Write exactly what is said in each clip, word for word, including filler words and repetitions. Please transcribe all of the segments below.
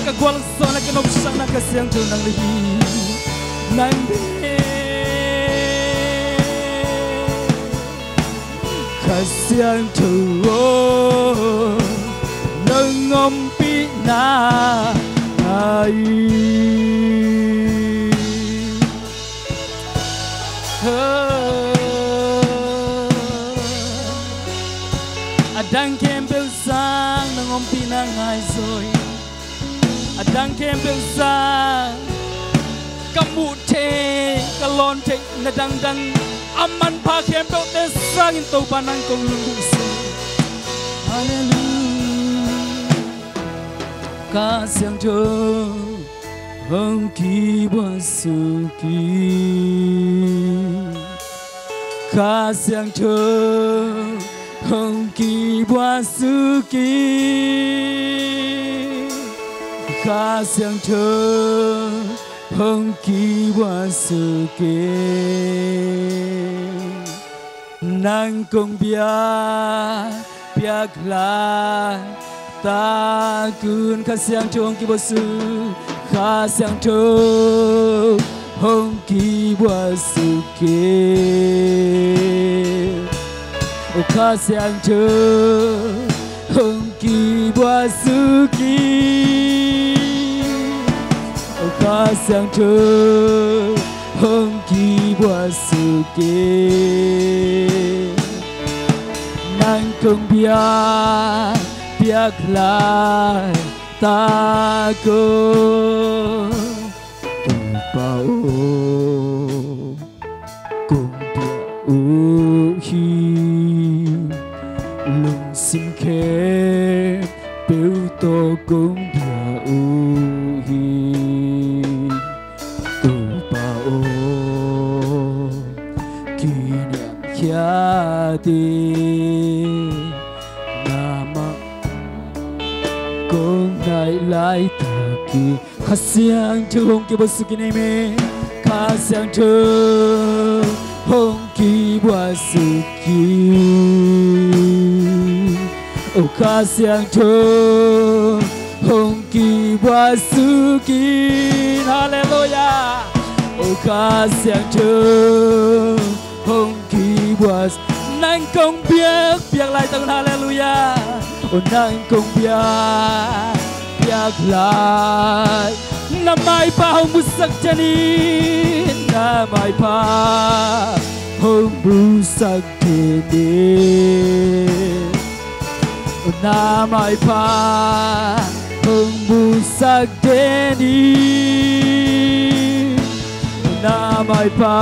Ka gualzawhna, ka nopsakna, Kha Siangtho nang le hi. Nang hi Kha Siangtho aw, nang ompihna ngai. A dang khempeuh sang nang ompihna ngai zaw hi. A dang khempeuh sang ka muh theih, ka lawn theih na dangdang a manpha khempeuhte sangin Topa nang kong lunggulh suk. Halleluiah. Kha Siangtho hong kibuak suk in. Kha Siangtho hong kibuak suk in. Kha Siangtho hong kibuak suk in. Nang kong biak piak lai tak un. Kha Siangtho hong kibuak suk, Kha Siangtho hong kibuak suk in. O Kha Siangtho hong kibuak suk in. O Kha Siangtho hong kibuak suk in. Nang kong biak piak lai tak un. Topa aw, kong biak uh hi. Lungsim khempeuh tawh kong biak uh hi. Topa aw, kiniamkhiat in. Nangmah kong naih laitak in. Kha Siangtho hong kibuak suk in, amen. Kha Siangtho hong kibuak suk in. O Kha Siangtho hong kibuak suk in. Halleluiah. O Kha Siangtho hong kibuak, nang kong biak piak lai tak un. Halleluiah. O nang kong biak piak lai, na maipha hong busak den in. Na maipha hong busak den in. O na maipha hong busak den in. Na maipha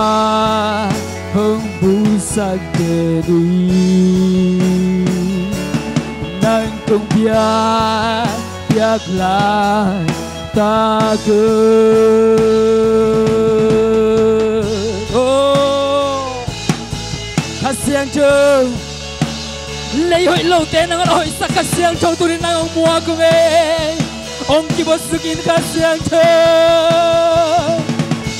hong busak den in. Nang kong biak piak lai tak un. Oh, Kha Siangtho, lei hoih lote nangawn a hoihsak Kha Siangtho tuni-in nang hong muak ung ei. Hong kibuak suk in Kha Siangtho.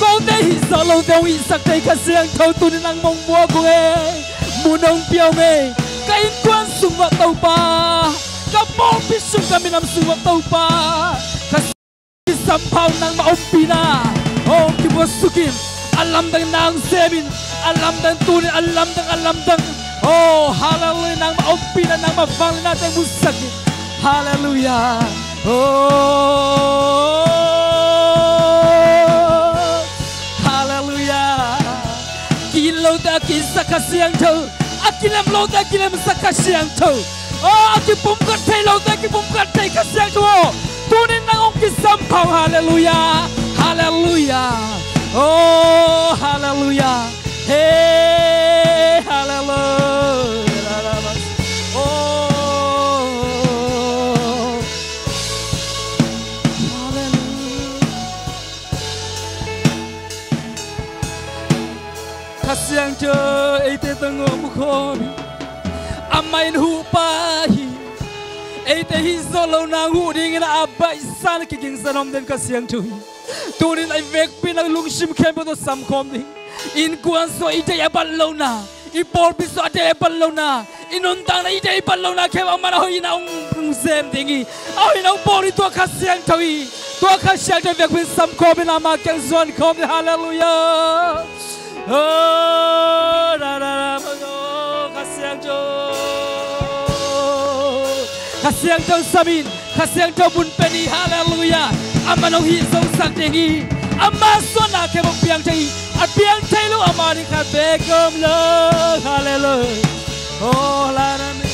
Kote hih zawh lote hong hihsak thei Kha Siangtho tuni-in nang hong muak ung ei. Mun hong pia ung ei. Ka innkuan sung uah Topa, ka pawlpi sung, ka minam sung uah Topa, ka kisampha uh nangmah ompihna hong kibuak suk in. A lamdang nang sem in. A lamdang tuni-in, a lamdang, a lamdang. Oh, halleluiah. Nangmah ompihna, nangmah vangliatnate musak in. Halleluiah. Oh, halleluiah. Ki-it lote a ki-itsak Kha Siangtho, a kilem lote a kilemsak Kha Siangtho. Oh, a kipumkhat thei lote a kipumkhat thei Kha Siangtho aw, tuni-in nang hong kisampha ung. Halleluiah. Halleluiah. Oh, halleluiah. Hey, halleluiah. Oh, halleluiah. Kha Siangtho eite tawh hong om khawm hi. Amah in huhpa hi. Eite hih zawh loh nang huh dingin a baihsa-in a kigingsa nuam den Kha Siangtho hi. Tuni-in a vekpi-in a lungsim khempeuh tawh samkhawm ding. Innkuan sungah i deih a bat lohna, i pawlpi sungah a deih a bat lohna, I nuntakna i deih pan lohna khempeuh amah in a hoihna hong zem ding hi. A hoihna hong bawl ding tua Kha Siangtho hi. Tua Kha Siangtho biakpiin sam khawm in ama kiang zuan khawm ding. Halleluiah. Oh, ra, ra, ra, oh, Kha Siangtho. Kha Siangtho sam in, Kha Siangtho mun pen hi. Halleluiah. Amah in hong hih zongsak ding hi. Ama suahna khempeuh piang thei hi. A piang thei lo ama ding khat bek om lo. Halleluiah. Oh, la, la, la.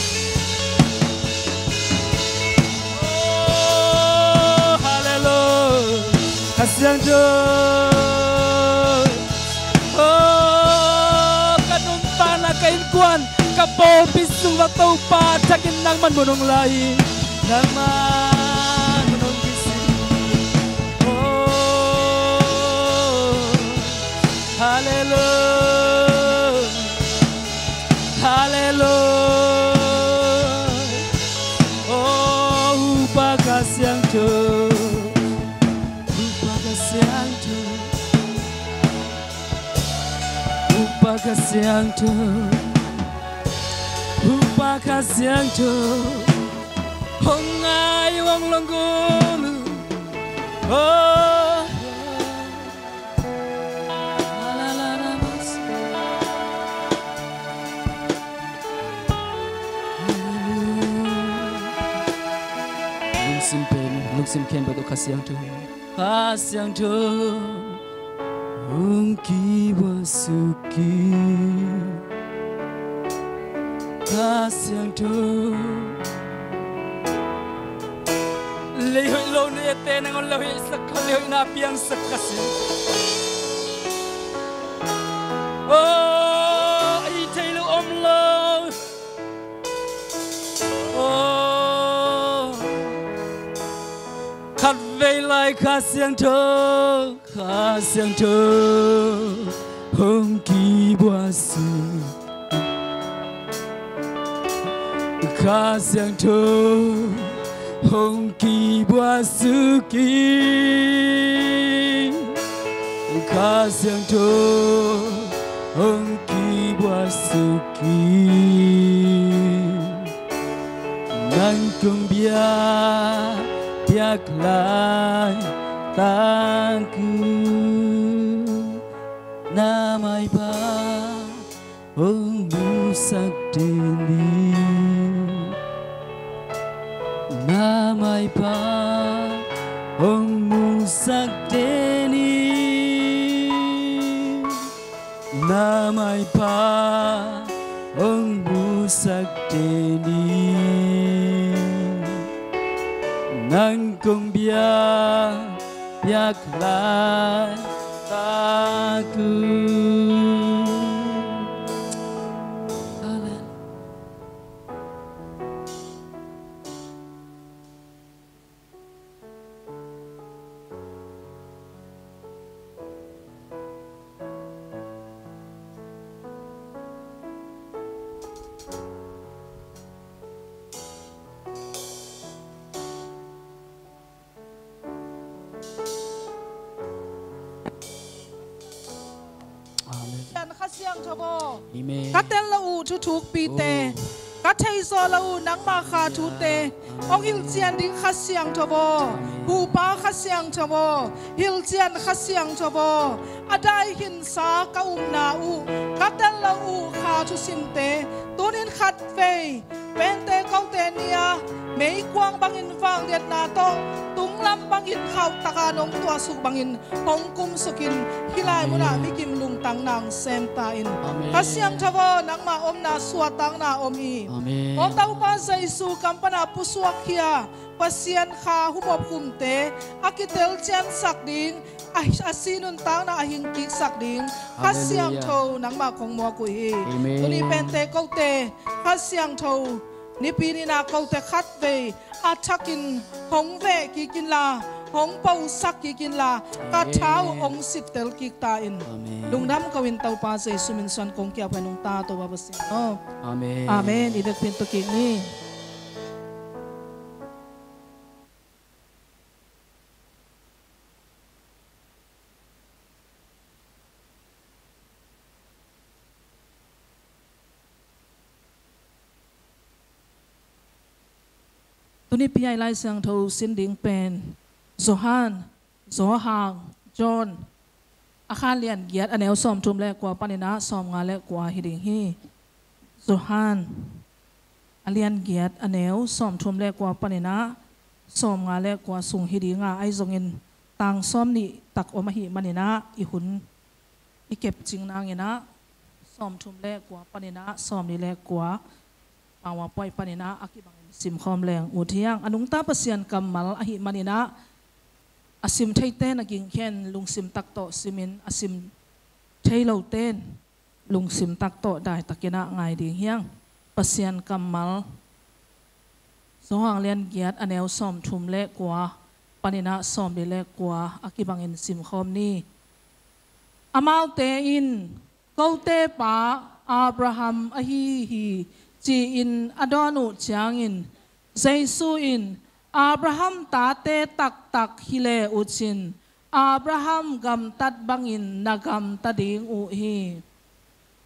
Oh, halleluiah. Kha Siangtho. Oh, ka nuntakna, ka innkuan, ka pawlpi sung ah Topa thakin nangman mun hong la hi. Nangman mun hong kisik. Oh, halleluiah. Halleluiah. Oh, Upa Kha Siangtho. Upa Kha Siangtho. Upa Kha Siangtho. Upa Kha Siangtho. Hong ngai, hong long gulu. Oh. Lungsim pen, lungsim khempeuh tawh Kha Siangtho, Kha Siangtho, hong kibua suk in. Kha Siangtho. Lei hoih lo na ete nangawn lei hoih sak kha, lei hoihna piangsak Kha Siangtho. Oh, a hih theih loh om lo. Oh, khatvei lai Kha Siangtho. Kha Siangtho hong kibua suk. Kha Siangtho hong kibua suk in. Kha Siangtho hong kibua suk in. Nang kong biak, biak laitak uh, na maipha hong musak den in. Na maipha hong musak den in. Na maipha hong musak den in. Nang kong biak, biak laitak uh. Amen. Amen. Kha Siangtho aw. Amen. Ka tel lo uh thuthukpite. Oh. Ka thei zo lo uh nangma kha thute. Amen. Hong hilhcian ding Kha Siangtho aw. Amen. Hupa Kha Siangtho aw. Hilhcian Kha Siangtho aw. A daihinsa ka upna uh, ka tel lo uh kha thusimte, tunin khatvei Pentecost ni-a meikuang bangin vangliatna tawh, tunglam bangin khauhtaka nong tuahsuk bangin hong kumsukin, hih lai munah, amen, mikim lungtang nang sem ta in. Amen. Kha Siangtho aw, nangma omna suahtakna om hi. Amen. Aw Topa Jesu, kam pana pusuak khia Pasian kha humop humte a kitelciansak ding, a, a si nuntakna a hingkiksak ding Kha, hallelujah, Siangtho nangmah kong muak uh hi. Amen. Tuni Pentecost Kha Siangtho nipi ni-a kote khatvei a thakin hong veh kik inla, hong posak kik inla, ka, amen, tha uh hong sittel kik ta in. Amen. Lungdam ko in Topa Jesu min suang kong kiap hi, nungta Topa Pasian aw. Amen. Amen. I biakpiin tu kik ni. Tuni pi-a i Lai Siangtho sin ding pen Johan, Johan, John, a khan lian giat a neu sawmthum le kua paninah sawmnga le kua hi ding hi. Johan a lian giat a neu sawmthum le kua paninah sawmnga le kua sung hi dinga, ahi zongin tang sawm nih tak om ahih maninah i hun i kepcing nanginah sawmthum le kua paninah sawmnih le kua PowerPoint paninah a kibangin simkhawm leng ut hiang. A nungta Pasian kammal ahih maninah a sim theite na gingkhen lungsim tak tawh simin, a sim thei lote in lungsim tak tawh daitakinah ngai ding hiang. Pasian kammal Johan lian giat a neu sawmthum le kua paninah sawmnih le kua a kibangin simkhawm ni. Amaute in, "Kote pa Abraham ahi hi," ci-in a dawn uh ciangin Jesu in, "Abraham tate taktak hi le uhcin Abraham gamtat bangin na gamta ding uh hi.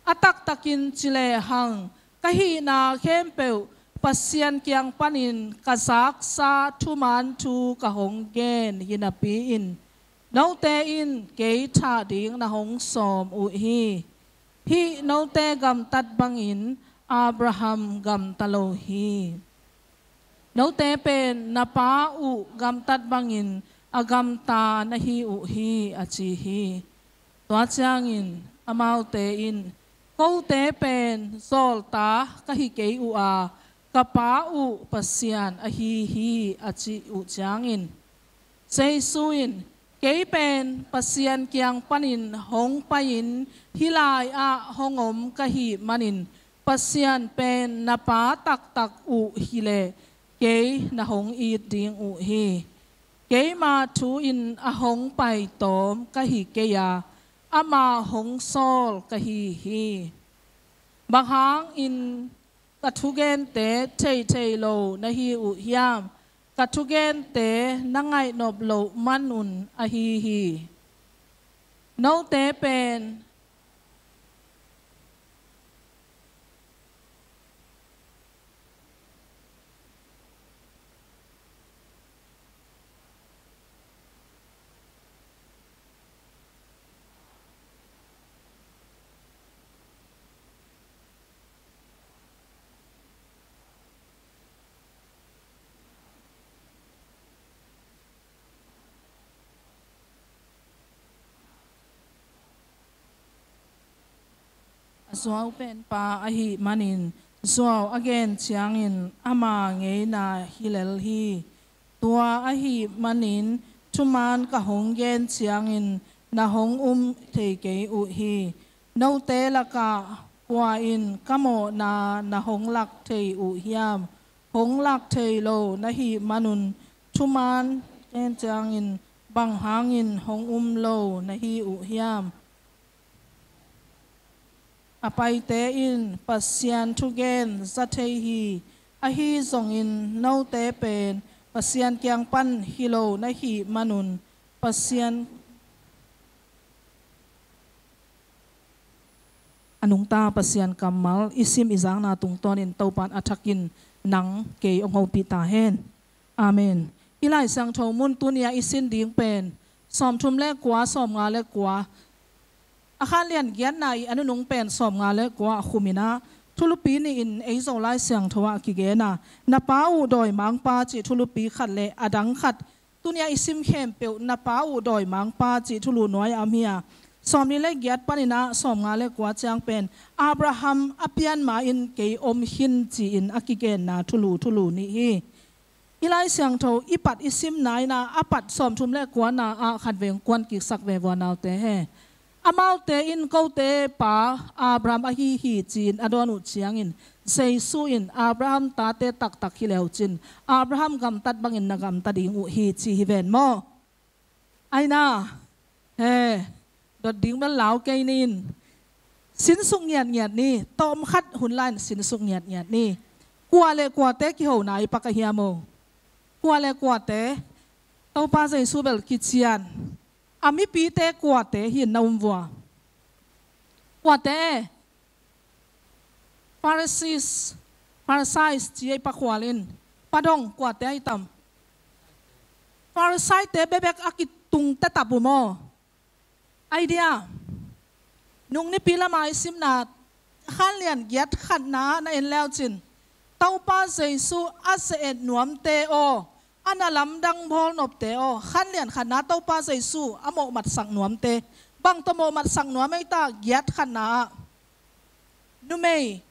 A taktakin ci lehang ka hihna khempeuh Pasian kiang panin ka zaksa thuman thu ka hong gen hi napi-in note in kei thah ding na hong sawm uh hi. Hih note gamtat bangin Abraham gamta lo hi. Note pen na pa uh gamtat bangin a gamta na hi uh hi," a ci hi. Tua ciangin amaute in, "Kote pen zawlta ka hi kei uh a, ka pa uh Pasian ahi hi," a cih uh ciangin Jesu in, "Kei pen Pasian kiang panin hong pai-in hih lai-ah hong om ka hih manin Pasian pen na pa taktak uh hileh kei na hong it ding uh hi. Keima thu-in a hong pai tawm ka hi kei a, ama hong sawl ka hi hi. Bang hangin ka thugente theithei lo na hi uh hiam? Ka thugente na ngaihnop loh manun ahi hi." Note pen A zuau pen pa ahih manin zuau a gen ciangin ama ngeina hi lel hi. Tua ahih manin thuman ka hong gen ciangin na hong um thei kei uh hi. Note lakah kua in ka mawhna na hong lak thei uh hiam? Hong lak thei lo na hih manun thuman gen ciangin bang hangin hong um lo na hi uh hiam? A paite in Pasian thugen za thei hi. Ahi zongin note pen Pasian kiang pan hi lo na hih manun Pasian, a nungta Pasian kammal i sim i zakna tungtawnin Topan a thakin nang kei hong hopih ta hen. Amen. I Lai Siangtho mun tuni-a i sin ding pen sawmthum le kua, sawmnga le kua, a khan lian giatna i a nunung pen sawmnga le kua a khuminah thulupi nihin ei Zo Lai Siangtho ah a kigena, "Na pa uh dawimangpa" cih thulupi khat le a dang khat, tuni-a i sim khempeuh "Na pa uh dawimangpa" cih thulu nuai-ah om hi a, sawmnih le giat paninah sawmnga le kua ciang pen "Abraham a pian ma-in kei om khin" ci-in a kigenna thulu, thulu nih hi. I Lai Siangtho i pat i simna in ah a pat sawmthum le kuana ah khatvei kuan kiksak ve vua naute he. Amaute in "Kote pa Abraham ahi hi," ci-in a dawn uh ciangin Jesu in "Abraham tate taktak hi le uhcin Abraham gamtat bangin na gamta ding uh hi," ci hi ven maw? Aina, he, dot ding bel lau kei nin. Sinsuk ngiatngiat ni, tawm khat hun lai-in sinsuk ngiatngiat ni. Kua le kuate kihona i pak a hiam o? Kua le kuate, Topa Jesu bel kician a mipite kuate hi-in na um vua? Kuate, Pharisees, Pharisees ci ei pakhual in. Pa dong kuate ahi tam? Farisaite bekbek a kitung tetap uh maw? Idea. Nung nipi lama i simna, khanlian giat khatna na en leucin, Topa Jesu a ze-et nuamte aw, a na lamdang bawlnopte aw, khanlian khatna Topa Jesu a mawhmatsak nuamte. Bang tawh mawhmatsak nuam ei ta? Giat khatna ah numei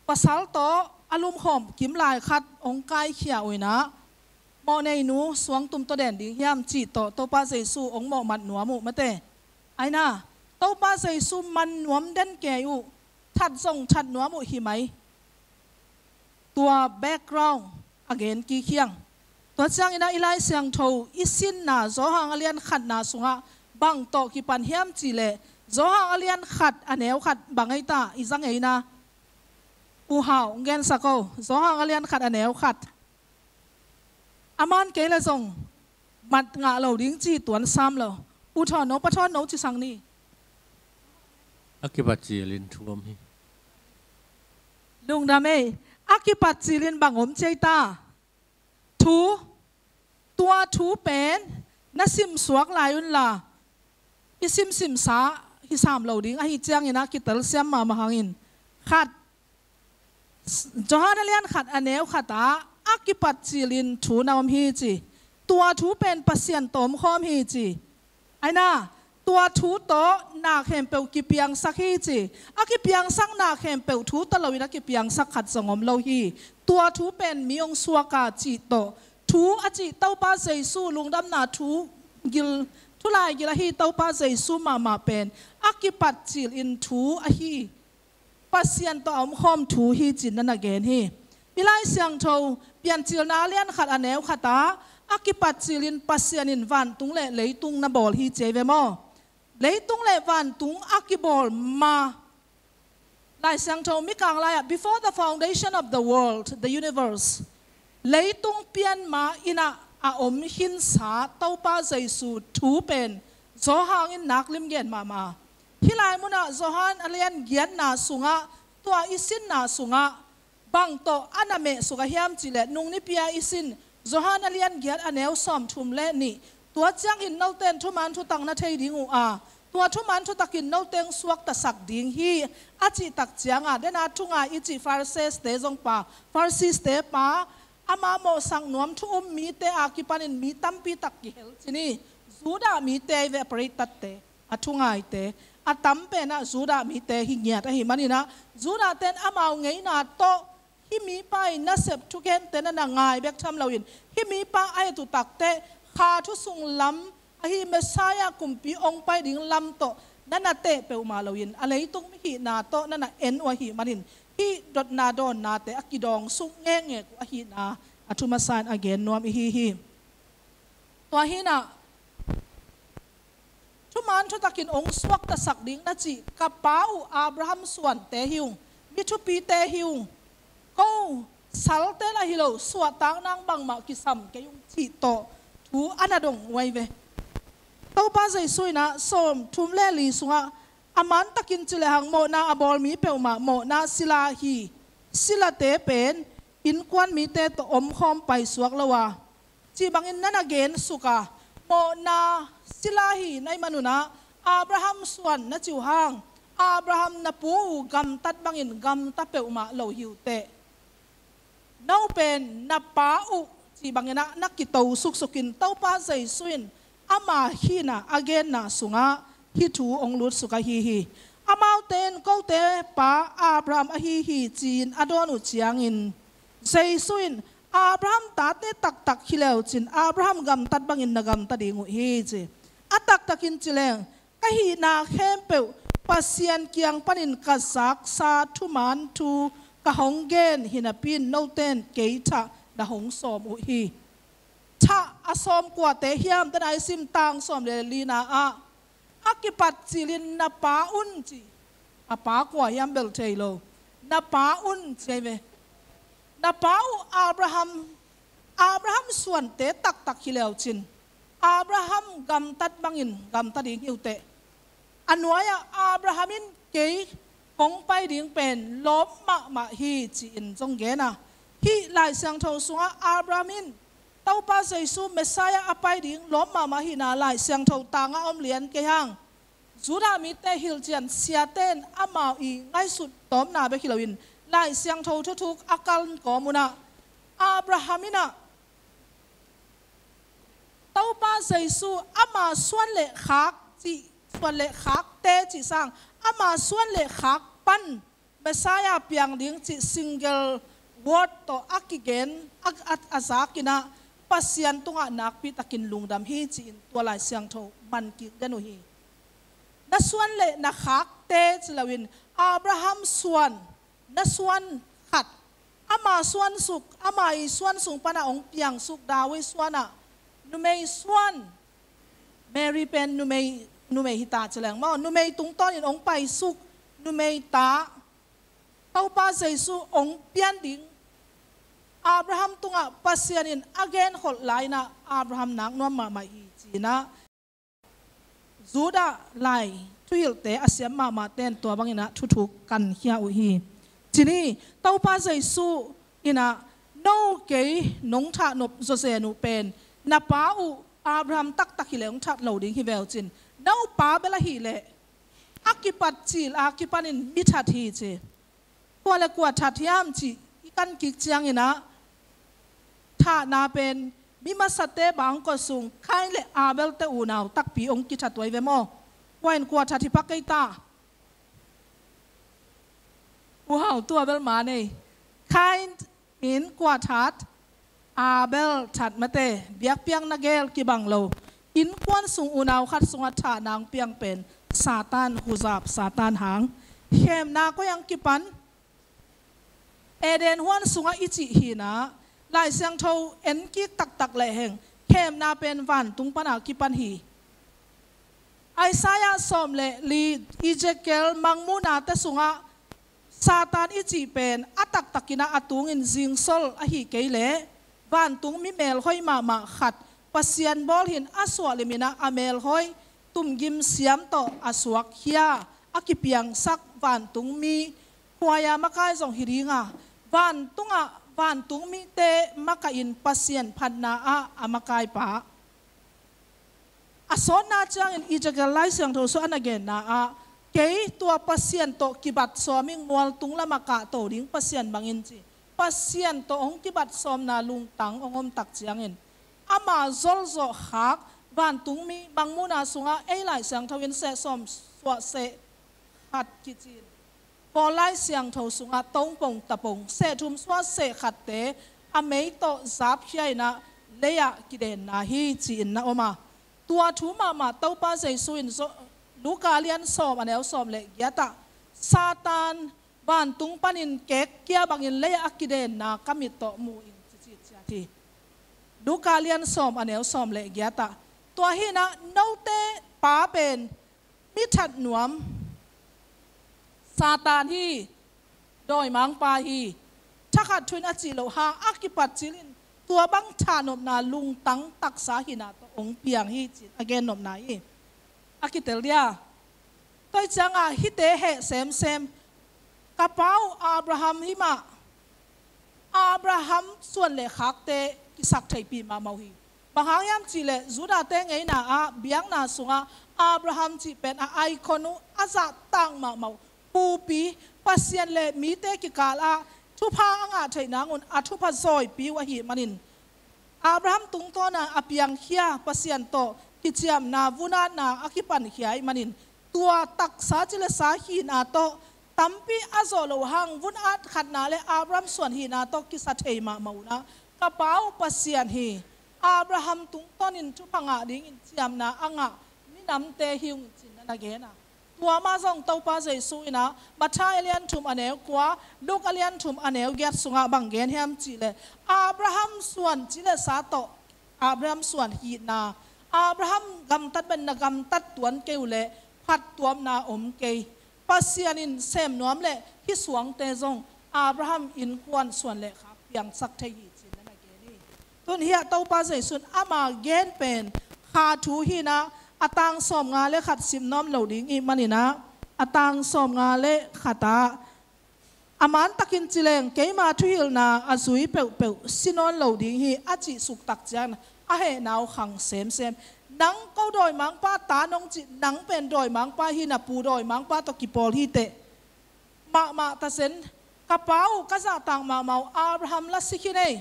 pasal tawh a lumkhawm kimlai khat hong kaikhia uh inah, mawhneinu suangtum tawh den ding hiam cih tawh Topa Jesu hong mawhmat nuam uh mate. Aina, Topa Jesu man nuam den kei uh, that zong that nuam uh hi mai. Tua background a gen kik hiang. Tua ciangin ah i Lai Siangtho i sinna Johan a lian khatna sungah bang tawh kipan hiam cihleh, Johan a lian khat a neu khat bang ei ta i zang ei na? U Hau, hong gensak o. Johan a lian khat a neu khat. A man kei le zong mat ngah lo ding ci tuan sam lo. U Thawn No, Pa Thawn No ci sang ni. A kipat cilin thu om hi. Lungdam ei. A kipat cilin bang om ci ei ta? Thu. Tua thu pen na simsuak lai unla, i simsimsa hi sam lo ding ahi ciangin ah kitelsiam mahmah hangin. Khat, Johan a lian khat a neu khatah a kipat cilin thu na om hi ci. Tua thu pen Pasian tawh omkhawm hi ci. Aina, tua thu tawh na khempeuh kipiangsak hi ci. A kipiangsak na khempeuh thu tawh loin a kipiangsak khat zong om lo hi. Tua thu pen mi hong suak a cih tawh, thu a cih Topa Jesu lungdamna thu gil, thu laigil ahi Topa Jesu mahmah pen a kipat cilin thu ahi. Pasian tawh a omkhawm thu hi ci-in na na gen hi. I Lai Siangtho Piancilna a lian khat a neu khatah a kipat cilin Pasian in vantung le leitung na bawl hi ci ei ve maw? Leitung le vantung a kibawl ma. Lai Siangtho Mikang lai-ah, before the foundation of the world, the universe, leitung pian ma-in ah a om khinsa Topa Jesu thu pen Johan in nak lim gen mahmah. Hih lai munah Johan a lian giatna sungah, tua i sinna sungah bang tawh a na mehsuk a hiam cihleh, nung nipi-a i sin Johan a lian giat a neu sawmthum le nih, tua ciangin note in thuman thutak na thei ding uh a, tua thuman thutakin note hong suaktasak ding hi, a cih tak ciangah, dena thungai i cih Pharisees-te zong pa, Pharisees-te pa, ama mawhsak nuam thu um mite a kipanin mi tampi tak kihel ci ni. Judah mite ahi ve, a parittatte, a thungaite, a tam pen ah Judah mite hi ngiat ahih manin ah, Judah-te in amau ngeina tawh hih mipa' nasep thugente na na ngai bek tham loin, hih mipa a et uh takteh kha thu sung lam ahi Messiah kumpi hong pai ding lam tawh na na teh peuhmah loin, a leitung mi hihna tawh na na en uh ahih manin, hih dotna dawnnate a kidawngsuk ngekngek uh ahihna a thu masa in a gen nuam ihi hi. Tua hi-in ah, thuman thutakin hong suaktasak ding na cih ka pa uh Abraham suante hi ung, mi thupite hi ung, ko salte lah hi lo, suahtak nang bangmah kisam kei ung cih tawh thu a na dong uh ahi ve. Topa Jesu in ah sawmthum le li sungah a mantakin ci lehang mawhna a bawl mi peuhmah mawhna sila hi. Silate pen innkuan mite tawh omkhawm paisuak lo a, cih bangin na na gensuk a, mawhna sila hi na hih manun ah Abraham suan na ci uh hang, Abraham na pu uh gamtat bangin gamta peuhmah lo hi uh teh. No pen na pa uh cih bangin ah na kito suksukin Topa Jesu in ama hihna a genna sungah hih thu hong lutsuk ahi hi. Amaute in kote pa Abraham ahi hi ci-in a dawn uh ciangin, Jesu in Abraham tate taktak hi leucin Abraham gamtat bangin na gamta ding uh hi ci. A taktakin ci leng, ka hihna khempeuh Pasian kiang panin ka zaksa thuman thu ka hong gen hi napi-in note in kei thah na hong sawm uh hi. Thah a sawm kuate hiam, tena i sim tang sawm le lina ah, a kipat cilin na pa un ci. A pa kua hiam bel thei lo. Na pa un ci ahi ve. Na pa uh Abraham, Abraham suante taktak hi leucin Abraham gamtat bangin gamta ding hi uh teh. A nuai-ah Abraham in kei kong pai ding pen lawp mahmah hi ci-in zong gen a, Hih Lai Siangtho sungah Abraham in Topa Jesu Messiah a pai ding lawm mahmah hihna Lai Siangtho tangah om lian kei hang. Judah mite hilhcian siate in amau i ngaihsut tawmna bek hi loin Lai Siangtho thuthuk a kan kawm unah Abraham inah Topa Jesu ama suan le khak cih, suan le khakte cih sang, ama suan le khak pan Messiah piang ding cih single word tawh a kigen a, a, a zakinah Pasian tungah nakpi takin lungdam hi ci-in tua Lai Siangtho man kik den uh hi. Na suan le na khakte ci loin Abraham suan, na suan khat, ama suan suk, ama i suan sung pana hong piang suk David suanah numei suan, Mary pen numei, numei hita ci leng maw, numei tungtawnin hong pai suk numei ta Topa Jesu hong pian ding Abraham tungah Pasian in a genkholh lai-inah Abraham nak nuam mahmah hi ci-inah Judah lai thuhilhte a siam mahmahte in tua banginah thuthuk kankhia uh hi. Ci ni, Topa Jesu inah no kei nong thahnop zawzen uh pen na pa uh Abraham taktak hileh hong that lo ding hi veu cin, no pa bel ahileh a kipat cil a kipanin mi that hi ci. Kua le kua that hiam cih i kan kik cianginah thahna pen mi masate bangkua sung Kain le Abel te unau takpi hong kithat uh ahi ve maw? Kua in kua that hi pha kei ta. Uhau tua bel ma nei. Kain in kua that, Abel that mate, biakpiakna gel kibang lo. Innkuan sung unau khat sungah thahna hong piang pen Satan huzap, Satan hang. Khemna koi ang kipan? Eden huan sungah i cih hinah Lai Siangtho en kik taktak lehheng khemna pen vantung pana kipan hi. Isaiah sawm le li, Ezekiel mangmuhnate sungah Satan i cih pen a taktakinah a tungin zingsol ahi kei leh vantung mi melhoi mahmah khat Pasian bawlhin a suahliminah a melhoi tumgim siam tawh a suakkhia a kipiangsak vantung mi khuaia makai zong hi dinga, vantungah vantung mite makahin Pasian phatna ah a makaipa. A sawtna ciangin Ezekiel Lai Siangtho sungah a na genna ah kei tua Pasian tawh kibat sawm ing, mualtung lamah kahto ding Pasian bangin ci. Pasian tawh hong kibat sawmna lungtang hong om tak ciangin ama zolzawh khak vantungmi mangmuhna sungah ei Lai Siangtho in seh sawm suah seh khat kicin Paul Lai Siangtho sungah tongpong tapong seh thum suah seh khatte a mei tawh zapkhia inah lei-ah kidenna hi ci-in na om a. Tua thu mahmah Topa Jesu in Luka lian sawm a neu sawm le giatah Satan vantung panin kekkia bangin lei-ah a kidenna ka mit tawh mu ing ci citciat hi. Luka lian sawm a neu sawm le giatah tua hinah note pa pen mi that nuam Satan hi, dawimangpa hi. Thakhat thu in a cih loh hang a kipat cilin tua bang thahnopna lungtang taksa hina tawh hong piang hi ci-in a gennopna hi. A kitel dia. Tua hi ciangah hihte heh semsem. Ka pa uh Abraham hi mah. Abraham suan le khakte kisak theipih mahmah uh hi. Bang hang hiam cihleh Judahte ngeina ah biakna sungah Abraham cih pen a icon uh, a zahtak mahmah uh. Pupi, Pasian le mite kikal ah thupha a ngah theih nangun a thupha zawipi uh ahih manin Abraham tungtawna a piangkhia Pasian tawh kiciamna vunatna a kipankhia ahih manin tua taksa cilesa hihna tawh tampi a zawh loh hang vunat khatna le Abraham suan hihna tawh kisa thei mahmah unah ka pa uh Pasian hi. Abraham tungtawnin thupha ngah dingin ciamna a ngah minamte hi ung cin na na gen a. Tua mah zong Topa Jesu inah Matthai a lian thum a neu kua, Luke a lian thum a neu giat sungah bang gen hiam cihleh Abraham suan cilesa tawh Abraham suan hihna, Abraham gamtat bek na gamtat tuan kei uhleh phattuamna om kei. Pasian in sem nuam leh hih suangte zong Abraham innkuan suan le khak piangsak thei hi cin na na gen hi. Tun hiah Topa Jesu in ama gen pen kha thu hinah a tang sawmnga le khat sim nuam lo ding ih maninah a tang sawmnga le khatah A man takin ci leng, keima thuhilhna a zui peuhpeuh si nawn lo ding hi, a cih suk tak ciangin a hehna uh khang semsem. Nang ko dawimangpa ta nong cih, nang pen dawimangpa hi, na pu dawimangpa tawh kipawl hi teh. Mahmah ta zen, ka pa uh, ka zahtak mahmah uh Abraham la si khin ei.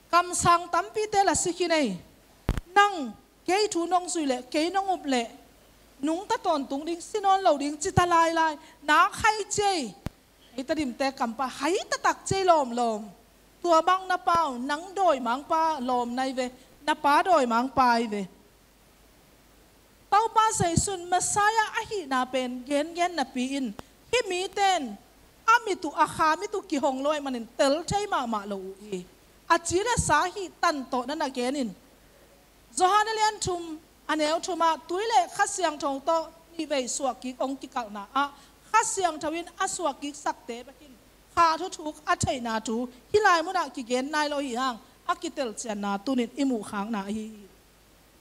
Kamsang tampite la si khin ei. Nang kei thu nong zuih leh, kei nong up leh, nungta tawntung ding, si nawn lo ding ci ta lailai. Nak hai ci ei. Hei Tadimte kampau, hai taktak ci ei lawmlawm. Tua bang na pa uh, nang dawimangpa lawm na hi ve, na pa dawimangpa hi ve. Topa Jesu in Messiah ahihna pen gengen napi-in, hih mite in a mit uh, a kha mit uh kihong lo ahih manin tel thei mahmah lo uh hi. A ci le sa hih tan tawh na na gen in. Johan a lian thum, a neu thum ah, tui le Kha Siangtho tawh nih vei suah kik hong kikalhna ah, Kha Siangtho in a suah kiksakte bek in kha thuthuk a theihna thu hih lai munah kigen nai lo hi hang, a kitelcianna tuni-in i muh khakna ahi hi.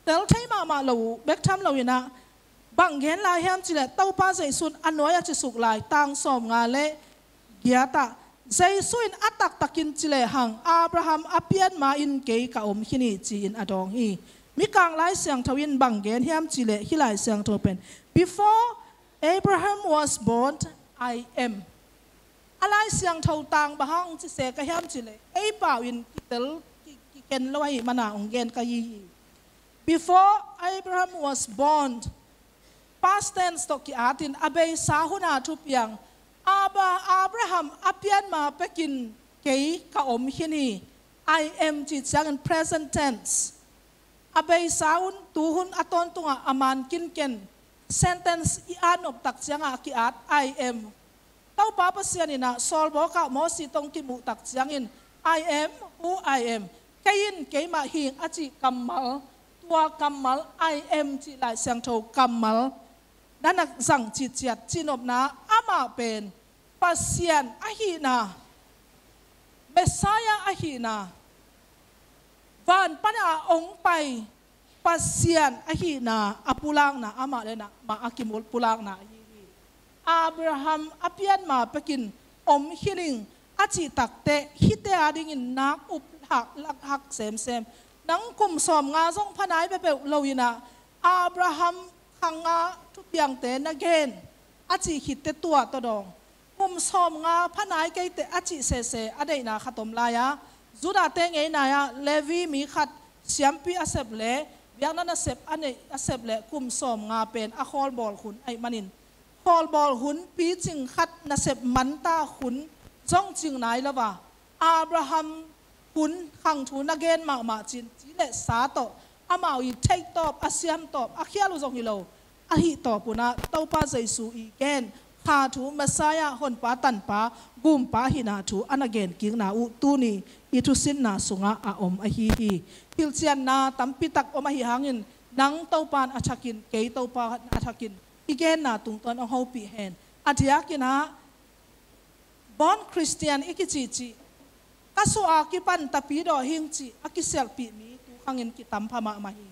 Tel thei mahmah lo uh bek tham lo-in ah, bang gen lai hiam cih leh, Topa Jesu in a nuai a cisuk lai, tang sawmnga le giat ah, Jesu in a taktakin ci lehang, Abraham a pian ma-in kei ka om khin hi, ci-in a dawng hi. Mikang Lai Siangtho in bang gen hiam cih leh, hih Lai Siangtho pen, "Before Abraham was born, I am." A Lai Siangtho tang bang hang ci se ka hiam cih leh, ei pau in kitel, ki, kiken lo ahih manin hong gen ka hi hi. "Before Abraham was born," past tense tawh ki-atin, a beisa huna thupiang, Abra-, Abraham a pian ma pekin kei ka om khin hi. "I am" cih ciangin present tense. A beisa hun, tu hun, a tawntungah a man kinken. Sentence i at nop tak ciangah a ki-at, "I am." Topa Pasian in ah sawlbawk ah Mosi tawh hong kimuh tak ciangin, "I am who I am." Kei in keimah hi ing a cih kammal, tua kammal "I am" cih Lai Siangtho kammal na na zang citciat cihnopna, amah pen Pasian ahihna, Messiah ahihna, van pan a hong pai Pasian ahihna a pulakna, amah le amah a kimu pulakna ahi hi. Abraham a pian ma pekin om khin ing a cih takteh, hihte adingin nak up hak, lak hak semsem. Nang kum sawmnga zong pha nai peuhpeuh lo-in ah, Abraham khang a thupiangte na gen a cih khitteh tua tawh dawng. Kum sawmnga pha nai kei teh a cih sese a deihna khat om lai-a, Judahte ngeina-ah Levi mi khat siampi a sep leh, biakna nasep a neih a sep leh, kum sawmnga pen a khawlbawl hun ahih manin, khawlbawl hun picing khat nasep manta hun zong cing nai lo a, Abraham hun khang thu na gen mahmah cin, ci le sa tawh, amau i theih tawp, a siam tawp, a khial uh zong hi lo, ahi tawp un ah Topa Jesu i gen kha thu, Messiah, honpa, tanpa, gumpa ahihna thu a na gen kikna uh tuni i thusinna sungah a om ahi hi. Hilhcianna tampi tak om ahih hangin, nang Topa in a thakin, kei Topa in a thakin, i genna tungtawn hong hopih hen. A diakin ah, born Christian i kicihcih, ka suah a kipan tapidaw hi ing cih a kisialhpih mi tu khangin kitam pha mahmah hi.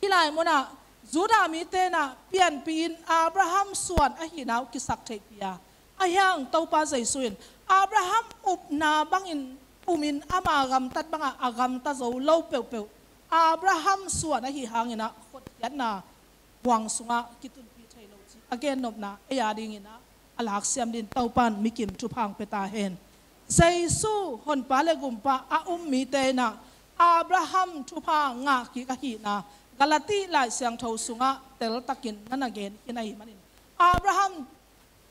Hih lai munah Judah mite in ah pianpih in Abraham suan ahihna uh kisaktheihpih a, ahi hang Topa Jesu in Abraham upna bangin umin, ama gamtat bangah a gamta zo lo peuhpeuh Abraham suan ahih hangin ah hotkhiatna huang sungah kitunpih thei lo cih a gennopna ei adingin ah a laksiam dingin Topa in mikim thupha hong pia ta hen. Jesu honpa le gumpa a um mite in ah Abraham thupha ngah kik ahihna Galati Lai Siangtho sungah teltakin na na gen khin ahih manin, Abraham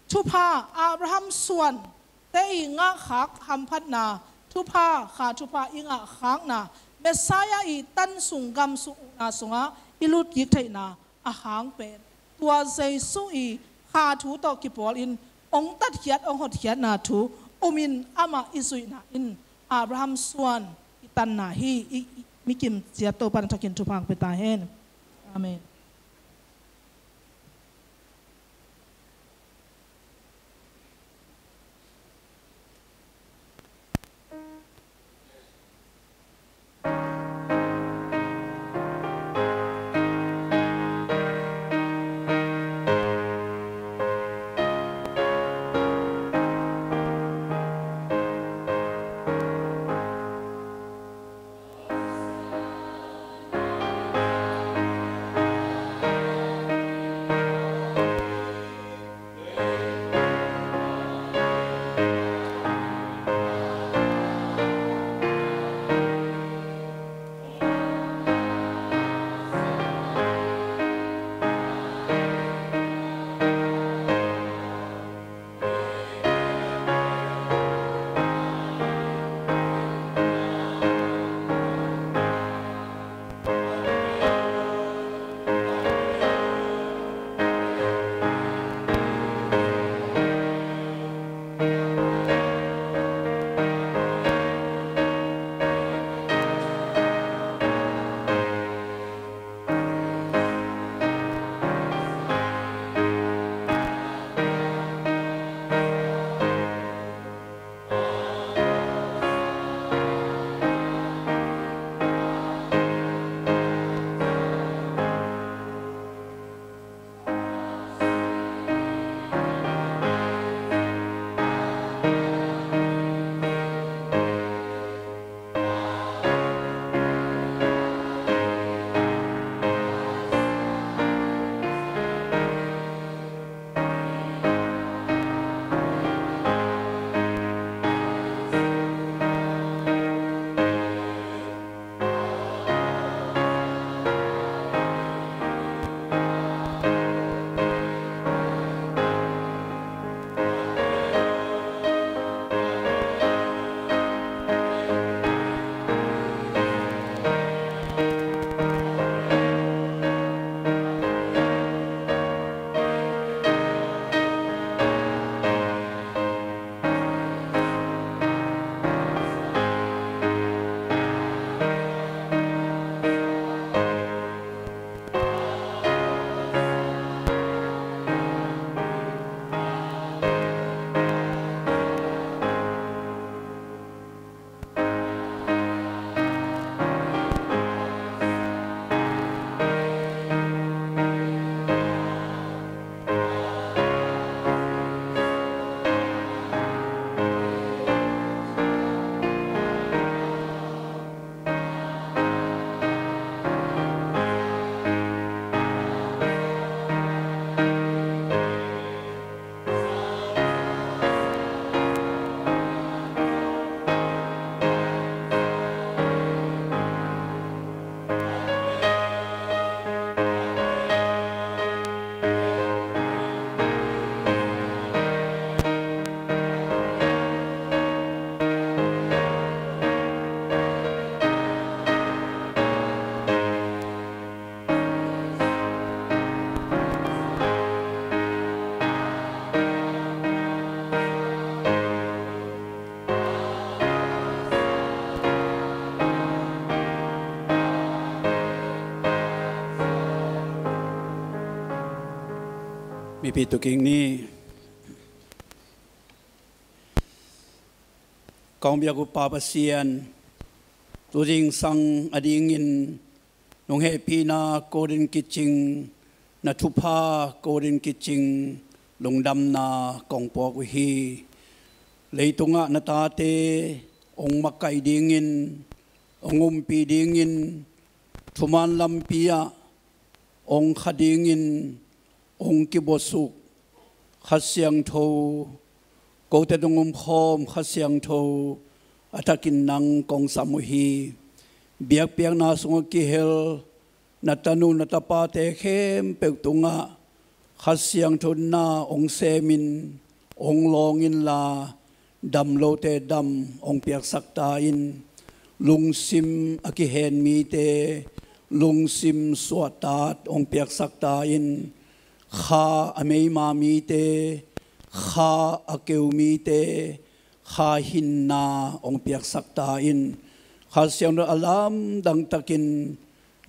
thupha, Abraham suante i ngahkhak hamphatna, thupha, kha thupha i ngahkhakna, Messiah i tan sung, gam sung, ukna sungah i lutkik theihna a hang pen, tua Jesu i kha thu tawh kipawlin hong tatkhiat, hong hotkhiatna thu umin amah i zuihna in Abraham suan i tanna hi. I, i mikim ciat Topa in a thakin thupha hong pia ta hen. Amen. Mipi tuking ni. Kong biak uh Pa Pasian, tu zingsang a dingin nong hehpihna ko din kicing, na thupha ko din kicing, lungdamna kong puak uh hi. Leitungah na tate hong makaih dingin, hong umpih dingin, thuman lampi ah hong kha dingin hong kibuasuk Kha Siangtho, kote dong umkhawm Kha Siangtho a thakin nang kong sam uh hi. Biakpiakna sungah kihel na tanu na tapate khempeuh tungah Kha Siangtho na hong semin hong lawng inla, dam lote dam hong piaksak ta in. Lungsim a kihen mite lungsim suahtat hong piaksak ta in. Kha a meima mite, kha a keu mite, kha hinna hong piaksak ta in. Kha Siangtho a lamdang takin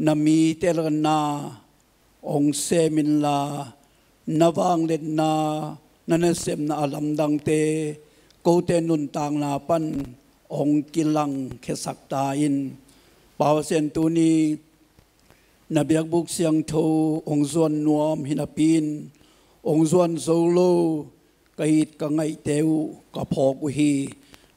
na mite lakah na hong sem inla, na vangliatna, na nasepna a lamdangte kote nuntakna pan hong kilangkhiasak ta in. Pa Pasian, tuni na biakbuk siangtho hong zuan nuam hi napi in, hong zuan zo lo ka it ka ngaihte uh ka phawk uh hi.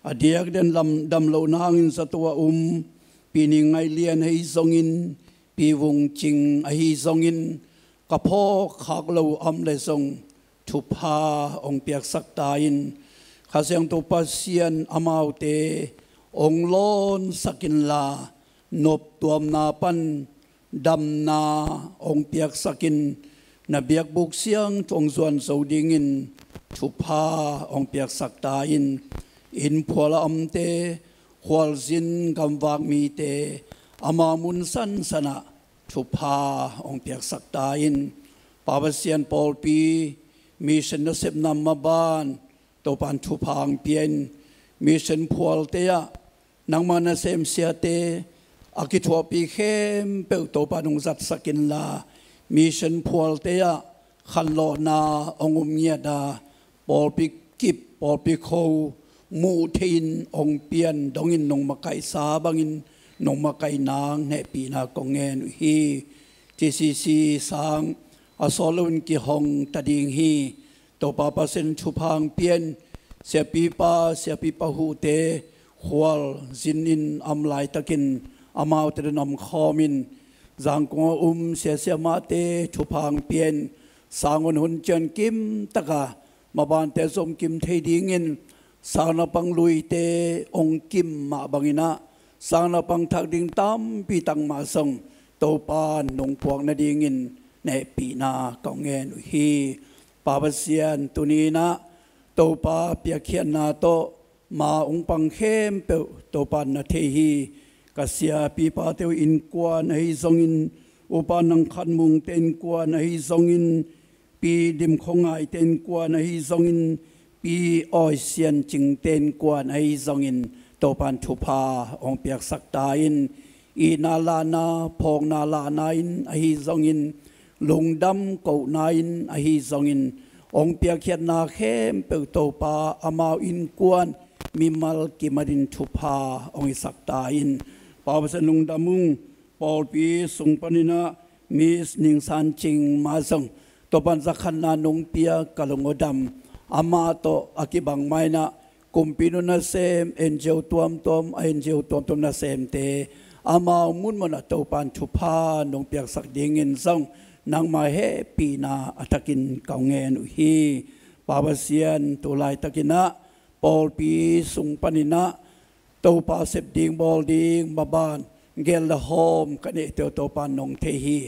A diakdiakin dam, dam lohna hangin zato a um Pi Ning Ngaih Lian ahi zongin, Pi Vung Cing ahi zongin, ka phawk khak lo a om leh zong thupha hong piaksak ta in. Kha Siangtho Pasian, amaute hong lawnsak inla, noptuamna pan damna hong piaksak in. Na biakbuk siangtho hong zuan zo dingin thupha hong piaksak ta in. Inn phual a omte, khualzin gamvak mite, amau mun sansan ah thupha hong piaksak ta in. Pa Pasian, pawlpi mission nasepna maban Topa'n thupha hong pia in. Mission phualte ah nangma nasemsiate a kithuahpih khempeuh Topa'n hong zatsak inla, mission phualte ah khanlawhna hong um ngiat a, pawlpi kip, pawlpi kho muh thei-in hong pian dongin nong makaihsa bangin nong makaih nang hehpihna kong ngen uh hi. T C C sang a sawt loin kihong ta ding hi. Topa Pasian, thupha hong pia in. Siapipa, siapipa Huh te khualzin in a om laitakin amaute dong omkhawm in. Zangkong a um sia siamahte thupha hong pia in. Sang un hun ciang kim taka mabante zom kim thei dingin, sang naupang luite hong kim mah bangin ah, sang naupang thak ding tampi tak mah zong Topa'n nong puak nadingin na hehpihna kong ngen uh hi. Pa Pasian, tuni in ah Topa piakkhiatna tawh ma hong pang khempeuh Topa'n na thei hi. Ka siapipate uh innkuan ahi zongin, Upa Nang Khan Mung te innkuan ahi zongin, Pi Dim Kho Ngai te innkuan ahi zongin, Pi Awi Sian Cing te innkuan ahi zongin, Topa'n thupha hong piaksak ta in. Itna lahna, phawkna lahna in ahi zongin, lungdam kohna in ahi zongin, hong piakkhiatna khempeuh Topa amau innkuan mimal kimat in thupha hong hisak ta in. Pa Pasian, lungdam ung. Pawlpi sung panin ah Miss Ning San Cing mah zong Topa'n zakhatna nong pia, ka lung aw dam. Amah tawh a kibang mah in ah kumpi nunasem, N G O tuamtuam, a N G O tuamtuam nasemte, amau munmun ah Topa'n thupha nong piaksak dingin zong nangma hehpihna a thakin kong ngen uh hi. Pa Pasian, tu laitakin ah pawlpi sung panin ah Topa sep ding bawl ding maban gel le hawm ka neihte uh Topa'n nong thei hi.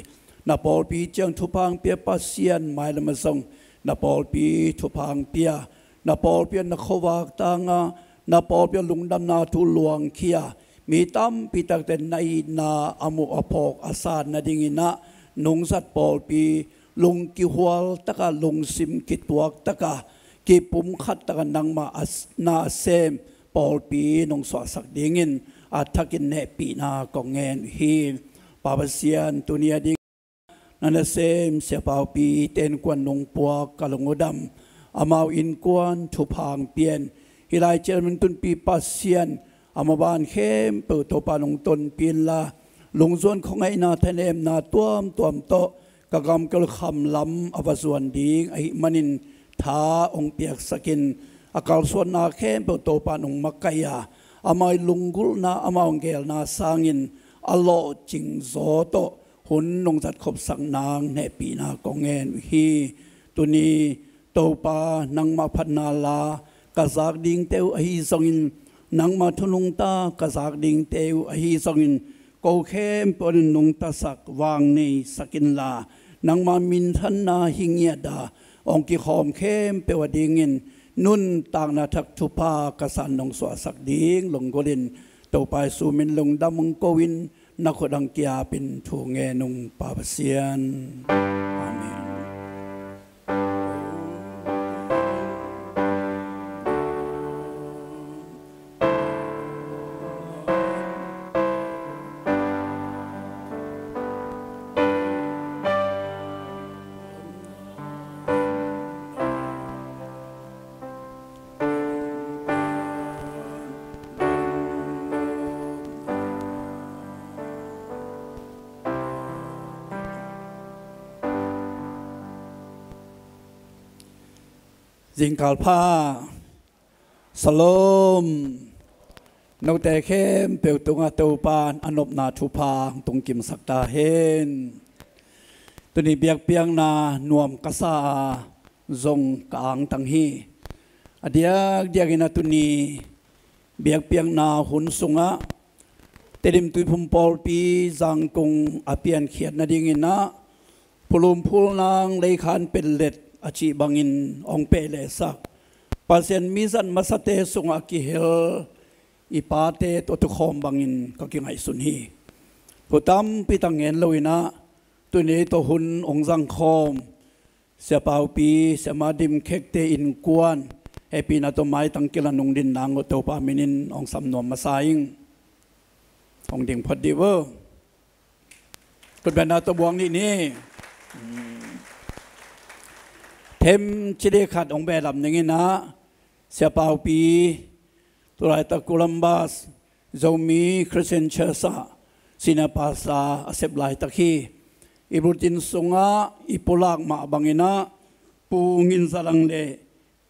Na pawlpi ciang thupha hong pia Pasian, mailam ah zong na pawlpi thupha hong pia. Na pawlpi ah na khuavak tang a, na pawlpi ah lungdamna thu luangkhia mi tampi takte na itna a muh a phawk a san nadingin ah nong zat pawlpi, lungkihual taka, lungsim kituak taka, kipumkhat taka nangmah a s-, na sem pawlpi nong suahsak dingin a thakin hehpihna kong ngen uh hi. Pa Pasian, tuni a ding Na nasem Sia Paupi te innkuan nungpuak ka lungdam, amau innkuan thupha hong pia in. Hih lai ciang min tunpi Pasian, a maban khempeuh Topa nong tonpih inla, lungzuan khuangaihna thanemna tuamtuam tawh ka gamkel kham lam a va zuan ding ahih manin tha hong piaksak in. A kalsuanna khempeuh Topa nong makaih a, amau lunggulhna, amau hong geelna sangin a lawhcing zaw tawh hun nong zatkhopsak nang hehpihna kong ngen uh hi. Tuni Topa, nangmah phatna la ka zak dingte uh ahi zongin, nangmah thu nungta ka zak dingte uh ahi zongin, ko khempeuh in nungtasak, vang neisak inla, nangmah minthanna hi ngiat a hong kikhawm khempeuh adingin nuntakna thak thupha ka san nong suahsak ding lunggulhin, Topa Jesu min lungdam hong ko in, na khut hong kiapin thu ngen ung, Pa Pasian. Amen. Zingkal pha. Shalom. Note khempeuh tungah Topa in a nopna thupha hong tungkimsak ta hen. Tuni biakpiakna nuam ka sa a, zong ka angtang hi. A diakdiakin a tuni biakpiakna hun sungah Tedim Tuiphum Pawlpi Zangkong a piankhiat nadingin ah, Phulum Phulnang Leikhan Pellet a cih bangin hong pehsak, Pasian mizat masate sungah a kihel i pate tawh tukhawm bangin ka kingaihsun hi. Thu tampi tak ngen loin ah, tuni tawh hun hong zangkhawm Sia Paupi, Siamah Dim Khekte innkuan hehpihna tawh maitang kila nungdin nang uh Topa minin hong sam nuam masa ing. Hong ding phot dih uh. Kutbetna tawh buang nih ni. Them cili khat hong behlap ning in ah, Sia Paupi, tulaitak Columbus Zomi Christian Church ah senior pastor a sep laitak hi. I bulletin sungah i pulak mah bangin ah, Pu Ngin Za Lang le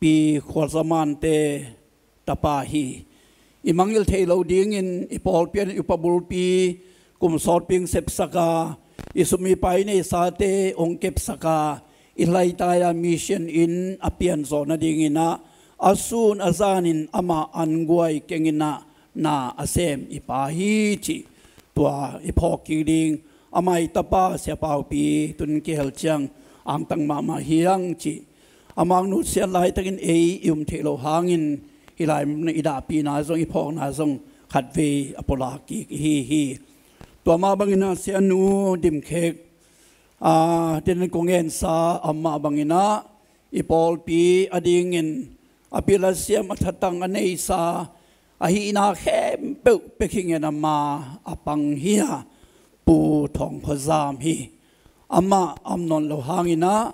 Pi Khual Za Mante tapa hi. I mangngilh theih loh dingin i pawlpi ah i upa bulpi kum sawtpi hong sepsak a, i sum i pai neisate hong kepsak a, i hlaitai a mission inn a pianzawh nadingin ah, a sun a zanin amah anguai keng in ah na a sem i pa hi cih tua i phawk kik ding. Amah i tapa Sia Paupi tun kihel ciang angtang mahmah hi hang cih. Amah hong nusiat laitakin ei i um theih loh hangin, hih lai i dahpihna zong, i phawkna zong khatvei a pulak kik i hi hi. Tua mah bangin ah Sianu Dim Khek, a, tinin kong ngensa a mah bangin ah, i pawlpi adingin a pil a siam, a thatang a neisa, a hihna khempeuh pia khin ngen a, ma a pang hi a, Pu Thawng Khua Zam hi. Amah a om nawn loh hangin ah,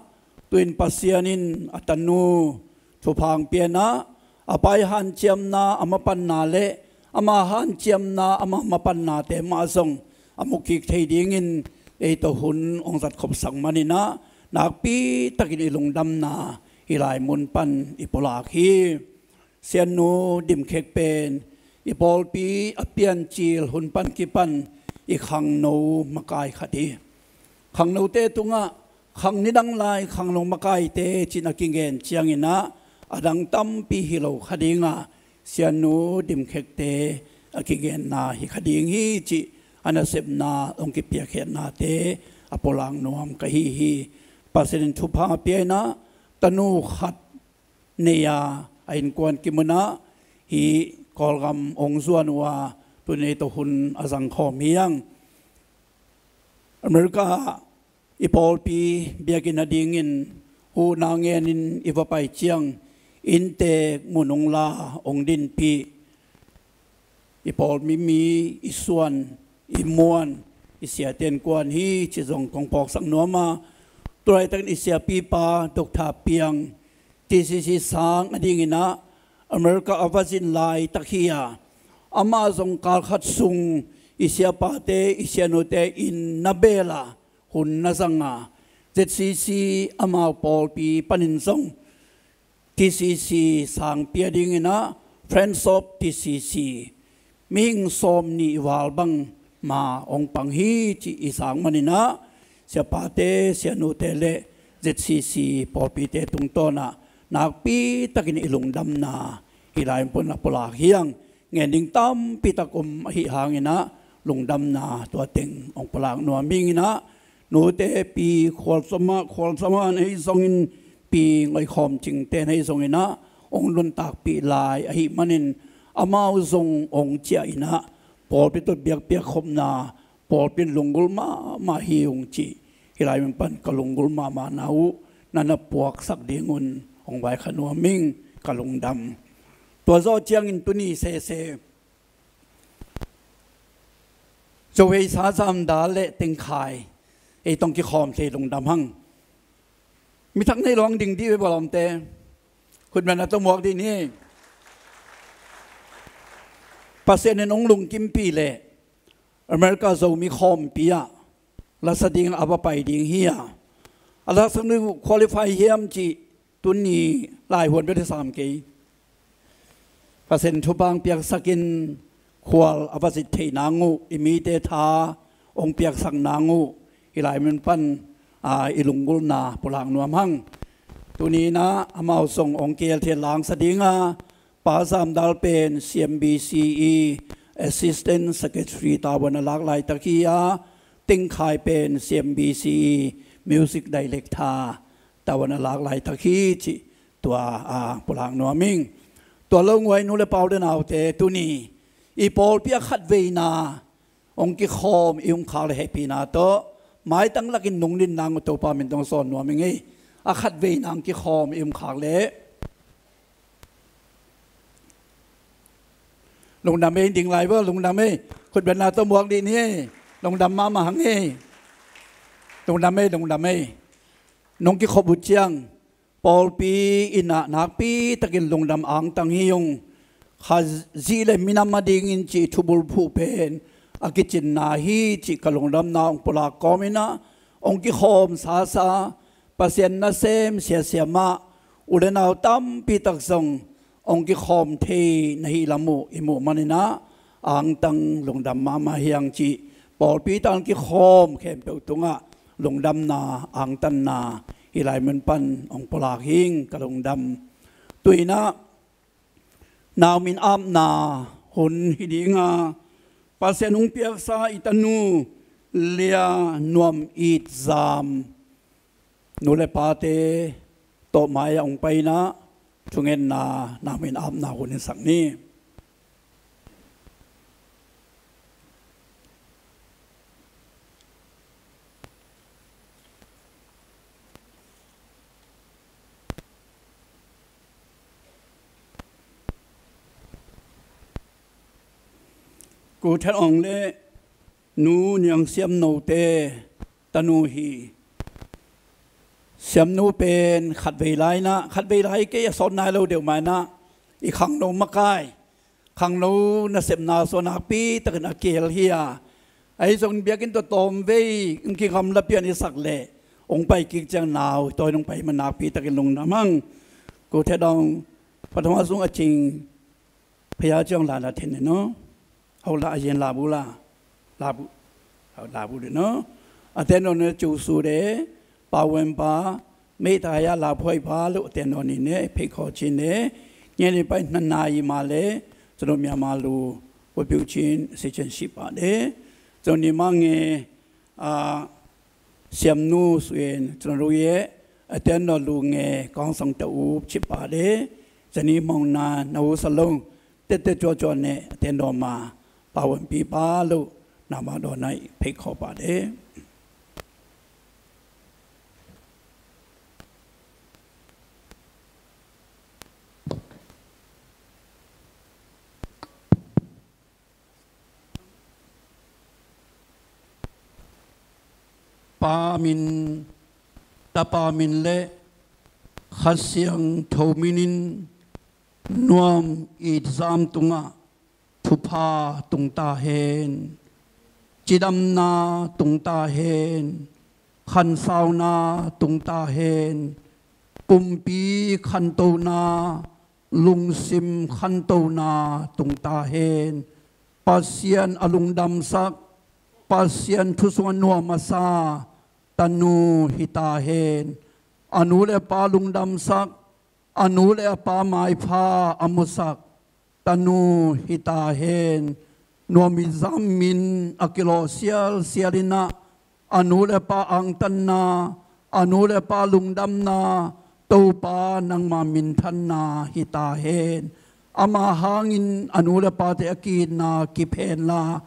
tu-in Pasian in a tanu thupha hong pia in ah, a pa i hanciamna, a mapanna le ama hanciamna, ama mapannate mah zong a mu kik thei dingin ei tawh hun hong zatkhopsak manin ah, nakpi takin i lungdamna hih lai mun pan i pulak hi. Sianu Dim Khek pen i pawlpi a piancil hun pan kipan i khangno makai khat hi. Khangnote tungah khang nidang lai khangno makaite ci-in a kingen ciangin ah, a dang tampi hi lo kha ding a, Sianu Dim Khekte a kigenna hi kha ding hi cih a nasepna hong kipiakkhiatnate a pulak nuam ka hi hi. Pasian in thupha pia in ah, tanu khat nei a, a innkuan kimun ah hih Kawlgam hong zuan uh a, tuni tawh hun a zangkhawm hi hang. America ah i pawlpi biakinn adingin huhna ngenin i va pai ciang, inntek mun hong la, hong dinpih. I pawlpi mi, i suan, i muan, i siate in kuan hi ci zong kong phawksak nuam a, tu laitakin i siapipa Doctor Piang, T C C sang a dingin ah America a va zin laitak hi a, amah zong kalkhat sung i siapate, i sianute inn na bel a, hun na zang a, Z C C amau pawlpi panin zong T C C sangpi a dingin ah Friends of T C C mihing sawmnih val bang ma hong pang hi cih i sang manin ah, siapate, sianute le Z C C pawlpite tungtawn ah nakpi takin i lungdamna hih lai mun pan ah pulak hi hang. Ngen ding tampi tak om ahih hangin ah lungdamna tua teng hong pulak nuam hi ing in ah, nute pi khualzama, khualzama na hi zongin, pi Ngoi Khawm Cingte na hi zongin ah hong nuntakpih lai ahih manin, amau zong hong ciah in ah pawlpi tawh biakpiak khopna, pawlpi in lunggulh mahmah hi ung cih hih lai mun pan ka lunggulh mahmahna uh na na puaksak dingun hong vaikhak nuam ing, ka lungdam. Tua zawh ciangin tuni sese Zo Hei Sa Zam Dal le Teng Khai ei tawh hong kikhawm thei lungdam hang. Mi thak nei lo hang ding dih ve, bawlawmte. Khutbeng na tawh muak dih ni. Pasian in hong lungkimpih leh America Zomi Khawmpi ah lasa ding a va pai ding hi a, a lasa nu qualify hiam cih tuni laihuan bel i sam kei. Pasian thupha hong piaksakin khual a va zit theih nang uh, i mite tha hong piaksak nang uh, hih lai mun pan, aa, i lunggulhna pulak nuam hang. Tuni in ah amau zong hong kihel thei a lasa ding a, Pa Zam Dal pen C M B C i Assistant Secretary tavuan a lak laitak hi a, Teng Khai pen C M B C i Music Director tavuan a lak laitak hi cih tua, aa, pulak nuam ing. Tua lo nguai, nu le pa u le naute, tuni i pawlpi a khatveina hong kikhawm i um khak le hehpihna tawh maitang lakin nungdin nang uh Topa min tawh hong sawn nuam ing ei. A khatveina hong kikhawm i um khak le lungdam ei, ding lai vo, lungdam ei. Khutbeng na tawh muak dih ni ei. Lungdam mahmah hang ei. Lungdam ei, lungdam ei. Nong kikhop uh ciang pawlpi in ah nakpi takin lungdam angtang hi ung. Khazih le minam a dingin cih thubulphuh pen a kicinna hi cih ka lungdamna hong pulak kawmin ah, hong kikhawm sasa, Pasian nasem siasia mah u le nau tampi tak zong hong kikhawm thei na hih lam uh i muh manin ah, angtang lungdam mahmah hi hang cih, pawlpi tawh hong kikhawm khempeuh tungah lungdamna, angtanna hih lai mun pan hong pulak hi ing, ka lungdam. Tu in ah nau min apna hun hi ding a, Pasian hong piaksa i tanu Lia Nuam It Zam nu le pate tawh mai-ah hong pai in ah, thungetna, nau min apna hun hi sak ni. Pu Then Aung le Nu Niang Siam No te tanu hi. Siamnu pen khatvei lai in ah, khatvei lai kei a sawt nai lo deuh mah in ah, i khangno makai, khangno nasepna sungah nakpi takin a kihel hi a, ahi zongin biakinn tawh tawmvei hong kigamla pian i sak leh hong pai kik ciang nau tawi hong pai man nakpi takin lungdam hang. Pu Then Aung, pathama sung a cing phaya ciang la na then ne no. Hau la a yen la bu la. La bu. Hau la bu de no. A ten no ne cu su de. Pa wen pa. Mei ta ya la phoi pa lu a ten no ni ne. Phei kho chin ne. Nge ni pai nan na yi ma le. Zanu mya ma lu. Wo piu chin. Si chen shi pa de. Zanu ni ma nge. A, Siamnu Suen, Chun Ru Ye, a ten no lu nge, Kong Song Ta U, Chip Pa De, Zani Mong Na, Na U Sa Long, Tete Chua Chua Ne, a ten no ma, Pa Wan Pi Pa Lu, Na Ma Do Nai, Phei Kho Pa De. Pa min, Tapa min le Kha Siangtho minin nuam it zam tungah thupha tungta hen. Cidamna tungta hen. Khansauna tungta hen. Pumpi khantona, lungsim khantona tungta hen. Pasian a lungdamsak, Pasian thu sungah nuam a sa tanu hita hen. A nu le pa lungdamsak, a nu le a pa maipha a musak tanu hita hen. Nuam it zam min a kilawh sialsial inah, a nu le pa angtanna, a nu le pa lungdamna, Topa nangma minthanna hita hen. Ama hangin a nu le pate a ki-itna kip henla,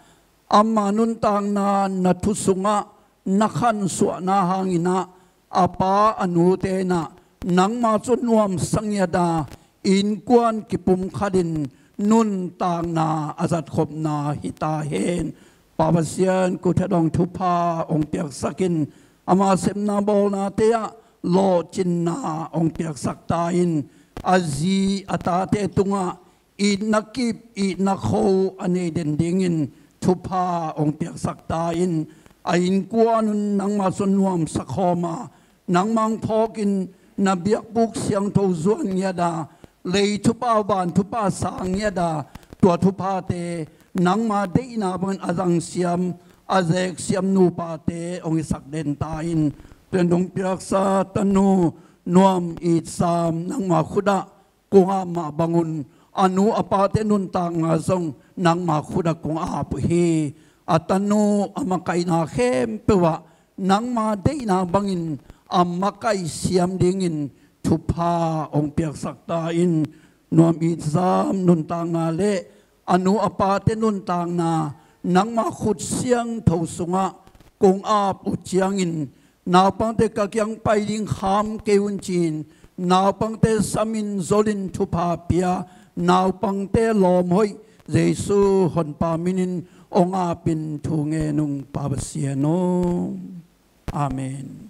ama nuntakna na thu sungah na khansuahna hanginah a pa a nute inah nangma cu nuamsa ngiat a, innkuan kipumkhatin nuntakna a zatkhopna hita hen. Pa Pasian, Khuthadong thupha hong piaksakin, ama sepna bawlnate ah lawhcinna hong piaksak ta in, a zi a tate tungah itna kip, itna kho a nei den dingin thupha hong piaksak ta in, a innkuan un nangma cu nuamsa khawm a, nangmah hong phawkin na biakbuk siangtho zuan ngiat a, lei thupha van thupha sang ngiat a, tua thuphate nangma deihna bangin a zangsiam, a zeksiam nupate hong hisak den ta in, tua in dong piaksa tanu nuam it zam nangma khut ah kong ap mah bangun, a nu a pate nuntakna zong nangma khut ah kong ap uh hi. A tanu a makaihna khempeuh ah nangma deihna bangin a makaih siam dingin thupha hong piaksak ta in. Nuam it zam nuntakna le a nu a pate nuntakna nangma khut siangtho sungah kong ap uh ciangin, naupangte ka kiang pai ding kham kei un ci-in, naupangte samin zolin thupha pia, naupangte lawm hoih Jesu honpa minin hong apin thu ngen ung, Pa Pasian aw. Amen.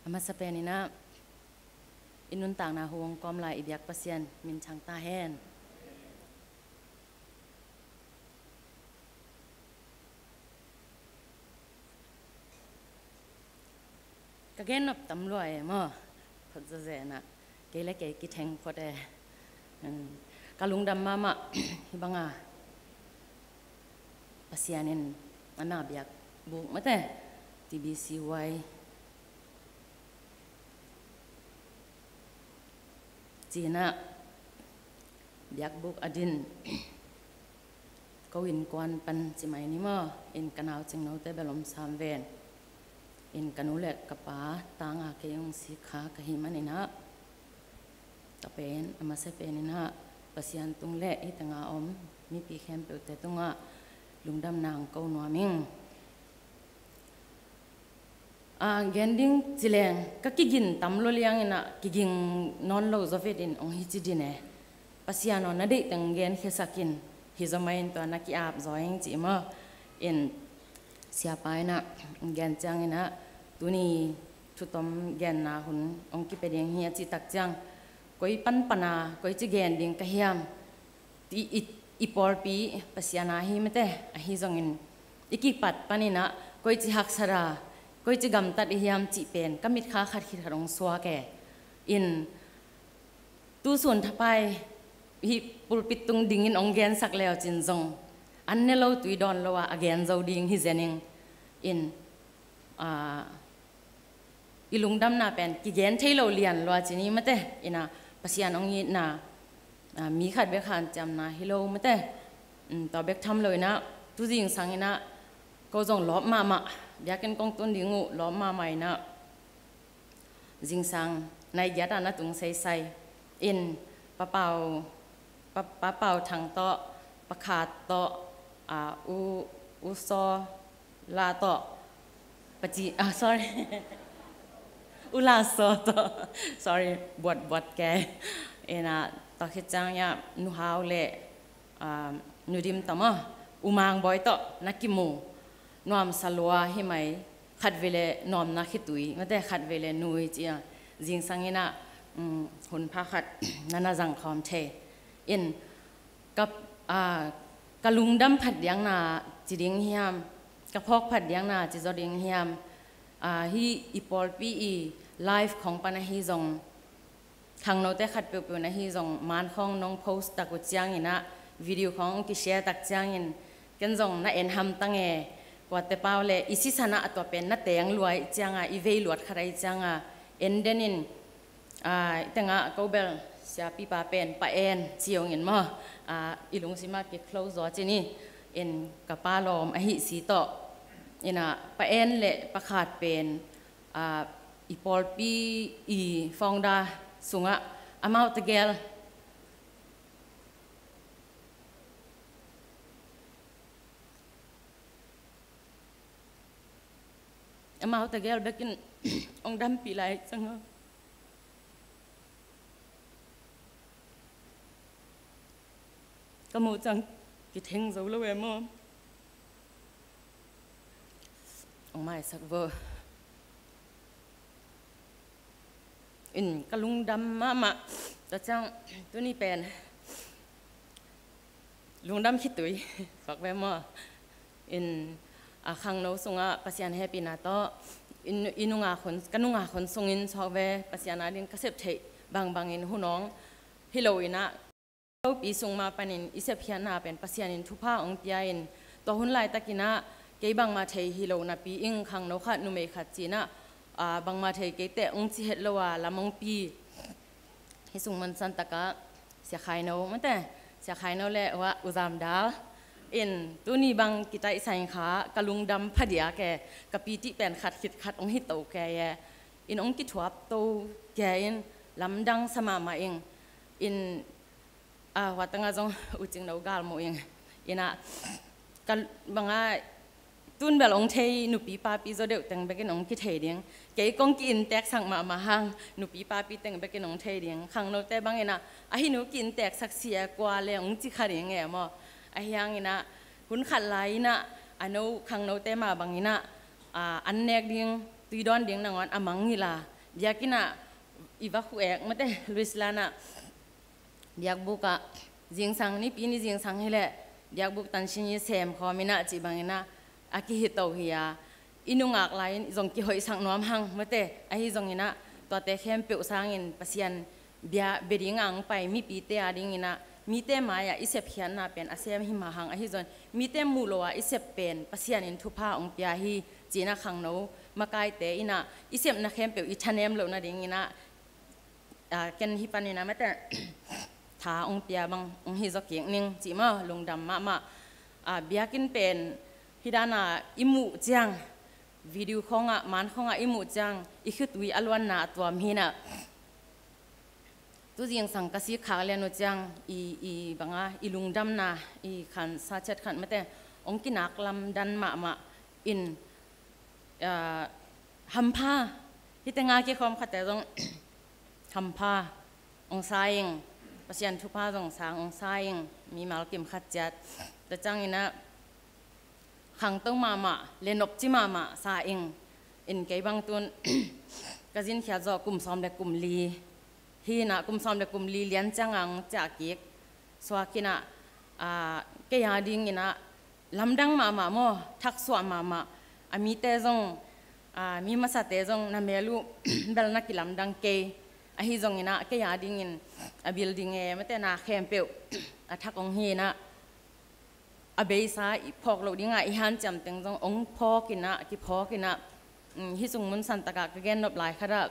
A masa peninah i nuntakna hu hong kawm lai i biak Pasian min thang ta hen. Ka gen nop tam lua e maw. Phot zazenah kei le kei kitheng phot e. Ka lungdam mahmah. Hih banga Pasian in a na biak buk mate, T B C Y cinah biakbuk a din ko innkuan pan ci mai ni maw, in ka nau cingnote bel om sam ven, in ka nu le ka pa tanga kei hong sikha ka hi maninah, ka pen a masa peninah Pasian tung le hih tanga om mipi khempeuhte tungah lungdamna hong ko nuam ing. A gen ding cileng ka kigin tam lua lianginah kiging nawn lo zaw vetin hong hi ci din e. Pasian aw, na deih teng gen khiasakin, hi zaw mai in tua na ki-ap zaw ing ci maw. In siapa inah gen cianginah tuni thutom genna hun hong kipia ding hi a cih tak ciang, koi panpana koi ci gen ding ka hiam? I, i, i pawlpi Pasian a hi mate, ahi zongin i kipat paninah koi ci haksat a, koi ci gamtat i hiam cih pen ka mitkha khat khit khat hong suak e. In tusun thapai hih pulpit tung dingin hong gensak leu cin zong an ne lo tui dawn lo a, a gen zo ding hi zening. In, a, i lungdamna pen kigen thei lo lian lua cini mate, ina Pasian hong itna, ah, mi khat bek hanciamna hi lo mate. Um, tua bek tham lo inah, tu zingsang inah, ko zong lawp mahmah, biakinn kong tun ding uh lawp mahmah inah, zingsang nai giat ah na tung seisai in, Pa Pau, Pa, Pa Pau Thang tawh, Pa Khat tawh, ah, U, U Saw La tawh, Pa Ci, ah, sorry. U La Saw tawh, sorry, buat, buat ke. Inah, tua khit ciang inah, Nu Hau le, ah, Nu Dim tawh maw, U Mang Bawi tawh na kimu. Nuamsa lua hi mai, khatvei le nuamna khitui mate, khatvei le nui ci a. Zingsang inah, um, hun pha khat na na zang khawm thei. In, ka, ah, ka lungdam phat diakna ci ding hiam, ka phawk phat diakna ci zaw ding hiam, ah, hih i pawlpi i live khawng pan ahi zong, khangnote khat peuhpeuh na hi zong, man khawng nong post tak uh ciang inah, video khawng kishare tak ciangin, ken zong na en hamtang e, kuate pau le i sisan ah a tua pen na teng lua ahih cianga, i vei luat khat ahih cianga, en den in, ah, i tengah ko bel siapipa pen Pa En ci hong in maw, ah, i lungsim ah ki close zaw ci ni, in ka pa lawm ahi si tawh, inah Pa En le Pa Khat pen, ah, i pawlpi i founder sungah amau tegel, amau tegel bekin hong dampih lai cang a. Ka muh ciang kitheng zo lo e maw. Hong maisak vo. In ka lungdam mahmah. Tua ciang tuni pen lungdam khitui suak ve maw. In, a, khangno sungah Pasian hehpihna tawh, in, i nungak hun, ka nungak hun sungin suak ve Pasian ading ka sep theih bangbangin hun hong hi lo inah, lopi sung mah panin i sepkhiatna pen Pasian in thupha hong pia in, tua hun laitakinah kei bangmah thei hi lo napi in khangno khat numei khat cinah, a, bangmah thei keiteh hong ci het lo a lam hong pi. Hih sung mun santakah Sia Khaino mate, Sia Khaino le U Zam Dal in tuni bang kitaihsa in kha ka lungdam phadiak e, ka pitih pen khat khit khat hong hi to kei e, in hong kithuap to kei in lamdang sa mahmah in, in, a, huatangah zong U Cing No galmuh in, inah ka bangah tun bel hong thei nupi papi zaw deuh teng bekin hong kithei ding. Kei kong ki-inteksak mahmah hang nupi papi teng bekin hong thei ding. Khangnote banginah ahi nu ki-inteksak sia kua le hong ci kha ding e maw. Ahi hanginah hun khat lai inah a no khangnote mah banginah, a, an nek ding, tui dawn ding nangawn a mang ngila. Biakinnah i va khu ek mate, Luislanah biakbukah zingsang, nipi ni zingsang hileh biakbuk tansin i sem khawm inah cih banginah a kihito hi a, i nungak lai-in zong kihoihsak nuam hang mate, ahi zonginah tuate khempeuh sangin Pasian bia bia dingah hong pai mipite a dinginah mite mai-ah i sepkhiatna pen a sem hi mah hang, ahi zong mite muh lo a i sep pen Pasian in thupha hong pia hi cinah khangno makaite inah i sepna khempeuh i thanem loh nadinginah, a, ken hih panin a mate tha hong pia bang hong hi zaw kik ning cih maw, lungdam mahmah. A, biakinn pen hih dana i muh ciang, video khawngah, man khawngah i muh ciang i khitui a luanna a tuam hinah, tu zingsang ka sik khak lian uh ciang i, i banga i lungdamna i khansa ciat khat mate hong kinak lamdan mahmah in, a, hampha, hih tenga kikhawm khatte zong hampha hong sa ing, Pasian thupha zong sang hong sa ing, mimal kim khat ciat. Tua cianginah khangto mahmah le nopci mahmah sa ing. In kei bang tun ka zinkhiat zawh kum sawm le kum li hinah, kum sawm le kum li lian ciangah hong ciah kik suak inah, a, kei a dinginah lamdang mahmah maw, thaksuah mahmah. A mite zong, a, mi masate zong na mel uh bel na kilamdang kei. Ahi zonginah kei a dingin a building e mate na khempeuh a thak hong hinah, a beisa i phawk loh dingah i hanciam teng zong hong phawk inah, kiphawk inah, um, hih sung mun santakah ka gennop lai khatah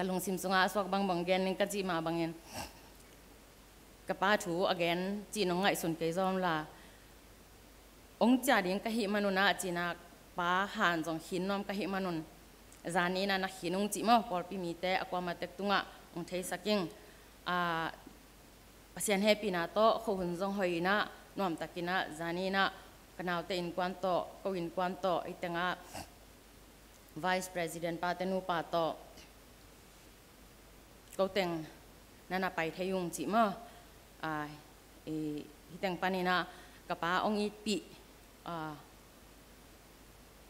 ka lungsim sungah a suak bangbang gen ning ka cih mah bangin ka pa thu a gen cih nong ngaihsun kei zaw la, hong ciah ding ka hih manun ah cina pa han zong khin nuam ka hih manun zani na na khin ung cih maw, pawlpi mite a kuamah tek tungah hong theisak ing. Pasian hehpihna tawh khuahun zong hoih inah nuamtakinah zani inah ka naute innkuan tawh, ko innkuan tawh, hih tengah Vice President pate nupa tawh ko teng na na pai thei ung cih maw. Hih teng paninah ka pa hong itpih,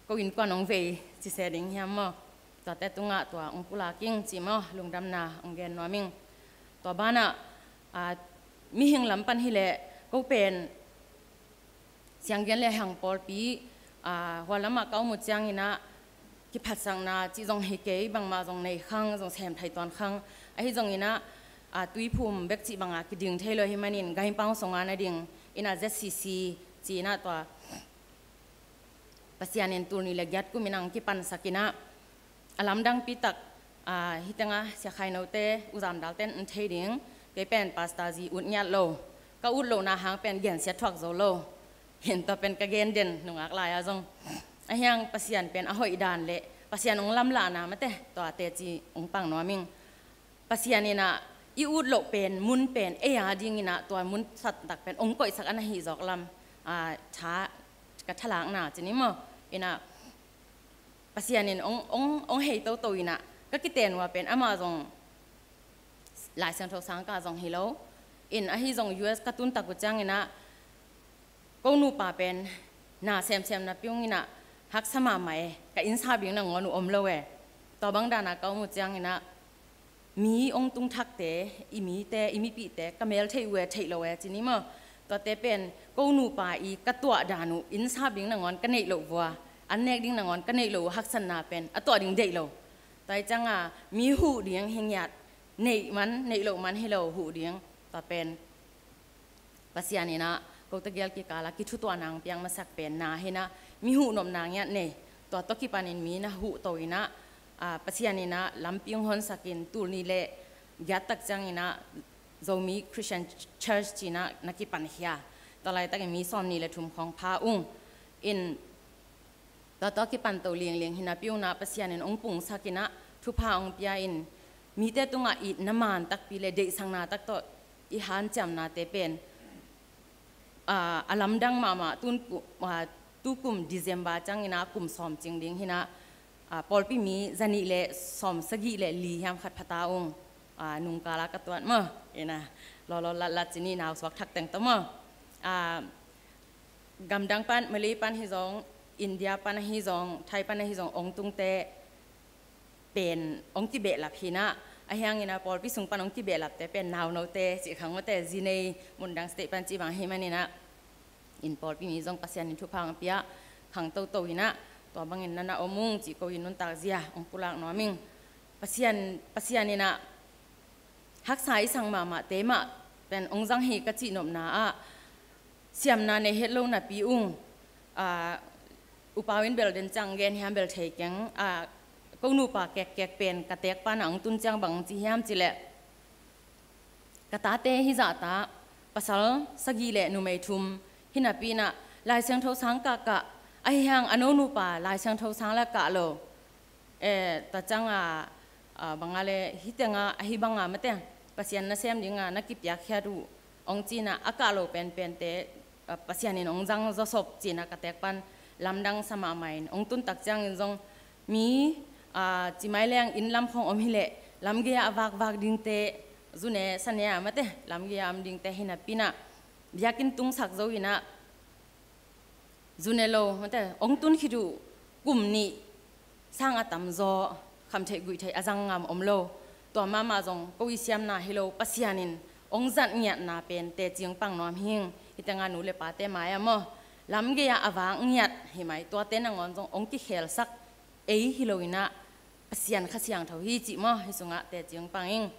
ko innkuan hong vei cise ding hiam maw, tuate tungah tua hong pulak ing cih maw, lungdamna hong gen nuam ing. Tua banah mihing lam pan hileh ko pen sianggen le hang pawlpi hua lamah ka om uh cianginah kiphatsakna cih zong hi kei, bangmah zong nei khang, zong sem thei tuan khang. Ahi zonginah tuiphum bek cih banga kiding thei lo hi manin gaimpang songa na ding inah Z C C ci inah tua Pasian in tul nih le giat kum inah hong kipansak inah a lamdangpi tak, hih tengah Sia Khai Note, U Zam Dal ten hong thei ding, kei pen pastor zi ut ngiat lo, ka ut lohna hang pen gensiat thuak zo lo. Hin tua pen ka gen den nungak lai-ah zong ahiang Pasian pen a hoih dan le Pasian hong lamlahna mate tua teci hong pang nuam ing. Pasian inah i ut loh pen mun pen ei a dinginah tua mun sattak pen hong koihsak a na hih zawk lam tha ka thalakna cini maw. Inah Pasian in hong, hong, hong hei toto inah ka kiten ua pen amah zong Lai Siangtho sangkah zong hi lo. In ahi zong U S ka tuntak uh cianginah ko nupa pen na semsem napi hong inah haksa mahmah e, ka innsap ding nangawn uh om lo e. Tua bang dana ka om uh cianginah mi hong tungthakte, i mite, i mipihte ka mel theih uh e, theih lo e cini maw. Tuate pen ko nupa i ka tuah dan uh innsap ding nangawn ka neih loh vua, an nek ding nangawn ka neih loh uh haksatna pen a tuah ding deih lo. Tua hi cianga mi huh ding hi ngiat, neih man neih loh man hi lo huh ding. Tua pen Pasian inah ko tegel kikala kithutuahna hong piak masak pen na hinah mi huh nopna ngiat nei. Tua tawh kipanin mi na huh to inah Pasian inah lampi hong honsakin tul nih le giat tak cianginah Zomi Christian Church cinah na kipan khia. Tua laitakin mi sawm nih le thum khawng pha ung. In tua tawh kipan to lingling hi napi unah Pasian in hong pungsak inah thupha hong pia in mite tungah itna man takpi le deihsakna tak tawh i hanciamnate pen a lamdang mahmah. Tukum December cianginah kum sawm cing ding hinah pawlpi mi zanih le sawm sagih le li hiam khat phata ung. Nungkala ka tuat maw, inah lawlaw latlat cini nausuak thak teng tawh maw. Gamdang pan, Malay pan hi zong, India pan ahi zong, Thai pan ahi zong hong tungte pen hong kibehlap hinah ahianginah pawlpi sung pan hong kibehlapte pen naunote cih khang mawte, zinei mundang state pan cih bang hi maninah in pawlpi mi zong Pasian in thupha hong pia khang toto inah tua bangin na na om ung cih ko in nuntak zia hong pulak nuam ing. Pasian, Pasian inah haksa i sang mahmahte mah pen hong zang hi ka cihnopna ah siamna nei het lo napi ung. Upau in bel den ciang gen hiam bel thei keng. Ko nupa kekkek pen ka teek panah hong tun ciang bang hong ci hiam cileh ka tate hizahta pasal sagih le numei thum hi napi inah Lai Siangtho sang kahkah ahi hang a no nupa Lai Siangtho sang le kah lo. Tua cianga banga le hih tenga ahi banga mate Pasian nasem dinga na kipiakkhiat uh hong cinah a kah lo penpente Pasian in hong zang zawsop cinah ka teek pan lamdang sa mahmah in hong tuntak ciangin zong mi cimai leng inn lam khawng om hileh lamgei-ah a vakvak dingte, zune sane-ah mate lamgei-ah a om dingte hi napi inah biakinn tungsak zo inah zune lo mate hong tun khit uh kum nih sang a tamzaw khamtheih guihtheih a zang ngam om lo. Tua mahmah zong ko i siamna hi lo, Pasian in hong zat ngiatna pen teci hong pang nuam hing. Hih tenga nu le pate mai-ah maw lamgei-ah a vak ngiat hi mai, tuate nangawn zong hong kikhelsak ei hi lo inah Pasian Kha Siangtho hi cih maw hih sungah teci hong pang ing.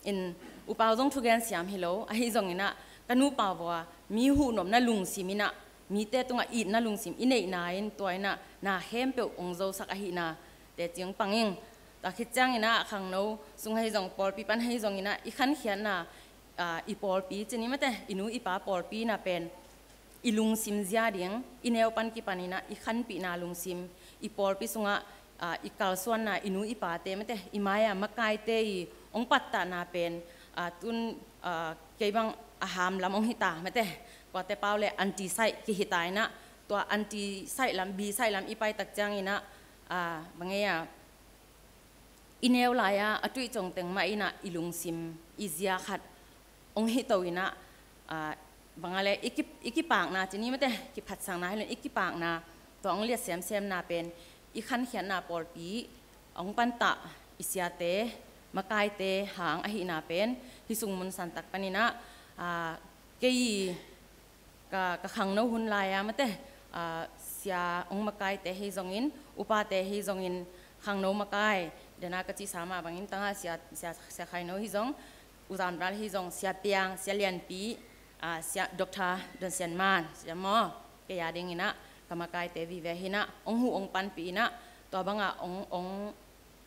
In upau zong thugen siam hi lo, ahi zonginah ka nupa vua mi huhnopna lungsim inah mite tungah itna lungsim i neihna in tua inah na khempeuh hong zosak ahihna teci hong pang ing. Tua khit ciangin ah khangno sung ahi zong, pawlpi pan ahi zongin ah i khankhiatna, ah, i pawlpi cih ni mate, i nu i pa pawlpi na pen i lungsim zia ding, i neu pan kipanin ah i khanpihna lungsim, i pawlpi sungah, ah, i kalsuanna, i nu i pate mate, i mai-ah makaite i hong pattahna pen, ah, tun, ah, kei bang a ham lam hong hita mate, kuate pau le anti saih kihi ta in ah, tua anti saih lam, bi saih lam i pai tak ciangin ah, ah, bang ei ah, i neu lai-a a tuih congteng mah in ah i lungsim i zia khat hong hito in ah, ah, bang a le i ki, i kipakna cih ni mate, kiphatsakna hi lo in i kipakna, tua hong liat semsemna pen i khankhiatna pawlpi hong pantah i siate, makaite hang ahihna pen hih sung mun santak panin ah, ah, kei ka, ka khangno hun lai-a mate, ah, sia hong makaite hi zongin, upate hi zongin, khangno makai, dena ka cihsa mah bangin tangah sia, sia, sia khaino hi zong, u Zam Ral hi zong, sia Piang, sia Lianpi, ah, sia Doctor Don Sian Man, sia maw, kei a dingin ah ka makaite vive hi in ah, hong huh hong panpih in ah, tua bangah hong, hong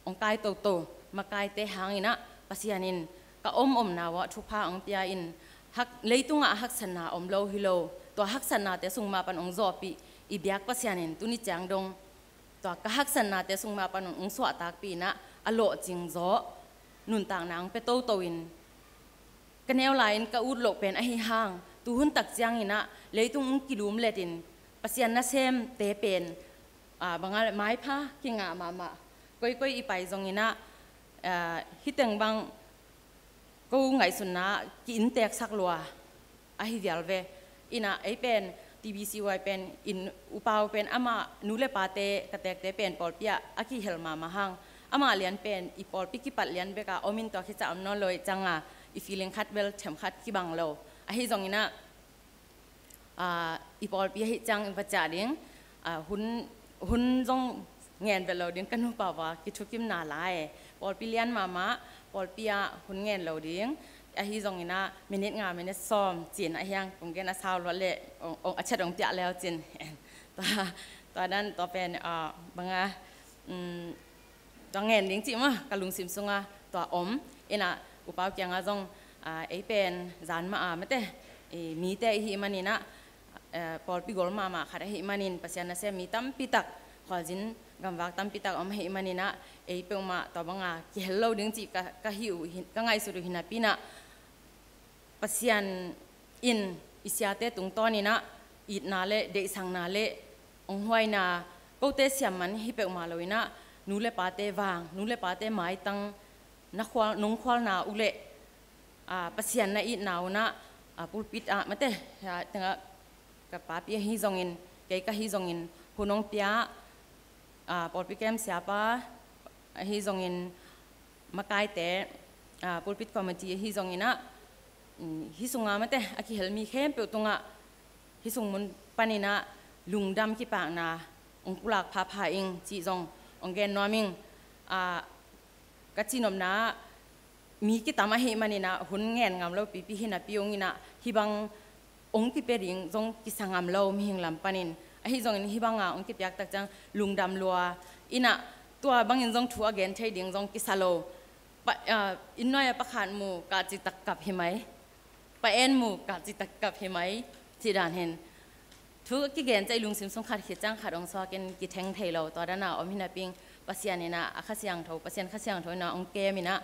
hong kai toto makaite hangin ah Pasian in ka om omna uah thupha hong pia in, hak, leitungah haksatna om lo hi lo, tua haksatnate sung mah pan hong zawhpih i biak Pasian in tuni ciang dong tua ka haksatnate sung mah pan hong suahtakpih in ah a lawhcing zaw nuntakna hong pia toto in, ka neu lai-in ka ut loh pen ahi hang, tuhun tak ciangin ah leitung hong kilum letin Pasian nasemte pen, ah, bang a le maipha kingah mahmah, koikoi i pai zongin ah, ah, hih teng bang ko ngaihsutna ki-innteksak lua ahi vial ve. In ah ei pen T B C Y pen in, upau pen amah nu le pate ka tekte pen pawlpi ah a kihel mahmah hang, amah lian pen i pawlpi kipat lian bek a om in tua khit ciang om nawn lo ahih ciangin i feeling khat bel themkhat kibang lo. Ahi zongin ah, ah, i pawlpi ahih ciang va ciah ding, ah, hun, hun zong ngen vet lo ding, ka nupa uah kithukimna lai. Pawlpi lian mahmah, pawlpi ah hun ngen lo ding. Ahi zongin ah minute nga, minute sawm cin ahi hang, kong gen a sau luat leh hong, hong, a chet hong piak leu cin. Tua, tua dan tua pen, ah, bang a, um, tua ngen ding cih mah ka lungsim sungah tua om. In ah upau kiangah zong, ah, ei pen zan mah a mate, eh, mite i hih manin ah, eh, pawlpi gol mahmah khat ahih manin, Pasian nasem mi tampi tak, khualzin gamvak tampi tak om ahih manin ah, ei peuhmah tua bang a kihel lo ding cih ka, ka hih uh hi, ka ngaihsut uh hi napi in ah, Pasian in i siate tungtawnin ah itna le deihsakna le hong huaina, kote siam man hi peuhmah lo in ah, nu le pate vang, nu le pate maitang na khual, nong khualna uh leh, ah, Pasian na itna un ah, ah, pulpit ah mate, ah, tengah ka papi ahi zongin, kei ka hi zongin, hun hong pia, ah, pawlpi kem siapa ahi zongin, makaite, ah, pulpit committee ahi zongin ah, um, hih sunga mate a kihel mi khempeuh tungah hih sung mun panin ah lungdam kipakna hong pulak phapha ing cih zong hong gen nuam ing. Ah, ka cihnopna ah mi kitam ahih manin ah hun ngen ngam lo pipi hi napi ung in ah, hih bang hong kipia ding zong kisa ngam lo mihing lam panin. Ahi zongin hih bang a hong kipiak tak ciang lungdam lua in ah, tua bangin zong thu a gen thei ding zong kisa lo. Pa, ah, inn nuai ah pakhat mu kah citak kap hi mai. Pa en mu kah citak kap hi mai. Cih dan hi in. Thu kigen ciang i lungsim sung khat khit ciang khat hong suak in kitheng thei lo. Tua dan a om hi napi ing, Pasian in ah a Kha Siangtho, Pasian Kha Siangtho in ah hong kem in ah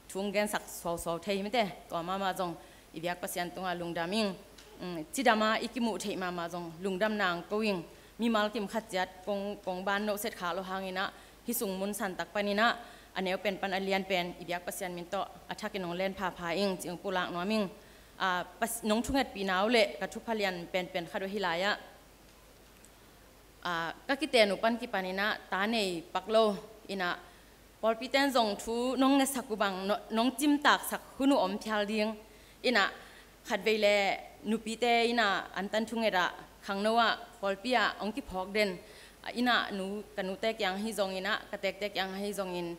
thu hong gensak suausuau thei hi mate. Tua mahmah zong i biak Pasian tungah lungdam ing. Um, cidam a i kimuh theih mahmah zong lungdamna hong ko ing. Mimal kim khat ciat kong, kong ban noh set khak lo hangin ah, hih sung mun santak panin ah, a neu pen pan a lian pen i biak Pasian min tawh a thakin hong len phapha ing cih hong pulak nuam ing. Ah, Pas-, nong thungetpihna uh leh ka thupha lian penpen khat uh hi lai ah, ah, ka kiten uh pan kipanin ah ta nei pak lo in ah, pawlpite in zong thu nong ngetsak uh bang no-, nong cimtaksak hun uh om phial ding in ah, khatvei le nupite in ah antan thunget ah, khangno ah, pawlpi ah hong kiphawk den, ah, in ah nu, ka nute kiang ahi zongin ah, ka tekte kiang ahi zongin,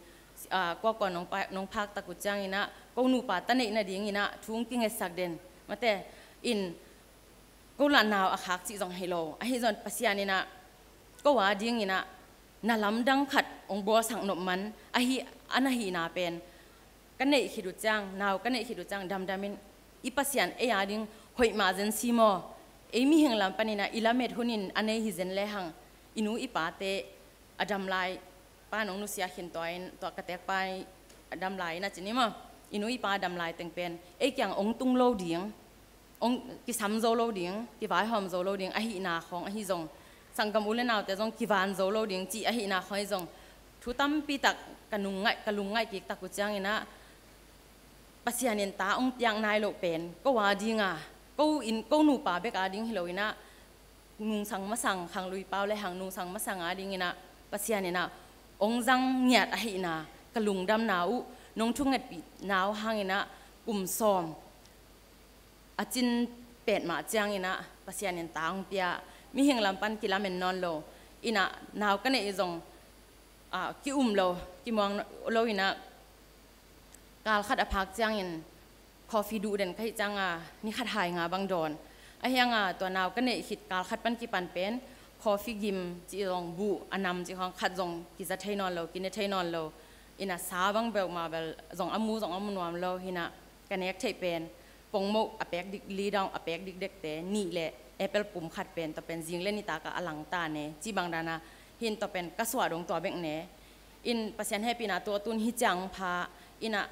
ah, kuakua nong pa-, nong phak tak uh ciangin ah, ko nupa ta neih nadingin ah thu hong kingetsak den mate in, ko lah nau a khak cih zong hi lo. Ahi zong Pasian in ah ko a dingin ah na lamdang khat hong bawlsak nop man ahi, a na hihna pen ka neih khit uh ciang, nau ka neih khit uh ciang damdamin i Pasian ei a ding hoih mah zen si maw? Ei mihing lam panin ah i lamet hunin a nei hi zen lehang i nu i pate a dam lai, pa nong nusia khin tua in, tua ka teekpa a dam lai in a ci ni maw? I nu i pa a dam lai teng pen ei kiang hong tung lo ding, hong kisam zo lo ding, kivaihawm zo lo ding ahihna khawng ahi zong, sanggam u le naute zong kivan zo lo ding cih ahihna khawng ahi zong, thu tampi tak ka nung ngaih, ka lung ngaih kik tak uh ciangin ah Pasian in ta hong piak nai loh pen ko a ding a, ko in, ko nupa bek a ding hi lo in ah, nungsang masang, khanglui pau le hang nungsang masang a dingin ah Pasian in ah hong zang ngiat ahihna ka lungdamna uh, nong thungetpih nau hangin ah kum sawm a cin pet mah ciangin ah Pasian in ta hong pia, mihing lam pan kilamen nawn lo in ah, nau ka neih zong, ah, ki-um lo, kimuang lo in ah, kal khat a phak ciangin coffee duh den ka hih cianga ni khat hai nga bang dawn. Ahi hanga tua nau ka neih khit kal khat pan kipan pen coffee gim cih zong, buh a nam cih khawng khat zong kiza thei nawn lo, kine thei nawn lo. In ah sa bang beuh mah bel zong a mu, zong a mu nuam lo hi in ah ka nek theih pen pongmoh a pek dik li dong, a pek dikdekte nih le apple pum khat pen, tua pen zing le nitak a langta ne, cih bang dana hi in, tua pen ka suah dong tua bek ne. In Pasian hehpihna tua tun hi ciang pha in ah,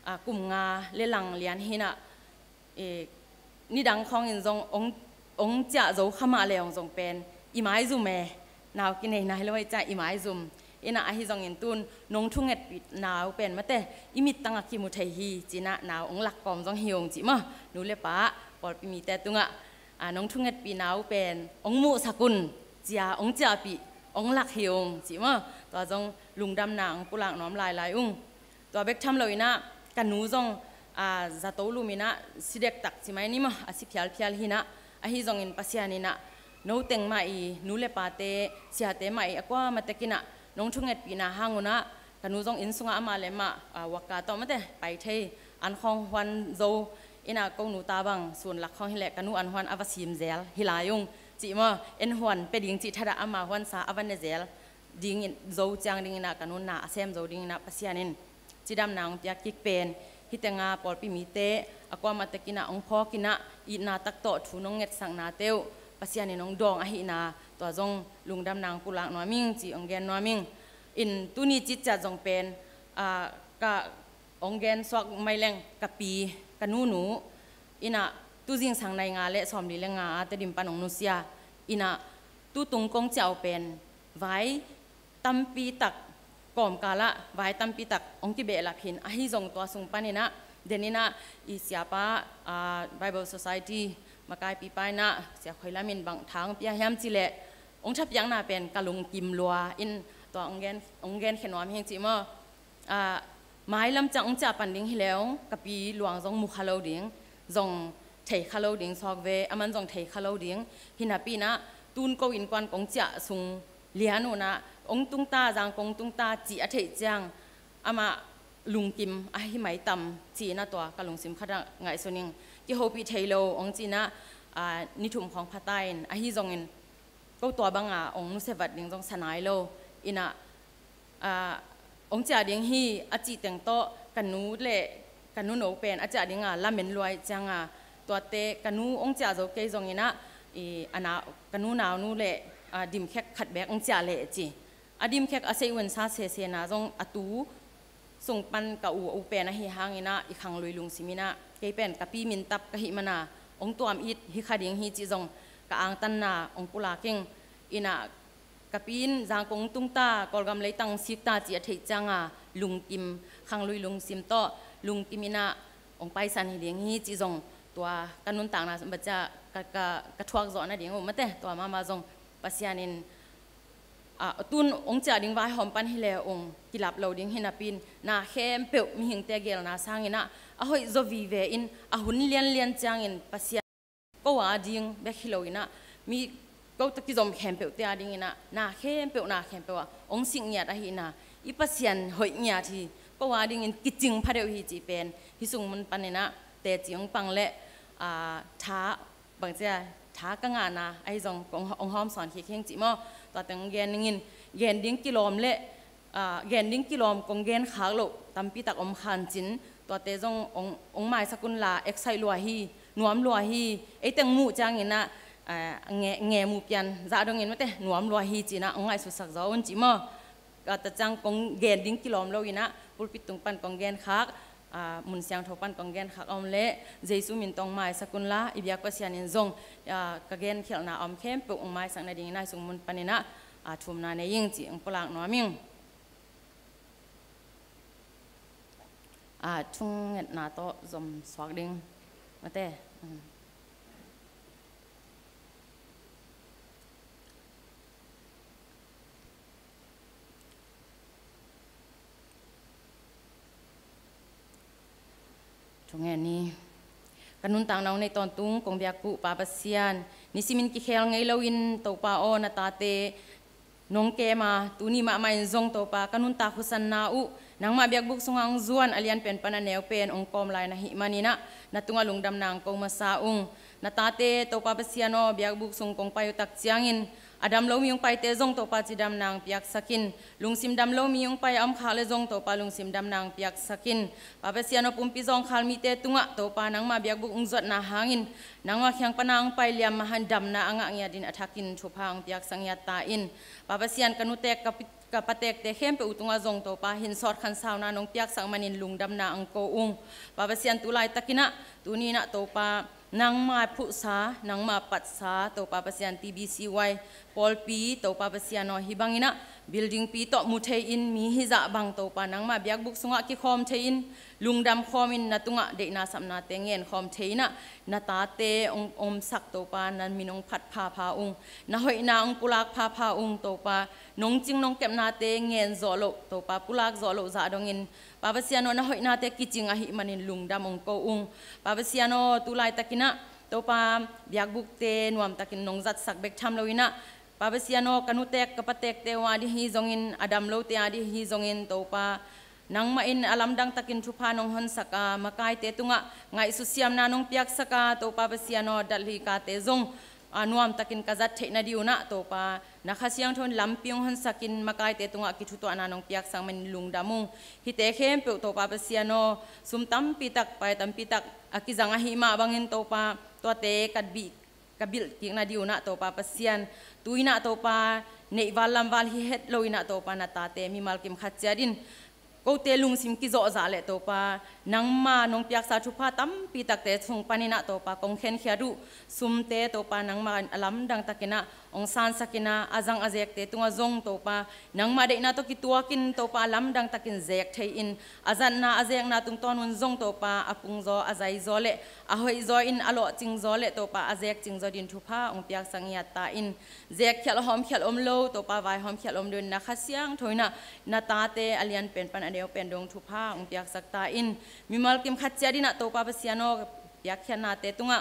ah, kum nga le lang lian hi in ah, eh, nidang khawngin zong hong, hong ciah zo kha mah le hong zong pen i maizum e, nau kinei nai lo ahi ciang i maizum. In ah ahi zongin tun nong thungetpih nau pen mate i mittang a kimu thei hi ci in ah nau hong lak kawm zong hi ung cih maw? Nu le pa, pawlpi mite tungah, ah, nong thungetpih nau pen hong muhsak un, cia hong ciahpih hong lak hi ung cih maw? Tua zong lungdamna hong pulak nuam lailai ung. Tua bek tham lo in ah ka nu zong, ah, zato lum in ah si dektak ci mai ni maw, a si phialphial hi in ah, ahi zongin Pasian in ah no teng mah i, nu le pate, siate mah i a kuamah tek in ah nong thungetpihna hang un ah ka nu zong inn sungah amah le amah, ah, wakka tawh mate pai thei, an khawng huan zo in ah, ko nu ta bang sun lak khawng hi leh ka nu an huan a va sim zel hi lai ung cih maw, en huan pia ding cih thadah ama huansa a va ne zel dingin, zo ciang dingin ah ka nu na a sem zo dingin ah Pasian in cidamna hong piak kik pen, hih tenga pawlpi mite a kuamah tek in ah hong phawk in ah itna tak tawh thu nong ngetsaknate uh Pasian in hong dawng ahihna, tua zong lungdamna hong pulak nuam ing ci hong gen nuam ing. In tuni citciat zong pen, ah, ka hong gen suak mai leng ka pi, ka nunu in ah tu zingsang nai nga le sawmli le nga a Tedim pan hong nusia in ah, tu tung kong ciah uh pen vai tampi tak, kawmkal ah vai tampi tak hong kibehlap hi in, ahi zong tua sung panin ah den in ah i siapa, ah, Bible Society makaipipa in ah Sia Khoi Lam in bang tha hong pia hiam cih leh, hong thapiakna pen ka lungkim lua in, tua hong gen, hong genkhia nuam hi ing cih maw? Ah, mailam ciang hong ciah pan ding hi leh hong ka pi luang zong mu kha lo ding, zong thei kha lo ding, sawk ve, aman zong thei kha lo ding. Hi napi in ah tun ko innkuan kong ciah sung lian un ah hong tung ta, Zangkong hong tung ta cih a theih ciang amah lungkim ahi mai tam ci in ah tua ka lungsim khat ah ngaihsun ing. Kihopih thei lo hong ci in ah, ah, ni thum khawng pha ta in, ahi zongin ko tua banga hong nusia vat ding zong sa nai lo in ah, ah, hong ciah ding hi a cih teng tawh ka nu le ka nuno pen a ciah dinga lamen lua ahih cianga, tuate ka nu hong ciah zo kei zongin ah, i, a na, ka nu naunu le, ah, dimkhek khat beek hong ciah leh ci. A dimkhek a sei uh in sa sesena zong a tu sung pan ka u, u pen ahi hangin ah i khanglui lungsim in ah kei pen ka pi mintap ka hih mana hong tuam it hi kha ding hi cih zong ka angtanna hong pulak ing. In ah ka pi in Zangkong tung ta, Kawlgam leitang sik ta cih a theih cianga lungkim, khanglui lungsim tawh lungkim in ah hong paisan hi ding hi cih zong tua ka nuntakna bacia ka, ka, ka thuak zawh nading uh mate, tua mahmah zong Pasian in, ah, tun hong ciah ding vaihawm pan hi le hong kilap lo ding hi napi in, na khempeuh mihingte geelna sangin ah a hoih zaw vive in, a hun lianlian ciangin Pasian ko a ding bek hi lo in ah, mi ko tawh kizom khempeuhte a dingin ah na khempeuh, na khempeuh ah hong sik ngiat ahihna, i Pasian hoih ngiat hi, ko a dingin kicing pha deuh hi cih pen hih sung mun panin ah teci hong pang leh, ah, tha bangcia, tha ka ngahna ahi zong kong hong hawmsawn khik hi ing cih maw? Tua teng gen ning in, gen ding kilawm leh, ah, gen ding kilawm kong gen khak loh tampi tak om kha in cin, tuate zong hong, hong maisak unla, excite lua hi, nuam lua hi, ei teng muh ciangin ah, ah, nge, nge mu pian zah dongin mate nuam lua hi ci-in ah hong ngaihsutsak zaw un ci maw. Ka ta ciang kong gen ding kilawm lo in ah, pulpit tung pan kong gen khak, ah, mun siangtho pan kong gen khak a om leh, Jesu min tawh hong maisak unla, i biak Pasian in zong, ah, ka genkhialhna a om khempeuh hong maisak nadingin ah, hih sung mun panin ah, ah, thumna nei ing ci hong pulak nuam ing. Ah, thungetna tawh zom suak ding mate. Mm. Thungen ni. Ka nuntakna hong nei tawntung kong biak uh Pa Pasian, nisimin kikhel ngei loin Topa aw, na tate nong kem a, tuni mahmah in zong Topa, ka nuntak husanna uh nangmah biakbuk sungah hong zuan, a lianpen pan a neupen hong kawm lai na hih manin ah, na tungah lungdamna hong ko masa ung. Na tate Topa Pasian aw, biakbuk sung kong pai uh tak ciangin, a dam lo mi hong paite zong Topa cidamna hong piaksak in. Lungsim dam lo mi hong pai a om khak leh zong Topa lungsim damna hong piaksak in. Pa Pasian aw, pumpi zawngkhal mite tungah Topa nangmah biakbuk hong zuatna hangin, nangmah kiang pana hong pai liam mah in damna a ngah ngiatin a thakin thupha hong piaksak ngiat ta in. Pa Pasian, ka nutek ka pi-, ka patekte khempeuh uh tungah zong Topa, hinsawt khansauna nong piaksak manin lungdamna hong ko ung. Pa Pasian, tu laitakin ah, tuni in ah Topa, nangmah phuhsa, nangmah patsa Topa Pasian, T B C Y pawlpi Topa Pasian aw, hih bangin ah buildingpi tawh mu thei-in, mi hizah bang Topa nangmah biakbuk sungah kikhawm thei-in, lungdam khawmin na tungah deihna sapnate ngen khawm thei-in ah, na tate hong omsak Topa, na min hong phat phapha ung, na hoihna hong pulak phapha ung Topa. Nong cing nong kepnate ngen zawh loh Topa, pulak zawh loh zah dongin, Pa Pasian aw, na hoihnate kicing ahih manin lungdam hong ko ung. Pa Pasian aw, tu laitakin ah Topa, biakbukte nuamtakin nong zatsak bek tham loin ah, Pa Pasian aw, ka nutek ka patekte uh a ding hi zongin, a dam lote a ding hi zongin Topa, nangmah in a lamdang takin thupha nong honsak a, makaite tungah ngaihsut siamna nong piaksak a, Topa Pasian aw, Delhi kate zong, a, nuamtakin ka zat theih nading un ah Topa, na Kha Siangtho in lampi hong honsakin, makaite tungah kithutuahna nong piaksak manin lungdam ung. Hihte khempeuh Topa Pasian aw, sum tampi tak, pai tampi tak a kizang ahih mah bangin Topa, tuate ka bih, ka bilh kik nading un ah Topa Pasian, tu-in ah Topa, neihval lamval hi het loin ah Topa, na tate mimal kim khat ciat in, kote lungsim kizawhzah leh Topa, nangma nong piaksa thupha tampi takte sung panin ah Topa, kong khenkhiat uh sumte Topa, nangma a lamdang takin ah hong sansakin ah, a zang a zekte tungah zong Topa, nangma deihna tawh kituakin Topa, a lamdang takin zek thei-in, a zatna a zekna tungtawn un zong Topa, a pungzaw, a zaizaw leh a hoihzaw in, a lawhcingzaw leh Topa, a zekcingzaw dingin thupha hong piaksak ngiat ta in. Zekkhialh hawmkhialh om lo Topa, vaihawmkhialh om lo in, na Kha Siangtho in ah na tate a lianpen pan a neupen dong thupha hong piaksak ta in. Mimal kim khat ciat in ah Topa Pasian aw, piakkhiatnate tungah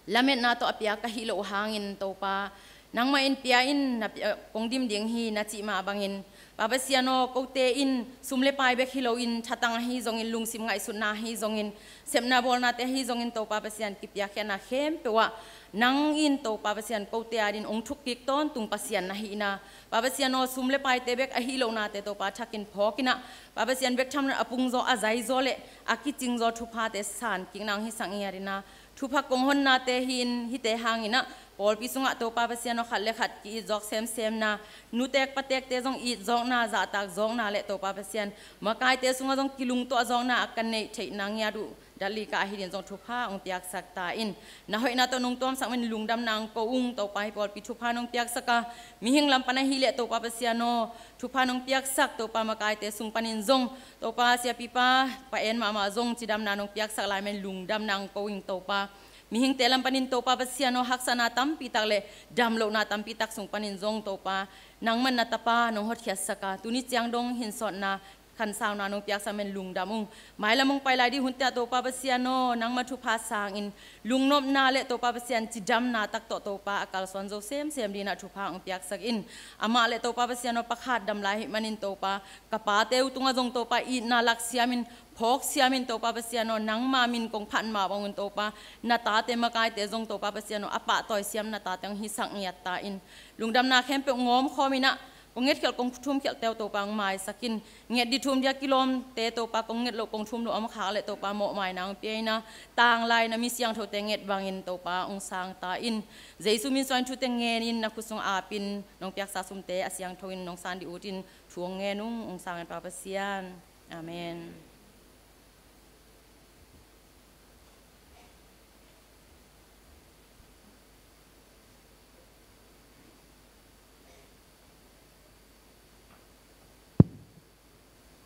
lametna tawh a piak ka hih loh hangin Topa, nangmah in pia in, na pia, kong dim ding hi na cih mah bangin, Pa Pasian aw, kote in sum le pai bek hi loin, thatang ahi zongin, lungsim ngaihsutna ahi zongin, sepna bawlnate ahi zongin Topa Pasian, kipiakkhiatna khempeuh ah nang in Topa Pasian, kote adingin hong thukkik tawntung Pasian na hihna, Pa Pasian aw, sum le paite bek ahi lohnate Topa, thakin phawkin ah, Pa Pasian, bek tham loin a pungzaw, a zaizaw leh a kicingzaw thuphate sankikna hong hisak ngiat in ah, thupha kong honnate hi in, hihte hangin ah pawlpi sungah Topa Pasian aw, khat le khat ki-itzawk semsemna, nutek patekte zong itzawkna, zahtakzawkna leh Topa Pasian, makaite sungah zong kilungtuahzawkna a ka neih theihna ngiat uh, Delhi ka ahi dingin zong thupha hong piaksak ta in. Na hoihna tawh nong tuamsak manin lungdamna hong ko ung Topa, hih pawlpi thupha nong piaksak a, mihing lam pan ahih leh Topa Pasian aw, thupha nong piaksak Topa, makaite sung panin zong Topa, siapipa Pa En mahmah zong cidamna nong piaksak lai manin lungdamna hong ko ing Topa. Mihingte lam panin Topa Pasian aw, haksatna tampi tak leh damlohna tampi tak sung panin zong Topa, nangman na tapa nong hotkhiatsak a, tuni ciang dong hinsawtna, khansauna nong piaksak manin lungdam ung. Mailam hong pai lai ding hunte ah Topa Pasian aw, nangma thupha sangin lungnopna leh Topa Pasian, cidamna tak tawh Topa, a kalsuan zo semsem dingin ah thupha hong piaksak in. Amah leh Topa Pasian aw, pakhat dam lai ahih manin Topa, ka pate uh tungah zong Topa, itna lak siamin, phawk siamin Topa Pasian aw, nangma min kong phat mah bangin Topa, na tate makaite zong Topa Pasian aw, a pahtawi siam na tate hong hisak ngiat ta in. Lungdamna khempeuh ngawm khawmin ah, kong ngetkhialh, kong thumkhialhte uh Topa hong maisak in. Nget ding thum ding a kilawmte Topa, kong nget loh, kong thum loh a om khak leh Topa mawhmaina hong pia in a, tanglai na mi siangthote nget bangin Topa hong sangta in. Jesu min suangin thute ngenin na khut sungah apin, nong piaksa sumte a siangtho in nong san ding utin thu hong ngen ung, hong sang in Pa Pasian. Amen.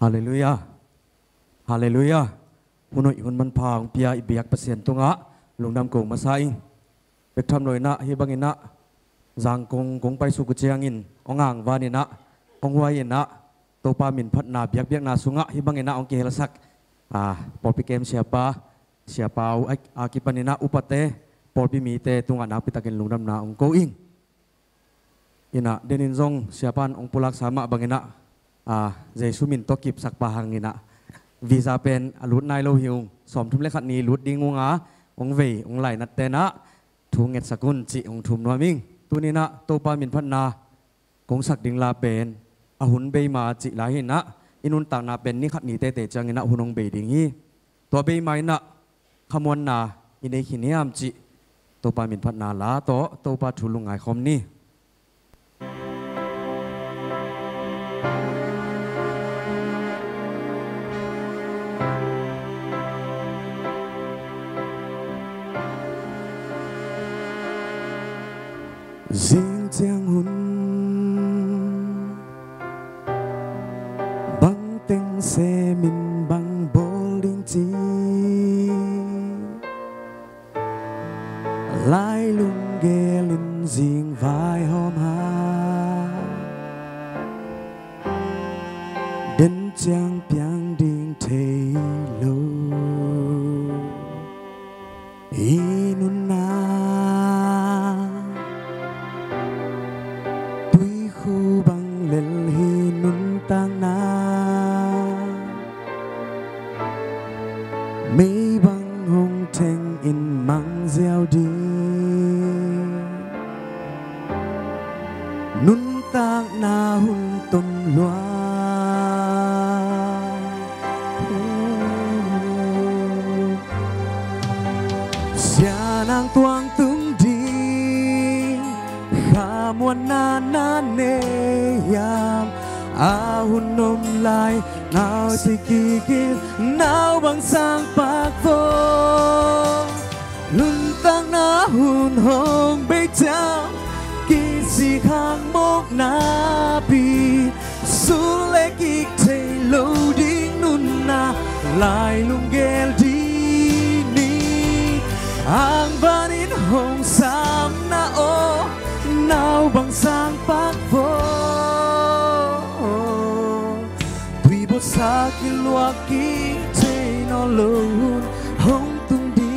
Halleluiah. Halleluiah. Hun hoih hun manpha hong pia i biak Pasian tungah lungdam ko masa ing. Bek tham lo in ah, hih bangin ah Zangkong kong paisuk uh ciangin hong angvan in ah, hong huai in ah, Topa min phatna biakbiakna sungah hih bangin ah hong kihelsak, ah, pawlpi kem siapa, siapa uh a, a kipan in ah upate, pawlpi mite tungah nakpitakin lungdamna hong ko ing. In ah denin zong siapa in hong pulaksa mah bangin ah, ah, Jesu min tawh kipsak pah hangin ah, visa pen a lut nai lo hi ung, sawmthum le khat ni lut ding ung a, hong vei hong lainatte in ah thu ngetsak un cih hong thum nuam ing. Tuni in ah Topa min phatna kong sak ding la pen a hun bei ma cih la hi in ah, i nuntakna pen ni khat ni teitei ciangin ah hun hong bei ding hi. Tua bei ma in ah khamuanna i nei khin hiam cih Topa min phatna la tawh Topa thu lungngai khawm ni. Zing ciang hun bang teng semin bang bawl ding ci, lai lunggel in zing vaihawm ha. Den ciang piang ding thei lo i nunna, tuikhu bang lel hi nuntakna, mei bang hong theng in mang ziau ding, nuntakna hun tom lua. Sianang tuang tung ding khamuanna na nei hiam? A hun om lai nau si kik in, nau bang sang pak vo. Nuntakna hun hong bei ciang, kisik hang mawkna pi, sul le kik thei lo ding nunna, lai lunggel ding ni. Angvan in hong samna aw, nau bang sang pak vo. Tui bawlsa kiluak kik thei nawn lo hun hong tung ding.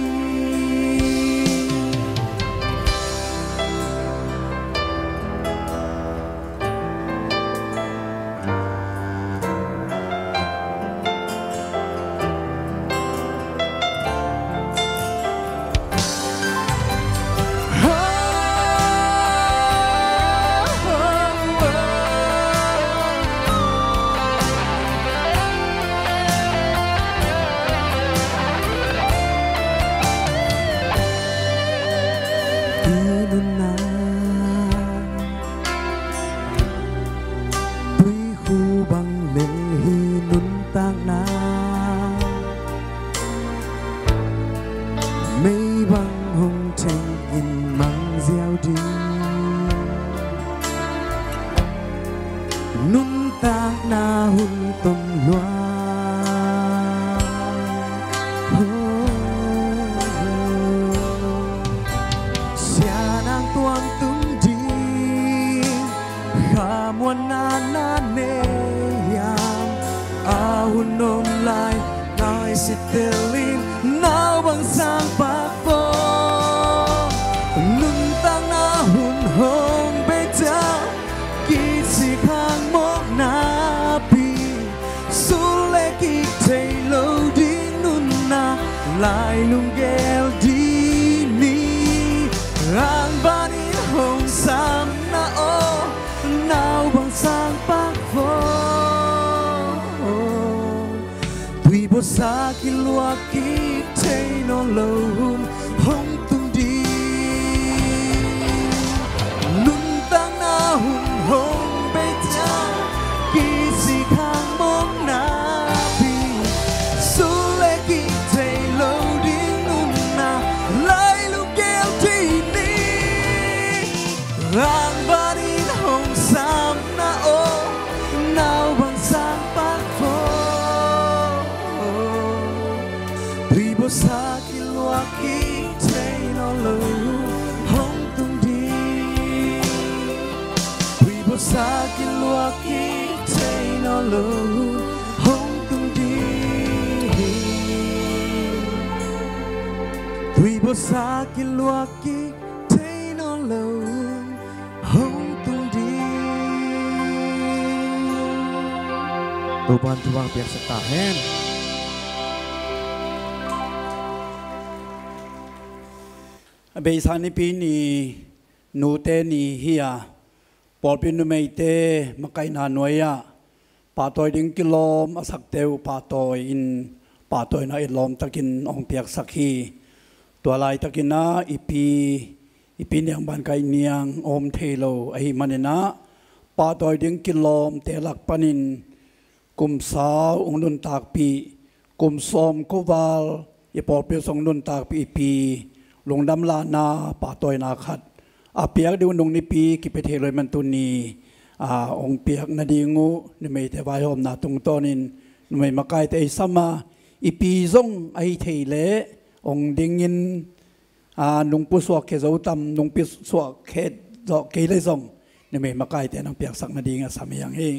Tuikhu bang lel hi nuntakna, mei bang hong theng in mang ziau ding, nuntakna hun tom lua. Sianang tuang tung ding khamuanna na nei hiam? A hun om lai nai si tel in, nau bang sang pak vo. Nuntakna hun hong bei ciang, kisik hang mawkna pi, sul le kik thei lo ding nunna, lai lunggel ding ni. Angvan in hong samna aw, nau bang sang Sa kiluak kik thei nawn lo hun hong tung ding. Nuntakna hun hong bei ciang, kisik hang mawkna pi. Suleh kik thei lo ding nunna, lailung gel thei ni. Rangbanin hong samna aw, naubang sang pan pho. Tuibuasa kiluak kik thei nawn lo hong tung ding. Tuibuasa kiluak kik thei nawn lo hong tung ding. Tuibuasa kiluak kik thei nawn lo hong tung ding. Topan thupha piaksak ta hen. A beisa nipi ni, nute ni hi a, pawlpi numeite makaihna nuai-ah pahtawi ding kilawm a sakte uh pahtawi in, pahtawina i lawm takin hong piaksak hi. Tua laitakin ah i pi, i pi Niang Ban Kaih Niang om thei lo ahih manin ah, pahtawi ding kilawmte lak panin kum sau hong nuntakpih, kum sawm khuaval i pawlpi sung nuntakpih i pi lungdam lahna pahtawina khat a piak ding uh nung nipi kipia thei lo ahih man tuni a hong piak nading uh numeite vaihawmna tungtawnin numei makaite i sam a, i pi zong ahi thei leh hong dingin a, nung pusuak khia zo tam, nung pusuak khia zo kei leh zong numei makaite nang piaksak nading a sam hi hang hi.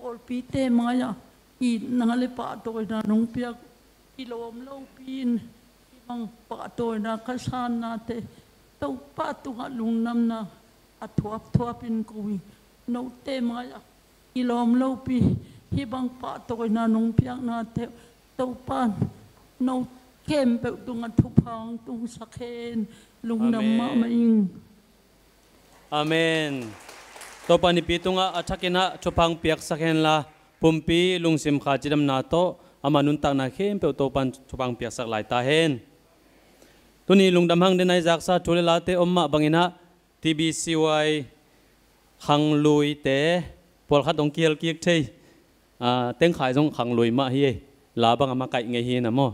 Pawlpite mai-ah itna le pahtawina nong piak, kilawm lopi-in hih bang pahtawina ka sannate Topa tungah lungdamna a thuapthuap in ko hi. Note mai-ah kilawm lopi hih bang pahtawina nong piaknate Topa in no khempeuh tungah thupha hong tungsak hen. Lungdam mahmah ing. Amen. Topa in i pi tungah a thakin ah thupha hong piaksak henla, pumpi lungsim kha cidamna tawh ama nuntakna khempeuh Topa in thupha hong piaksak lai ta hen. Tuni lungdam hang den a i zaksa thu le late om mah bangin ah T B C Y khangluite pawlkhat hong kihel kik thei. Ah, Tengkhai zong khanglui mah hi ei. La bang a makaih ngei hi na maw.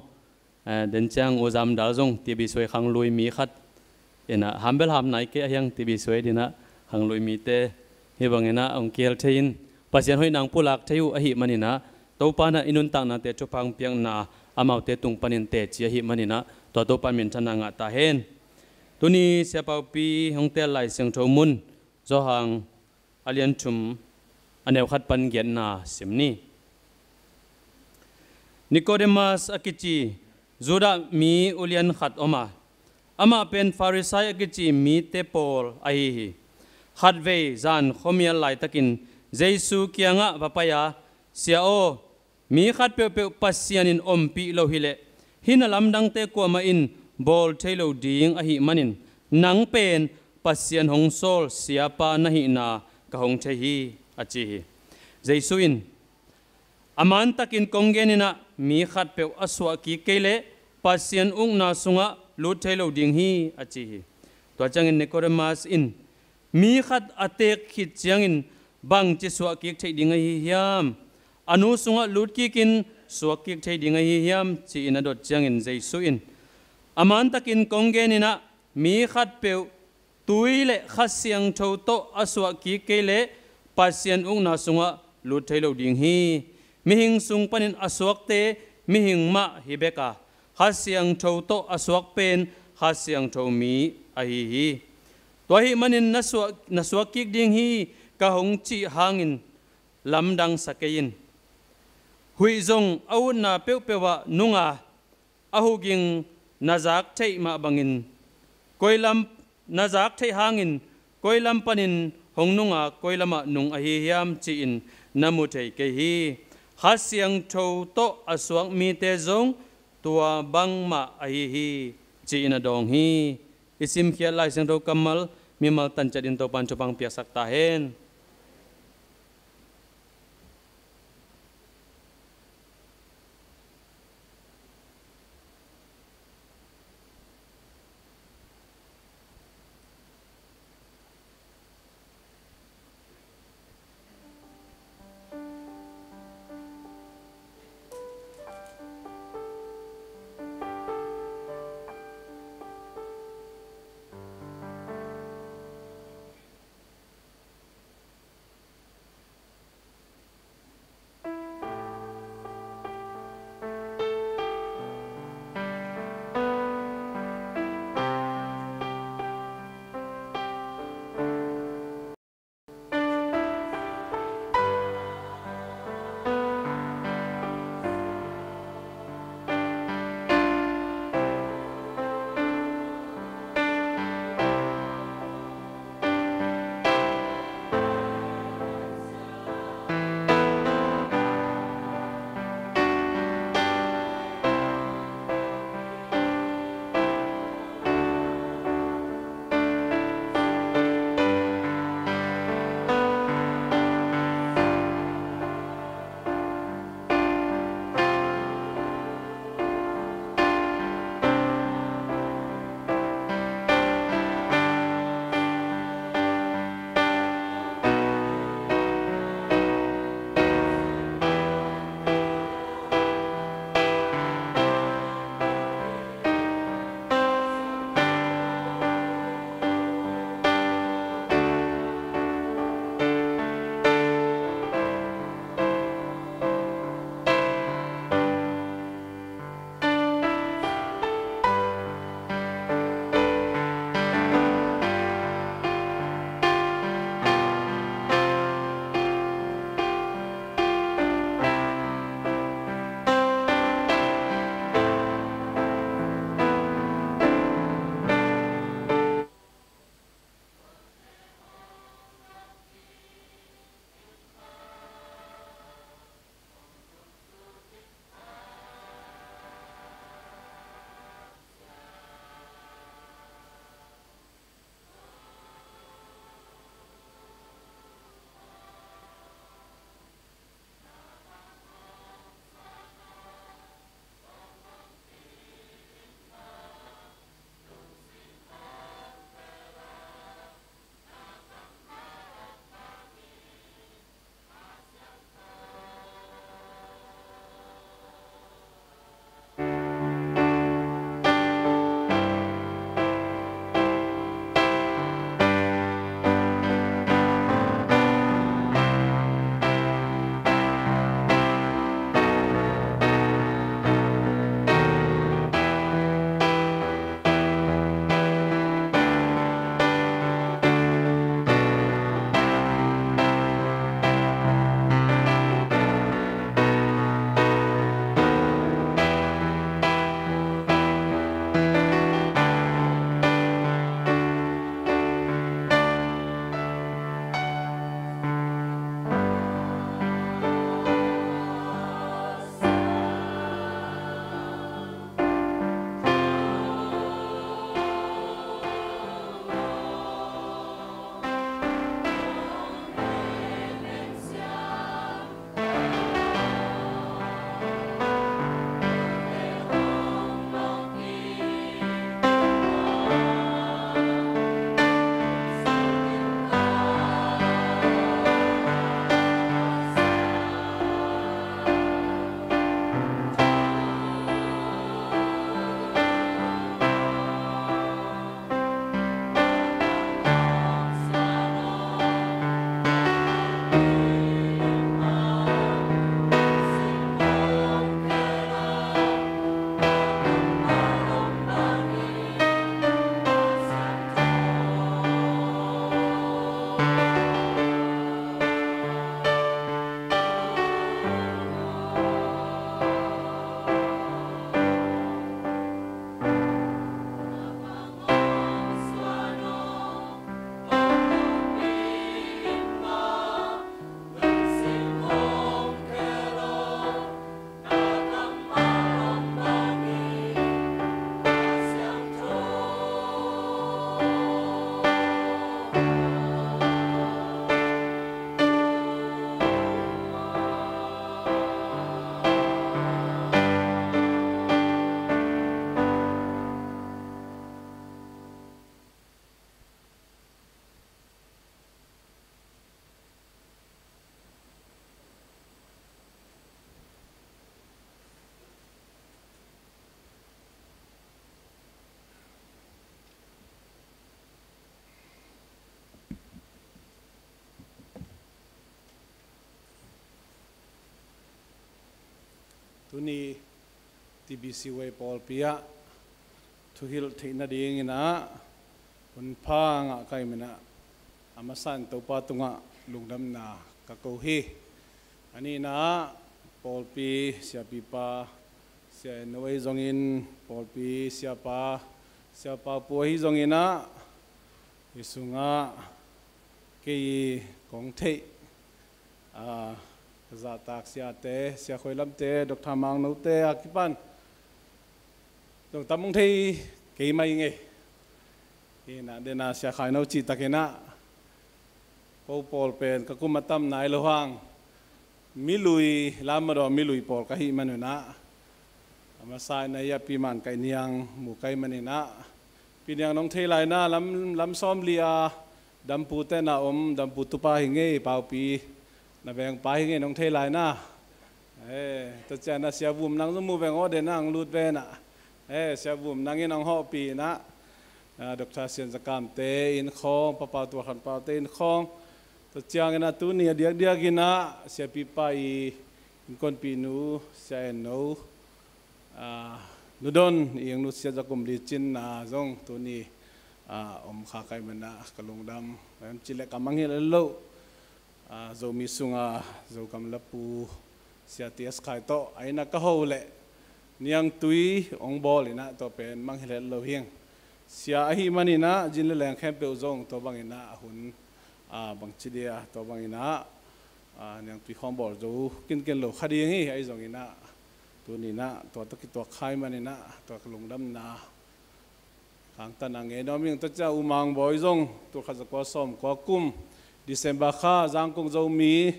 Ah, den ciang U Zam Dal zong T B C Y khanglui mi khat in ah, ham bel ham nai kei a hiang T B C Y ding ah khanglui mite hih bangin ah hong kihel thei in, Pasian hoihna hong pulak thei uh ahih manin ah, Topa in ah i nuntaknate thupha hong piakna amaute tung panin teci ahih manin ah, tua Topa in minthanna ngah ta hen. Tuni Siapaupi hong tel Lai Siangtho mun Johan a lian thum, a neu khat pan giatna sim ni. Nikodemas a kici Judah mi ulian khat om a, amah pen Farisai a kici mite pawl ahi hi. Khatvei zan khuamial laitakin Jesu kiangah va pai a, "Sia aw, mi khat peuhpeuh Pasian in ompih lo hileh, hih na lamdangte kuamah in bawl thei lo ding ahih manin, nang pen Pasian hong sawl siapa na hihna ka hong thei hi," a ci hi. Jesu in, "A mantakin kong gen in ah, mi khatpeuh a suah kik kei leh Pasian ukna sungah lut thei lo ding hi, a ci hi. Tua ciangin Nikodemas in, mi khat a teek khit ciangin bangci suahkik theih ding ahi hiam? A nu sungah lutkikin suakkik thei ding ahi hiam? Ci-in a dot ciangin Jesu in, a mantakin kong genin ah, mi khatpeuh tui le Kha Siangtho tawh a suahkik kei leh Pasian ukna sungah lut thei lo ding hi. Mihing sung panin a suakte mihing mah hi bek a, Kha Siangtho tawh a suak pen Kha Siangtho mi ahi hi. Tua ahih manin na suak, na suakkik ding hi, ka hong cih hangin lamdang sa kei in. Huih zong a utna peuhpeuh ah nung a, a huging na zak theih mah bangin, koi lam, na zak theih hangin koi lam panin hong nung a, koi lamah nung ahi hiam, ci-in na mu thei kei hi. Kha Siangtho tawh a suak mite zong tua bangmah ahi hi, ci-in a dawng hi. I simkhiat Lai Siangtho kammal mimal tanciatin Topan thupha piaksak ta hen. Tuni T B C Y pawlpi ah thuhilh theih nadingin ah hunpha ngah ka hih manin ah, a masa in Topa tungah lungdamna ka ko hi. A nihna ah pawlpi siapipa, Sia En No ahi zongin pawlpi siapa, Sia Pau Pu ahi zongin ah, hi sungah kei kong theih, a, ka zahtak siate, Sia Khoi Lamte, Doctor Mang Note a kipan zong tam hong thei kei mai ngei. Hi na, dena Sia Khai No cih takin ah, ko pawl pen ka kum a tam nai lo hang, milui, lam madaw milui pawl ka hih manun ah, a masa in ah, hih a pi man kai niang mu kai manin ah, pi niang nong thei lai na, lam, lam sawm li a dampu tena om, dampu tupa hi ngei, paupi na vengpa hi ngei, nong thei lai na. Eh, tua ciang ah Sia Vum Nang zong mu veng aw, dena hong lut ve na. Eh, Sia Vum Nang in hong hawhpih na. Ah, Doctor Sian Za Kamte in khawng, Papa Tual Khan Paute in khawng. Tua ciangin ah tuni a diakdiakin ah siapipa i innkuanpihnu, Sia En No, ah, Nu Don, i ing nu Sia Za Kum Li Cin na zong tuni, ah, om kha ka hih manin ah ka lungdam. Bang hiam cih leh ka mangngilh het loh, ah, Zomi sunga Zogam Lapu Sia T S Khai tawh a inn ah ka ho leh niangtui hong bawl in ah, tua pen mangngilh het lo hi ing. Sia ahih manin ah zin le leng khempeuh zong tua bangin ah a hun, ah, bangci dia, tua bangin ah, ah, niangtui khawng bawl zo kinken lo kha ding hi. Ahi zongin ah tuni in ah tua tawh kituak kha ahih manin ah tua ka lungdamna khangtan a ngen nuam ing. Tua ciang U Mang Bawi zong tul khat za kua sawm kua kum December kha Zangkong Zomi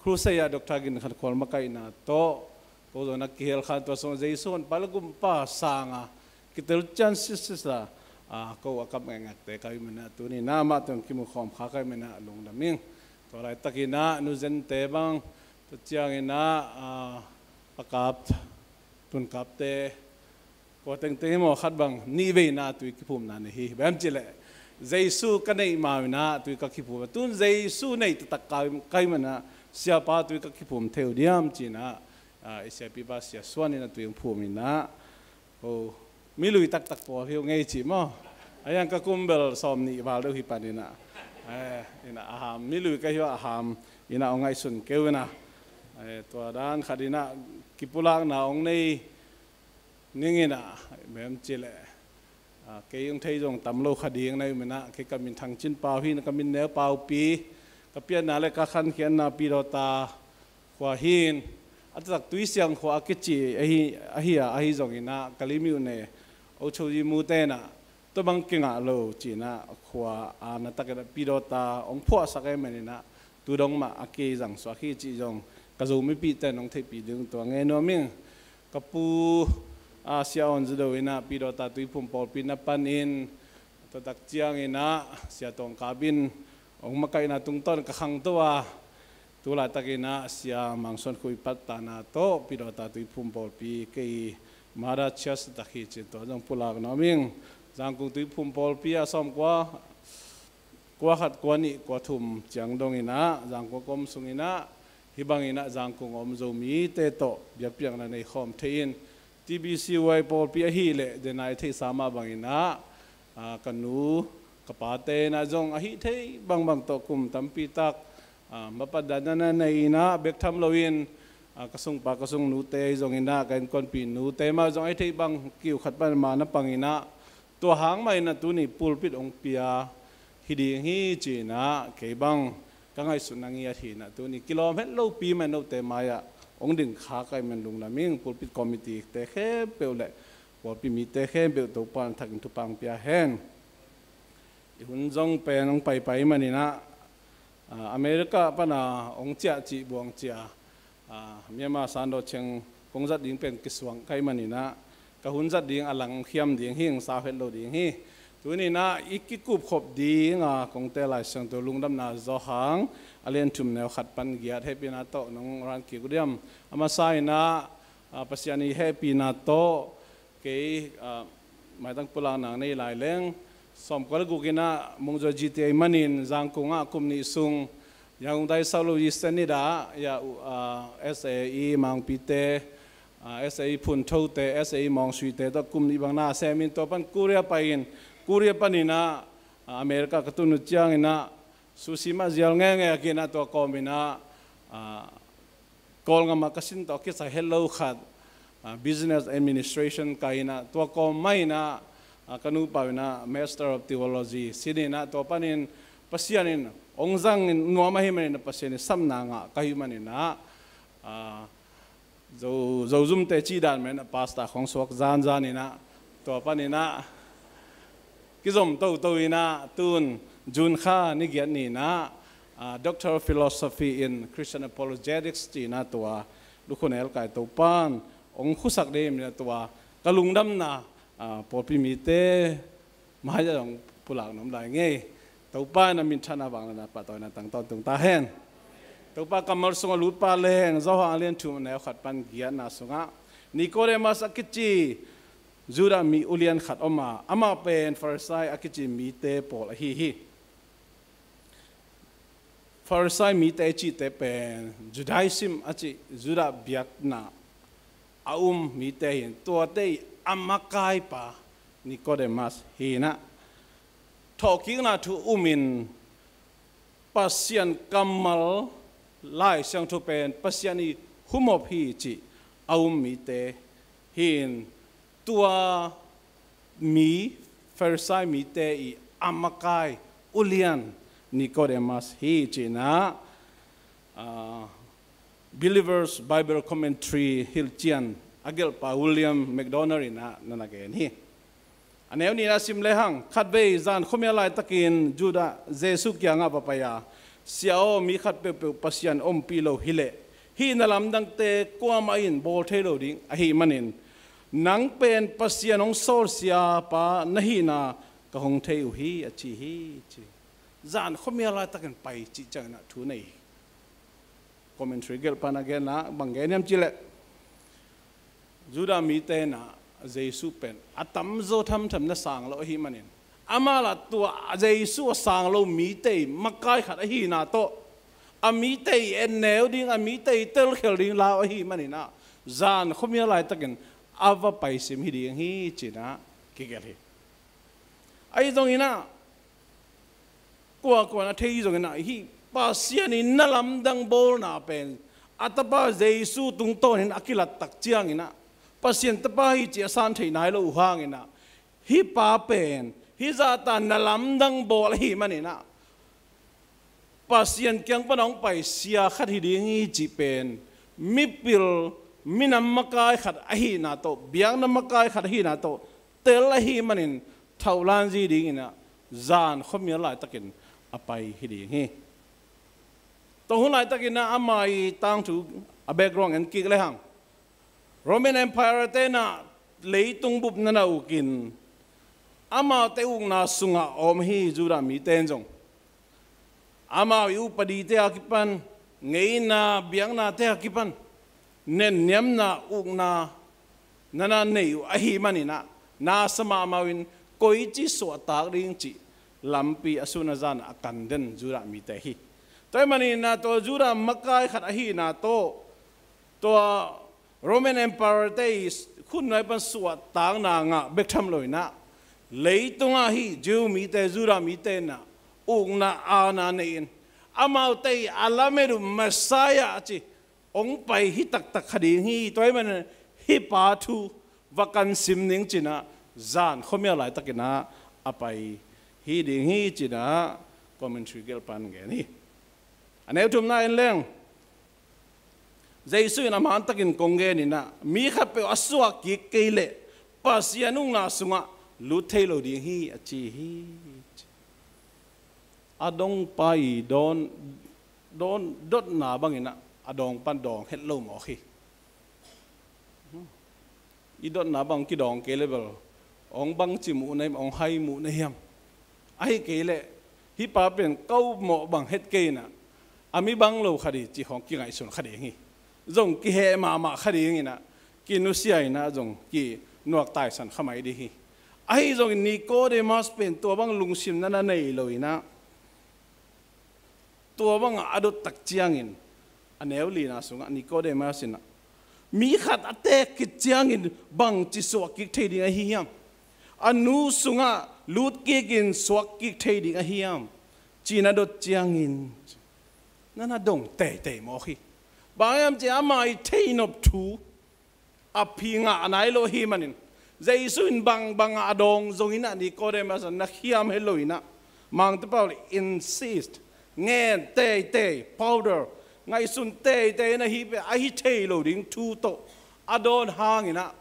Crusade ah Doctor Gin Khan Khual makaihna tawh ko zong na kihel khan, tua sungah Jesu honpa le gumpa sanga kitel cian sitsit a, a, ko a kap ngekngekte ka hih manin ah tuni in ah amah tawh kimu khawm kha ka hih manin ah lungdam ing. Tua laitakin ah Nu Zente bang, tua ciangin ah, a, Pa Kap, Tun Kapte, kua tengteng hi maw, khat bang nih veina tui kiphumna nei hi. Bang hiam cih leh Jesu ka neih ma-in ah tui ka kiphum a, tun Jesu neih taktak ka hih manin ah siapa tui ka kiphum thei uh diam ci-in ah, a, i siapipa Sia Suan in ah tui hong phum in ah, oh, milui taktak pawl hi uh ngei ci maw. A, hi hang ka kum bel sawm nih val deuh hi pan in ah, eh, in ah a ham, milui ka hi uh a ham in ah hong ngaihsun kei un ah, eh, tua dan khat in ah kipulakna hong nei ning in ah, bang hiam cih leh, a, kei hong thei zong tam lo kha ding na hih manin ah, kei ka min Thang Cin Pau hi in, ka min neu Paupi, ka pianna le ka khankhiatna Pi Dawta khua hi in, a taktak Tuisiang khua a kici ahi, ahi a, ahi zongin ah Kalaymyo ne, Ocho Zi Mute in ah tua bang kingah lo ci-in ah khua a na takin ah Pi Dawta hong phuahsak ahih manin ah tu dong mah a kizang suak hi cih zong ka Zomipihte in hong theihpih ding tua ngen nuam ing. Ka pu, a, Sia Awn Za Do in ah Pi Dawta Tuiphum pawlpi na panin, tua tak ciangin ah Sia Tawng Kap in hong makaihna tungtawn ka khangto a, tu laitakin ah Sia Mang Suan Khup i pattahna tawh Pi Dawta Tuiphum pawlpi kei Mother Church tak hi ci-in tua zong pulak nuam ing. Zangkong Tuiphum pawlpi ah sawm kua, kua khat, kua nih, kua thum ciang dongin ah Zangkong a om sungin ah, hih bangin ah Zangkong a om Zomite tawh biakpiakna nei khawm thei in, T B C Y pawlpi ahih leh dena i theihsa mah bangin ah, a, ka nu ka pate in ah zong a hih theih bangbang tawh kum tampi tak, a, mapatdanna na nei in ah bek tham loin, a, ka sungpa ka sungnute ahi zongin ah ka innkuanpih nute mah zong a hih theih bang kiu khat pan ma na pang in ah, tua hang mah in ah tuni pulpit hong pia hi ding hi ci-in ah kei bang ka ngaihsutna ngiat hi in ah, tuni kilawm het lopi mah in note mai-ah hong ding kha ka hih manin lungdam ing. Pulpit committee-te khempeuh le pawlpi mite khempeuh Topa in a thakin thupha hong pia hen. I hun zong pen hong paipai manin ah, a, America pana hong ciah cih buang cia, a, Myanmar sandawh ciang kong zat ding pen kisuang ka hih manin ah, ka hun zat ding a lang khiam ding hi ing, sau het lo ding hi. Tuni in ah i kikupkhop ding a kong tel Lai Siangtho lungdamna zawh hang a lian thum neu khat pan giat hehpihna tawh nong run kik uh diam? A masa in ah, a, Pasian i hehpihna tawh kei, a, maitang pulakna nei lai leng, sawm kua le guk in ah Mungzuai G T A manin Zangkong ah kum nih sung, Yangon Dai Sau Lo Yi Sen Ni Da, ya, uh, a, S A i mangpite, ah, S A Phun Thote, S A Mawng Suite tawh kum nih bang na sem in tua pan Korea pai in, Korea panin ah, ah, America ka tun uh ciangin ah sushi mah zial ngenge a ki in ah tua kawm in ah, ah, Kawlgam ah ka sin tawh kisai het lo khat, ah, business administration kai in ah tua kawm mah in ah, ah, ka nupa in ah Master of Theology sin in ah tua panin Pasian in hong zang in nuam ahih manin ah Pasian in sapna ngah ka hih manin ah, ah, Zo, Zozumte cih dan mah in ah pastor khong suak zanzan in ah tua panin ah kizom toto in ah tun June kha ni giat ni in ah, ah, Doctor of Philosophy in Christian Apologetics ci in ah tua lukhun elkai Topan hong khusak ding in ah tua ka lungdamna, ah, pawlpi mite mai-ah zong pulak nuam lai ngei. Topa in a minthanna vangliatna pahtawina tang tawntung ta hen. Topa kammal sungah lut pah leng, Johan a lian thum a neu khat pan giatna sungah Nicodemus a kici Judah mi ulian khat om a, amah pen Farisai a kici mite pawl ahi hi. Farisai mite cihte pen Judaism a cih Judah biakna a um mite hi in, tuate i a makaipa Nicodemus hi in ah, thawhkikna thu um in Pasian kammal Lai Siangtho pen Pasian i humop hi cih a um mite hi in, tua mi Farisai mite i a makai ulian Nicodemus hi ci in ah, ah, Believer's Bible Commentary hilhcian a gelhpa William MacDonald in ah na na gen hi. A neu nih in ah sim lehang, khatvei zan khuamial laitakin Judah Jesuh kiangah va pai a, Sia aw, mi khat peuhpeuh Pasian ompih lo hileh hih na lamdangte kuamah in bawl thei lo ding ahih manin nang pen Pasian hong sawlsiapa na hihna ka hong thei uh hi, a ci hi, ci. Zan khuamial laitakin pai cih ciangin ah thu nei hi. Commentary gelhpa in a genna bang gen hiam cih leh, Judah mite in ah Jesuh pen a tamzaw thamtham na sang lo ahih manin, amah lah tua Jesuh a sang lo mite i makai khat ahihna tawh, a mite i enneu ding, a mite i telkhial ding lau ahih manin ah zan khuamial laitakin a va paisim hi ding hi ci in ah kigelh hi. Ahi zongin ah, kuakua'n a thei zongin ah, hih Pasian in na lamdang bawlna pen a Tapa Jesuh tungtawnin a kilattak ciangin ah, Pasian Tapa hi cih a san thei nai lo uh hangin ah, hih pa pen hih zahta na lamdang bawl ahih manin ah, Pasian kiang pan hong pai sia khat hi ding hi cih pen mipil, minam makai khat ahihna tawh, biakna makai khat ahihna tawh tel ahih manin thauhlan zi dingin ah zan khuamial laitakin a pai hi ding hi. Tua hun laitakin ah ama i tangthu a background en kik lehang, Roman Empire te in ah leitung bupna na ukin, amaute ukna sungah a om hi Judah mite in zong. Amau i upadite a kipan, ngeina biaknate a kipan, nenniamna ukna na na nei uh ahih manin ah, na sa mahmah uh in koici suahtak ding cih lampi a sun a zan a kan den Judah mite hi. Tua ahih manin ah tua Judah makai khat ahihna tawh, tua Roman Emperor te i khutnuai pan suahtakna ngah bek tham lo in ah, leitungah hih Jew mite, Judah mite in ah ukna aana nei in, amaute i a lamet uh Messiah a ci hong pai hi taktak kha ding hi. Tua ahih manin hih pa thu va kan sim ning ci in ah, zan khuamial laitakin ah a pai hi ding hi ci in ah commentary gelhpa'n gen hi. A neu thumna en leng, Jesuh in a mantakin kong gen in ah, mi khatpeuh a suah kik kei leh Pasian ukna sungah lut thei lo ding hi, a ci hi. A dongpa i dawn, dawn dotna bangin ah a dawng pan dawng het lo mawk hi. I dotna bang kidawng kei leh bel, hong bangci muh na hiam, hong hai muh na hiam? Ahi kei leh, hih pa pen ko mawh bang het kei in ah, a mi bang lo kha ding cih khawng kingaihsun kha ding hi. Zong kiheh mahmah kha ding in ah, kinusia in ah zong kinuak taisan kha mai ding hi. Ahi zongin Nicodemus pen tua bang lungsim na na nei lo in ah, tua bangah a dot tak ciangin, a neu lina sungah Nicodemus in ah, Mi khat a teek khit ciangin bangci suak kik thei ding ahi hiam? A nu sungah lut kikin suak kik thei ding ahi hiam? Ci-in a dot ciangin na na dong teitei mawk hi. Bang hiam cih leh ama i theihnop thu a phi ngah nai lo hi manin, Jesu in bangbang a dawng zongin ah Nicodemus na khiam he lo in ah, Mangte Paul insist, ngen teitei, ponder, ngaihsun teitei in ah hih pen a hi thei lo ding thu tawh a dawn hangin ah,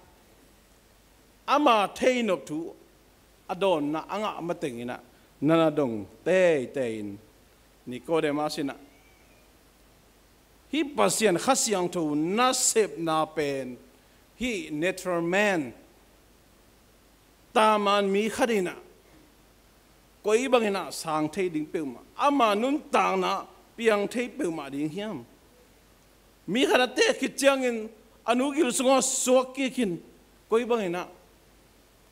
ama theihnop thu a dawnna a ngah matengin ah na na dong teitei in, Nicodemus in ah, hih Pasian Kha Siangtho nasepna pen hih natural man, taman mi khat in ah koi bangin ah sang thei ding peuhmah, ama nuntakna piang thei peuhmah ding hiam? Mi khat a teek khit ciangin a nu gil sungah suak kikin koi bangin ah,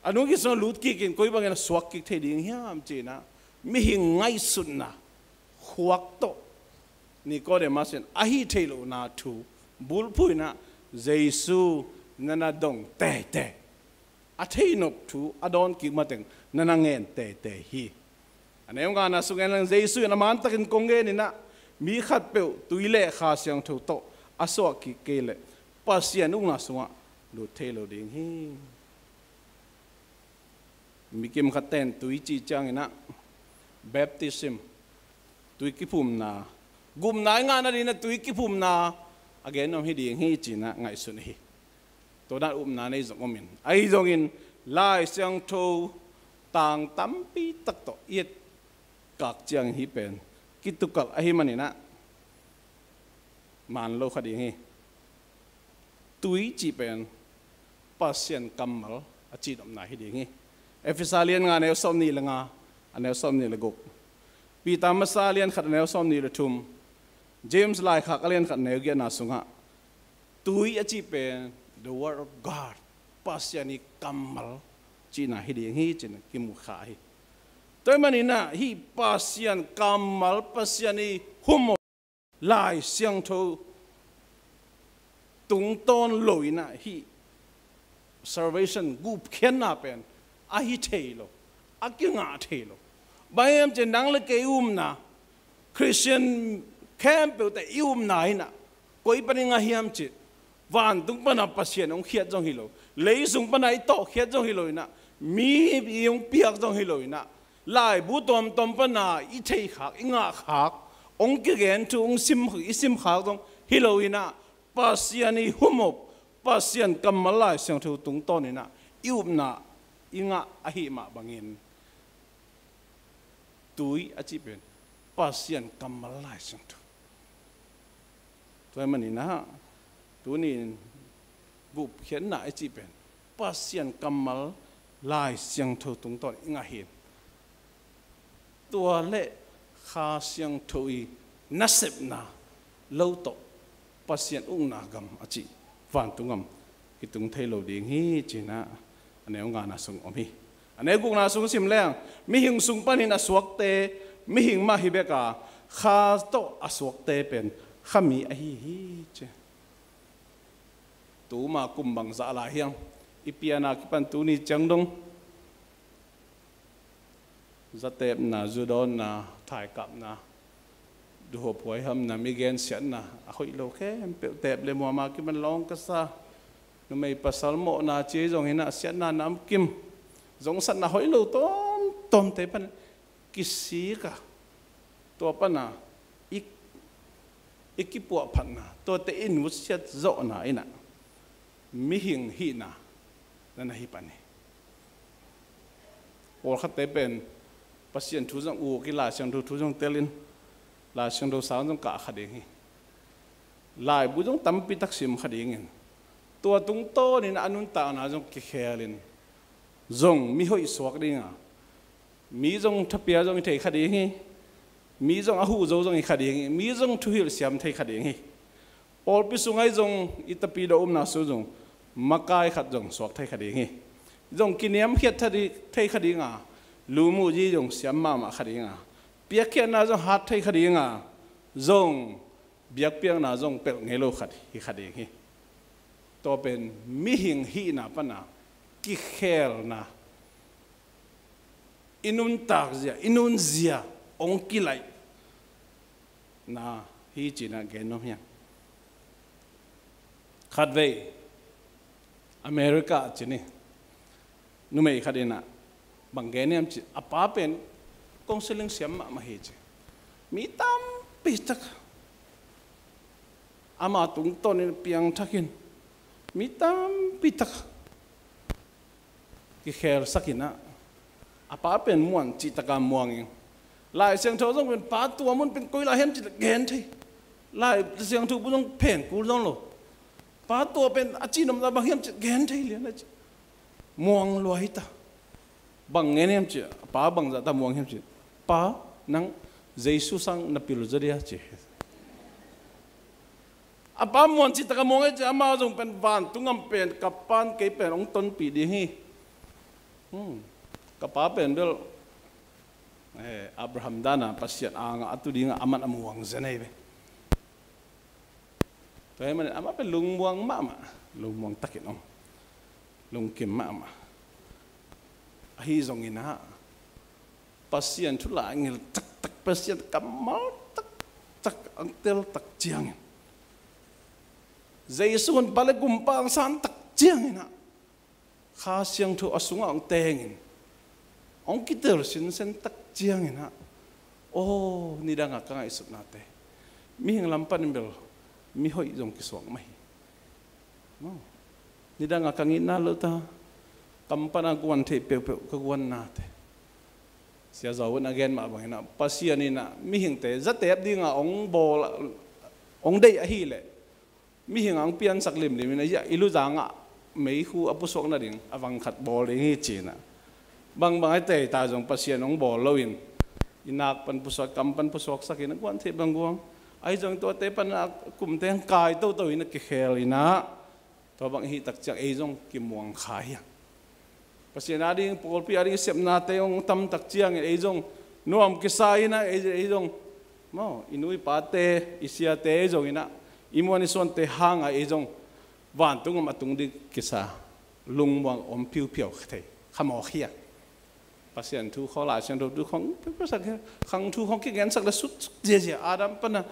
a nu gil sungah lut kikin koi bangin ah suak kik thei ding hiam ci-in ah, mihing ngaihsutna khuak tawh Nicodemus in a hi thei lohna thu bulphuh in ah, Jesu na na dong teitei, a theihnop thu a dawn kik mateng na na ngen teitei hi. A neu ngana sung en leng, Jesu in a mantakin kong gen in ah, mi khatpeuh tui le Kha Siangtho tawh a suak kik kei leh Pasian ukna sungah lut thei lo ding hi. Mi kimkhat ten tui cih ciangin ah baptism, tui kiphumna, gupna i ngahna dingin ah tui kiphumna a gen om hi ding hi ci-in ah ngaihsun hi. Tua dan upna nei zong om in, ahi zongin Lai Siangtho tang tampi tak tawh i etkak ciangin hih pen kitukalh ahih manin ah man lo kha ding hi. Tui cih pen Pasian kammal a cihnopna hi ding hi. Efesa lian nga, a neu sawmnih le nga, a neu sawmnih le guk. Peter masa lian khat, a neu sawmnih le thum. James laikhak a lian khat, a neu giatna sungah tui a cih pen the word of God, Pasian i kammal cihna hi ding hi ci-in kimu kha hi. Tua ahih manin ah hih Pasian kammal, Pasian i hum Lai Siangtho tungtawn lo in ah hih salvation, gupkhiatna pen a hi thei lo, a kingah thei lo. Bang hiam cih leh nang le kei i upna, Khristian khempeuhte i upna in ah koi panin ngah hiam cih leh, vantung pan a Pasian hong khiat zong hi lo, leisung pan a i tawhkhiat zong hi lo in ah, mi i hong piak zong hi lo in ah, laibu tuamtuam pan a i theih khak, i ngah khak, hong kigen thu hong sim, i sim khak zong hi lo in ah, Pasian i hum up, Pasian kammal Lai Siangtho tungtawn in ah i upna i ngah ahih mah bangin, tui a cih pen Pasian kammal Lai Siangtho. Tua ahih manin ah tuni-in gupkhiatna i cih pen Pasian kammal Lai Siangtho tungtawn i ngah hi. Tua le Kha Siangtho i nasepna lo tawh Pasian ukna gam a cih vantung gam kitung thei lo ding hi ci-in ah a neu ngana sung om hi. A neu gukna sung sim leng, mihing sung panin a suakte mihing mah hi bek a, Kha tawh a suakte pen Khami ahi hi ci. Tuma kum bangzah lai hiam, i piana kipan tuni ciang dong zatepna, zudawnna, thaikapna, duhhuaphuai hamna, mi gensiatna, a hoih lo khempeuh tep le muama kiman lawng ka sa. Numei pasal mawhna ci zong hi-in ah siatna namkim, zongsatna hoih lo tawmtawmte pan kisik a, tua pan a i, i kipuahphatna, tuate i nutsiat zawhna in ah mihing hihna na na hi pan hi. Pawlkhatte pen Pasian thu zong uk hi, Lai Siangtho thu zong telin, Lai Siangtho sang zong kah kha ding hi. Laibu zong tampi tak sim kha dingin, tua tungtawnin a nuntakna zong kikhelin, zong mi hoih suak dinga, mi zong thapia zong hi thei kha ding hi. Mi zong a huh zo zong hi kha ding hi. Mi zong thuhilh siam thei kha ding hi. Pawlpi sungah zong i tapidaw umna sung zong makai khat zong suak thei kha ding hi. Zong kiniamkhiat thei kha dinga, lumuhzi zong siam mahmah kha dinga, piakkhiatna zong hat thei kha dinga, zong biakpiakna zong pelh ngei lo khat hi kha ding hi. Tua pen mihing hihna pana kikhelna, i nuntak zia, i nun zia hong kilaih na hi cina gen nuam hiam? Khatvei America cini numei khat inah bang gen hiam ci, a pa pen counseling siam mahmah hi ci. Mi tampi tak ama tungtawn in piangthakin mi tampi tak kikhelsak inah, a pa pen muan cihtaka muang in. Lai Siangtho zong pen pa tua mun pen koi lai hiam ci gen thei. Lai Siangtho bu zong phen kul zong lo. Pa tua pen a cihnopna bang hiam ci gen thei lian a ci. Muang lua hi ta. Bang ngen hiam ci, a pa bang zahta muang hiam ci. Pa, nang Jesu sang na pil zaw dia ci. A pa muan cihtaka muang hi ci, amau zong pen vantung gam pen ka pan kei pen hong tonpih ding hi. Hmm. Ka pa pen bel, eh, Abraham dana Pasian anga a tu dinga aman a muang zen hi ve. Tua hi manin amah pen lungmuang mahmah, lungmuang takin om, lungkim mahmah. Ahi zongin ah Pasian thu lai ngil taktak, Pasian kammal taktak ang tel tak ciangin, Jesu hun pale gumpa ang san tak ciangin ah Kha Siangtho a sungah hong tengin, hong kitel sinsen tak ciangin ah, aw, nidanga ka ngaihsutnate, mihing lam panin bel mi hoih zong kisuak mah hi. Maw, nidanga ka ngitna lo ta, kam pana guan theih peuhpeuh ka guannate. Sia Zo un a gen mah bangin ah, Pasian in ah mihingte zatep dinga hong bawl, hong deih ahileh, mihing ang piansak limlim in a, i luzangah meikhu a pusuak nading a vang khat bawl ding hi ci-in ah, bangbang a tei ta zong Pasian hong bawl loin, i nak pan pusuak, kam pan pusuaksak in a guan theih bang guang. Ahi zong tuate pan a kumte hong kai toto in a kikhel in ah, tua bang i hih tak ciang ei zong kimuang kha hi a. Pasian a ding, pawlpi a ding i sepnate hong tam tak ciangin ei zong nuam kisa in ah, ei, ei zong, maw, i nu i pate, i siate ei zong in ah, i muan i suante hanga ei zong vantung gam a tung ding kisa, lungmuang om phiuphiau thei kha mawk hi a. Pasian thu khawng, Lai Siangtho thu khawng, pe, pe sak hi a, khang thu khawng kigensak le sutsuk ziazia, Adam pana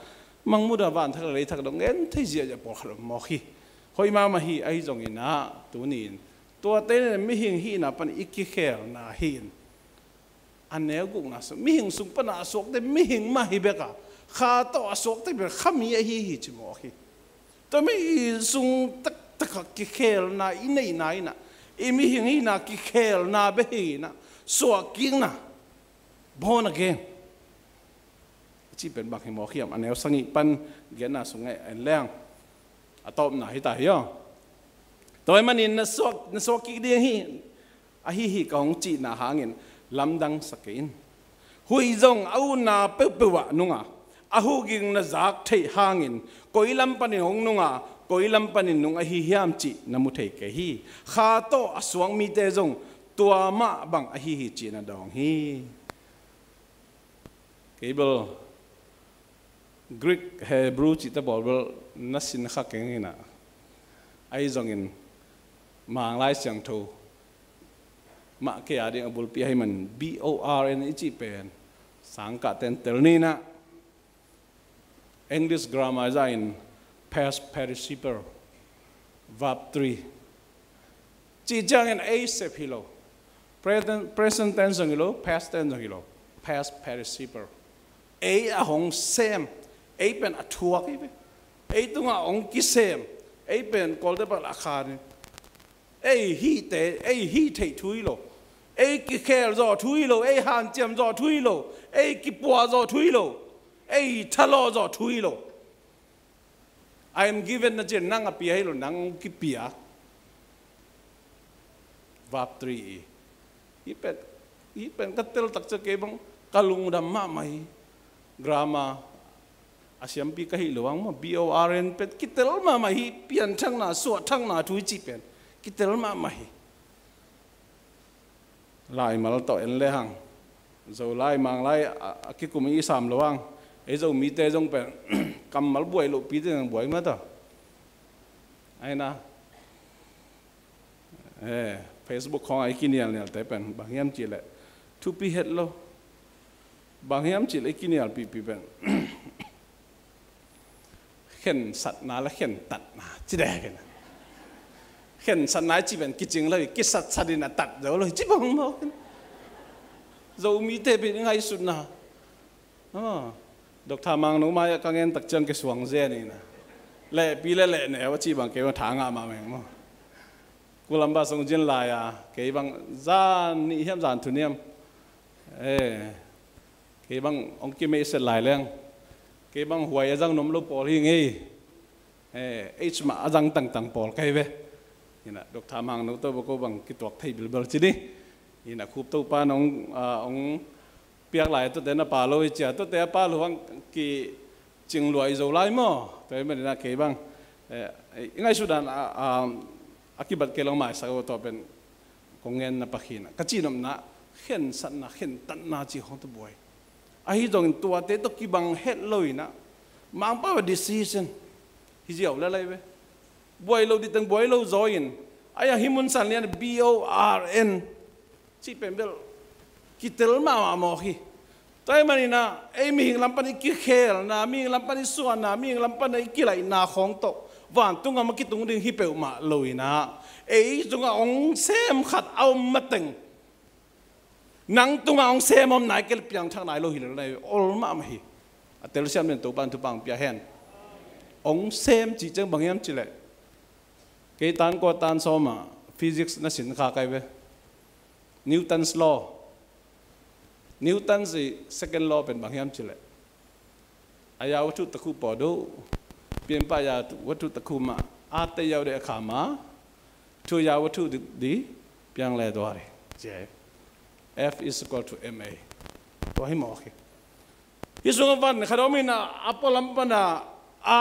mangmuda vanthak le leithak dong gen thei ziazia pawlkhat om mawk hi. Hoih mahmah hi, ahi zongin ah, tuni-in tuate in mihing hihna pan i kikhelna hi-in, a neu gukna sung, mihing sung pana a suakte mihing mah hi bek a, Kha tawh a suakte bek Khami ahi hi ci mawk hi. Tua mihing sung taktak a kikhelna i neihna in ah, i mihing hihna kikhelna bek hi in ah, suahkikna, born again i cih pen bang hi mawk hiam? A neu sagih pan genna sung ah en leng, a tawpna hi ta hi aw. Tua ahih manin na suak, na suak kik ding hi, ahi hi ka hong cihna hangin lamdang sak kei in. Huih zong a utna peuhpeuh ah nung a, a huging na zak theih hangin koi lam panin hong nung a, koi lam panin nung ahi hiam cih na mu thei kei hi. Kha tawh a suak mite zong tua mah bang ahi hi cih na dawng hi. Kei bel Greek, Hebrew cihte bawl bel na sin kha keng in ah, ahi zongin Manglai Siangtho mah kei a ding a bulpi ahih man, B O R N i cih pen sangkah ten tel ni in ah, English grammar zah in past participle, verb three. Cih ciangin ei sep hi lo. Present, present tense zong hi lo, past tense zong hi lo. Past participle. Ei a hong sem, ei pen a thuak hi ve. Ei tungah hong kisem, ei pen Kawlte bang a khan hi. Ei hihte, ei hih theih thu hi lo. Ei kikhel zawh thu hi lo, ei hanciam zawh thu hi lo, ei kipua zawh thu hi lo, ei thalawh zawh thu hi lo. I am given na cih nang a pia hi lo, nang kipia. Verb three i. Hih pen, hih pen ka tel tak ciang kei bang ka lungdam mahmah hi. Grammar a siampi ka hih lo ang maw, B O R N pen kitel mahmah hi, pianthakna, suahthakna thu i cih pen kitel mahmah hi. Laimal tawh en lehang, Zolai Manglai a, a kikum i sam lo ang. Ei Zomite zong pen kammal buai lohpite zong buai mah ta. Ahi na, Eh, Facebook khawngah i kinialnialte pen bang hiam cihleh thupi het lo. Bang hiam cihleh i kinialpihpih pen khensatna le khentatna ci dek in. Khensatna i ci pen kicing lo hi, kisatsat in a tat zo lo hi ci bang maw. Zomite pen i ngaihsutna. Ah, Doctor Mangno mai-ah ka ngen tak ciang kisuang zen in a. Lehpi le lehneu a ci bang kei bang tha ngah mahmah ing maw. Kulamba sung cin lai-a kei bang zan nih hiam zan thum hiam, eh, kei bang hong kimeihset lai leng, kei bang huai a zang nuam lo pawl hi ngei. Eh, age mah a zang tangtang pawl kai ve. Ina Doctor Mangno tawh bang ko bang kituak thei bilbel ci ni. Ina Khup Topa in hong, ah, hong piak lai tuate na pa lo hi cia, tuate a pa lo hang kicing luai zo lai maw. Tua hi manin ah kei bang, eh, i ngaihsut dan a, a, a kibat kei lo maisak aw, tua pen kong ngenna pakhin ah ka cihnopna, khensatna, khentatna ci khawng tawh buai. Ahi zongin tuate tawh kibang het lo in ah, Mangpa a decision hi ziau le lai ve. Buai lo dih teng buai lo zaw in, a iang hi mun san lian B O R N cih pen bel kitel mahmah mawk hi. Tua ahih manin ah ei mihing lam pan i kikhelna, mihing lam pan i suahna, mihing lam pan i kilaihna khawng tawh vantung gam a kitung ding hi peuhmah lo in ah, ei tungah hong sem khat a om mateng, nang tungah hong sem om nai kei leh piangthak nai lo hi lo nai, ol mahmah hi. A telsiam den Topa in thupha hong pia hen. Hong sem cih ciang bang hiam cihleh, kei tan kua tan sawm ah physics na sin kha kai ve. Newton's law. Newton's i second law pen bang hiam cihleh, အရာဝတ္ထုတစ်ခုပေါ်သို့ ပြင်ပအရာဝတ္ထုတစ်ခုမှ အားသက်ရောက်တဲ့အခါမှာ ထိုအရာဝတ္ထုသည် ပြောင်းလဲသွားတယ်။ F is equal to ma. Tua hi mawk hi. Hih sungah van khat om in ah, a pualam pan ah a,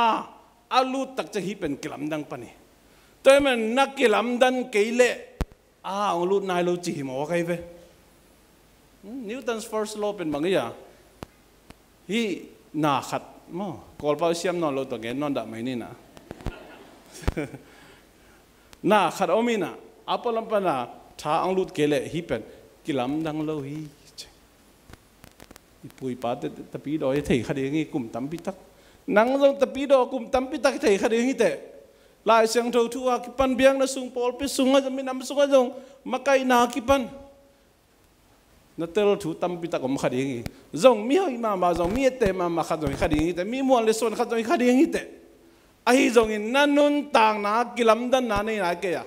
a lut tak ciang hih pen kilamdang pan hi. Tua ahih manin na kilamdan kei leh a hong lut nai lo ci hi mawk ahi ve. Hmm, Newton's first law pen bang hi a, hih na khat maw, Kawlpau siam nawn lo tawh gen nawn dah mai ni na. Na khat om in ah, a pualam pan ah tha hong lut kei leh hih pen kilamdang lo hi. I pu i pate tapidaw hi thei kha ding hi kum tampi tak. Nang zong tapidaw kum tampi tak hi thei kha ding hi teh. Lai Siangtho thu a kipan, biakna sung, pawlpi sungah zong, minam sungah zong, makaihna a kipan na tel thu tampi tak om kha ding hi. Zong mi hoih mahmah, zong mi etteh mahmah khat zong hi kha ding hi teh, mi muan le suan khat zong hi kha ding hi teh. Ahi zongin na nuntakna ah kilamdanna nei nai kei a,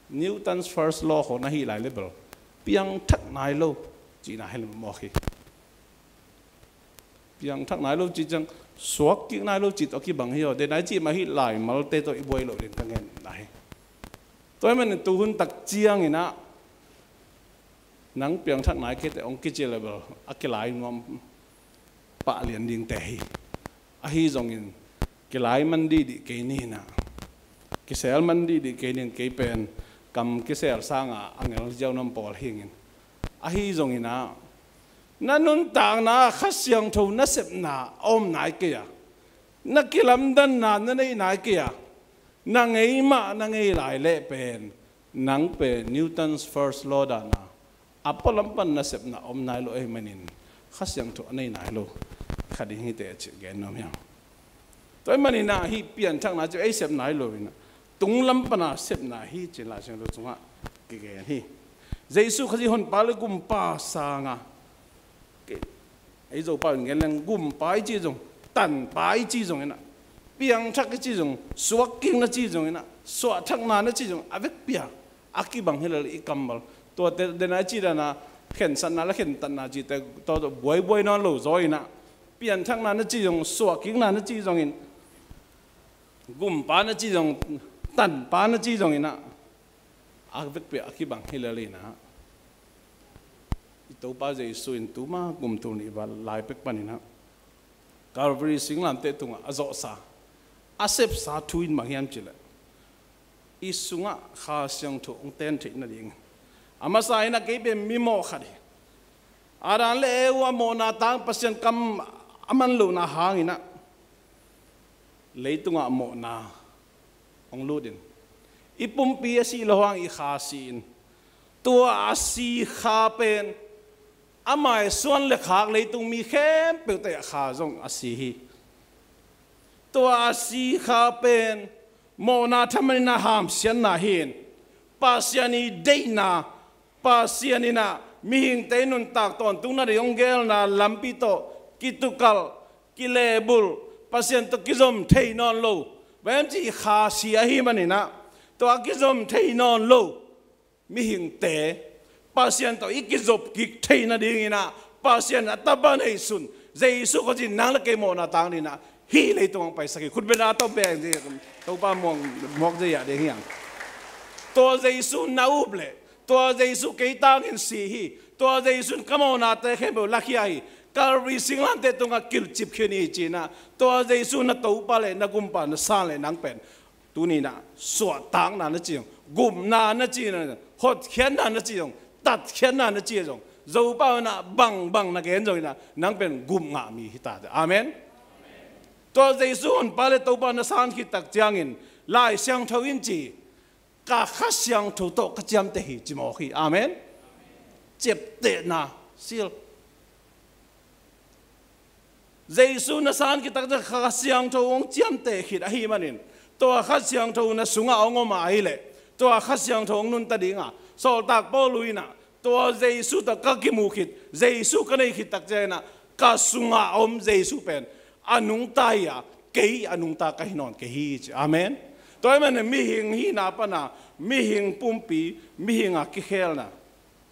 Newton's first law khawng na hih lai leh bel piangthak nai lo cihna hi leh mawk hi. Piangthak nai lo cih ciang suak kik nai lo cih tawh kibang hi aw. Denai cih mah hih laimalte tawh i buai loh ding ka ngen nai hi. Tua ahih manin tuhun tak ciangin ah nang piangthak nai kei teh hong kici leh bel a kilai nuam pah lian dingte hi. Ahi zongin kilai man dihdih kei ni in ah, kisel man dihdih kei ni in, kei pen kam kisel sangah a ngel ziau nuam pawl hi ing in. Ahi zongin ah na nuntakna ah Kha Siangtho nasepna a om nai kei a, na kilamdanna na neih nai kei a, na ngei mah na ngei lai leh pen nang pen Newton's first law dan a, a pualam pan nasepna om nai lo ahih manin Kha Siangtho a nei nai lo kha ding hi teh a cih gen nuam hi ing. Tua ahih manin ah hih pianthakna cih ei sep nai lo in ah, tunglam pan a sepna hi ci-in Lai Siangtho sungah kigen hi. Jesu Khazih Honpa le Gumpa sangah, kei, ei Zopa in gen leng Gumpa i cih zong, Tanpa i cih zong in ah, piangthak i cih zong, suakkikna cih zong in ah, suahthakna na cih zong, a vekpi a a kibang hi lel i kammal. Tuate denai cih dan a khensatna le khentatna cihte tawh buaibuai nawn lo zaw in ah, pianthakna na cih zong, suahkikna na cih zongin, Gumpa na cih zong, Tanpa na cih zongin ah, a vekpi a kibang hi lel in ah, i Topa Jesu in tuma kum tul nih val lai pek panin ah Calvary singlamteh tungah a zawhsa, a sepsa thu in bang hiam cihleh, i sungah Kha Siangtho hong ten theih nading, a masa in ah kei pen mimawh khat hi. Adam le Eva mawhna tang, Pasian kam a man lohna hangin ah leitungah mawhna hong lut in, I pumpi a sih loh hang i kha si in. Tua a si kha pen, amah i suan le khak leitung mi khempeuh teh a kha zong a si hi. Tua a si kha pen, mawhna thaman in a hamsiatna hi in. Pasian i deihna, Pasian in a mihingte i nuntak tawntungna ding hong gelna lampi tawh, kitukalh, kilehbulh, Pasian tawh kizom thei nawn lo. Bang hiam cih i kha si ahih manin a, tua kizom thei nawn lo mihingte Pasian tawh i kizop kik theih nadingin a, Pasian a tapa neihsun Jesu khuazin nang le kei mawhna tang dingin a, hih leitung hong paisak hi. Khutbetna tawh beng ding, Topa muang, muak ding hi a ding hiam. Tua Jesu na up leh, tua Jesu kei tangin si hi. Tua Jesu in ka mawhnate khempeuh lakhia hi. Calvary singlante tungah kilhcip khin hi ci-in a, tua Jesu na Topa le na Gumpa na san leh nang pen tuni-in a suahtakna na ci zong, gupna na ci zong, hotkhiatna na ci zong, tatkhiatna na ci zong, Zopau in a bangbang na gen zongin a, nang pen gup ngah mi hi ta. Amen. Tua Jesu Honpa le Topa na san khit tak ciangin, Lai Siangtho in ci, ka Kha Siangtho tawh ka ciamteh hi ci mawk hi. Amen. Ciaptehna, seal. Jesu na san khit tak ciang Kha Siangtho hong ciamteh khit ahih manin, tua Kha Siangtho na sungah hong om ahih leh, tua Kha Siangtho hong nungta ding a, sawltak Paul in a, tua Jesu tawh ka kimuh khit, Jesu ka neih khit tak ciangin a, ka sungah om Jesu pen a nungta hi a, kei a nungta ka hi nawn kei hi ci. Amen. Tua ahih manin mihing hihna pan a, mihing pumpi, mihing a kikhelna,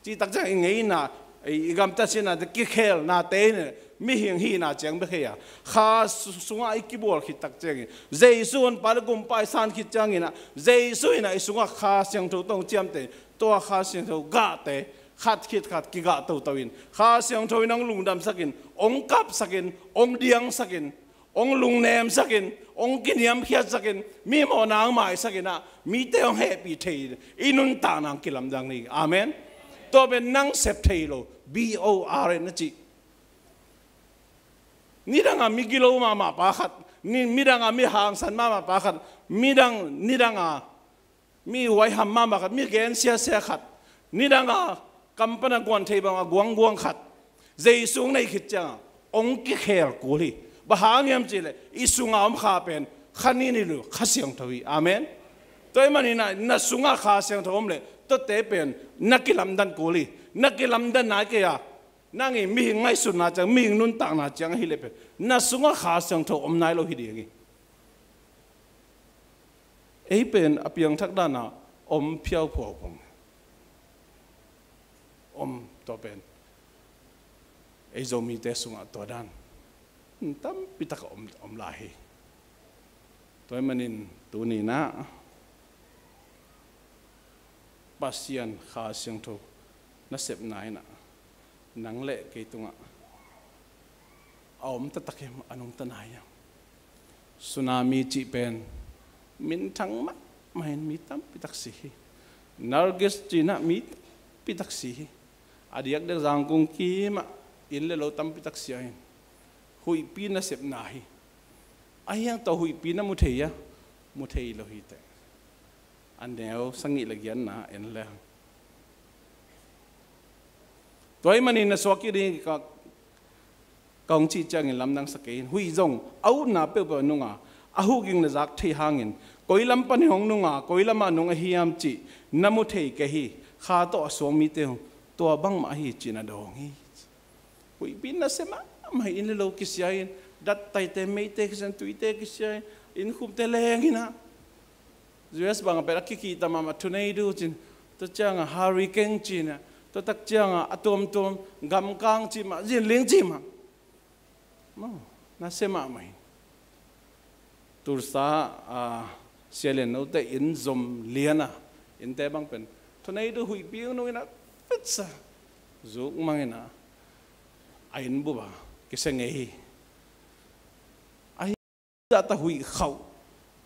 cih tak ciang i ngeina, i, i gamtat siatnate, kikhelnate in mihing hihna ciang bek hi a, Kha su-, sungah i kibual khit tak ciangin, Jesu Honpa le Gumpa i san khit ciangin a, Jesu in a i sungah Kha Siangtho tawh hong ciamteh, tua Kha Siangtho gahte khat khit khat kigah toto in, Kha Siangtho in hong lungdamsak in, hong kapsak in, hong diangsak in, hong lungnemsak in, hong kiniamkhiatsak in, mi mawhna hong maisak in a, mite hong hehpih thei in, i nuntakna hong kilamdang ni. Amen. Tua pen nang sep thei lo, B O R N na ci. Nidang a mi gilo mahmah pa khat, ni, midang a mi hangsan mahmah pa khat, midang, nidang a mi huaiham mahmah khat, mi gen siasia khat, nidang a kam pan a guan thei bang a guangguang khat, Jesu hong neih khit ciang a, hong kikhel kul hi. Bang hang hiam cih leh, i sungah om Kha pen, Kha nih ni lo, Kha Siangtho hi. Amen. Tua ahih manin a, na sungah Kha Siangtho om leh, tuate pen, na kilamdan kul hi. Na kilamdan nai kei a, nang i mihing ngaihsutna ciang, mihing nuntakna ciang ahih leh pen, na sungah Kha Siangtho om nai lo hi ding hi. Ei pen a piangthak dan a om phiauphuau pong. Om tua pen, ei Zomite sungah tua dan tampi tak a om, om lai hi. Tua ahih manin tuni-in a, Pasian Kha Siangtho nasepna in a, nang le kei tungah a om taktak hiam, a nungta nai hiam? Tsunami cih pen minthang mahmah in mi tampi tak si hi. Nargis cih in a mi tampi tak si hi. A diakdiak Zangkong kim ah inn le lo tampi tak sia hi. Huihpi nasepna hi. Ahi hang tua huihpi na mu thei hia? Mu thei lo hi teh. A neu sagih le giatna en leng. Tua ahih manin na suak kik ding ka, ka hong cih ciangin lamdangsak kei in. Huih zong a utna peuhpeuh a nung a, a huhging na zak theih hangin, koi lam panin hong nung a, koi lamah nung ahi hiam cih na mu thei kei hi. Kha tawh a suang mite hong, tua bangmah ahi cih na dawng hi. Huihpi nasem mahmah hi. Inn le lo kisia in, dattaite, meite kisia in, tuite kisia in, innkhumte leng in a, U S bang a pen a kikihta mahmah, tornado ci-in, tua ciang a hurricane ci-in a, tua tak ciang a a tuamtuam gamkang cih mah, zinling cih mah. Maw, nasem mahmah hi. Tulsa, a, Sia Lian Note inn zom lian a, innte bang pen tornado huihpi hong nung in a, fetsa, zuk mang in a, a inn bup a kisia ngei hi. Ahi zah ta huih khauh.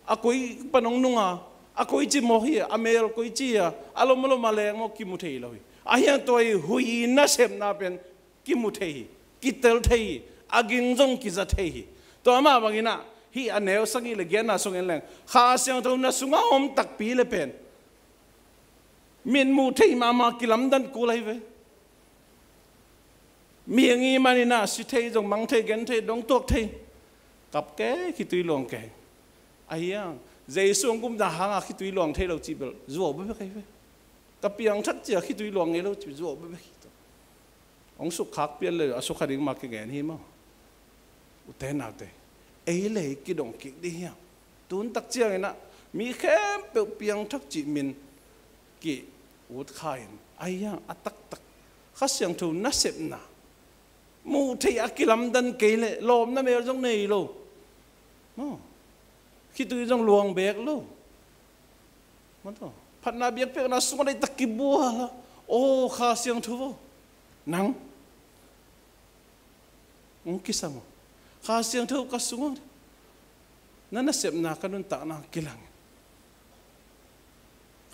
A koi pan hong nung a, a koici mawk hi, a mel koici a, a lom a lom a leng mawk kimu thei lo hi. Ahi hang tua hi huih nasepna pen kimu thei hi, kitel thei hi, a ging zong kiza thei hi. Tua mah bangin a, hih a neu sagih le giatna sung en leng, Kha Siangtho na sungah om takpi le pen, Min muh thei mahmah kilamdan kul ahi ve. Mi a ngi manin ah si thei zong, mang thei, gen thei, dong tuak thei. Kap kei, khitui luang kei. Ahi hang Jesu hong gumna hanga khitui luang thei lo cih bel zuau bekbek ahi ve. Ka piangthak cia khitui luang ngei lo cih zuau bekbek hi. Hong sukkhak pian le a sukha ding mah kigen hi maw? Ute naute, ei le ei kidong kik dih hiam? Tun tak ciangin ah mi khempeuh piangthak cih min ki-ut kha in, ahi hang a taktak Kha Siangtho nasepna muh theih a kilamdan kei leh lawmna mel zong nei lo. Maw? Khitui zong luang beek lo. Maw taw? Phatna biakpiakna sungah deihtak kibual a, aw Kha Siangtho aw, nang hong kisam aw. Kha Siangtho ka sungah na nasepna, ka nuntakna kilang.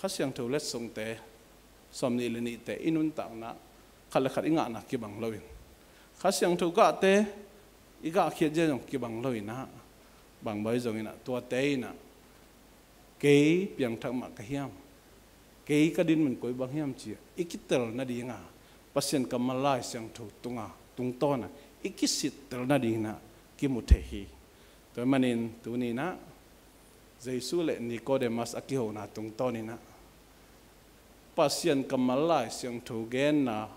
Kha Siangtho letsongte, sawmnih le nihte i nuntakna khat le khat i ngahna kibang loin, Kha Siangtho gahte i gahkhiat zia zong kibang loin ah, bang bawi zongin ah tuate in ah kei piangthak mah ka hiam, kei ka dinmun koi bang hiam ci-a i kitel nadinga, Pasian kammal Lai Siangtho tunga, tungtawna i kisittel nadingin ah kimu thei hi. Tua manin tuni-in ah Jesu le Nicodemus a kihona tungtawnin ah Pasian kammal Lai Siangtho genna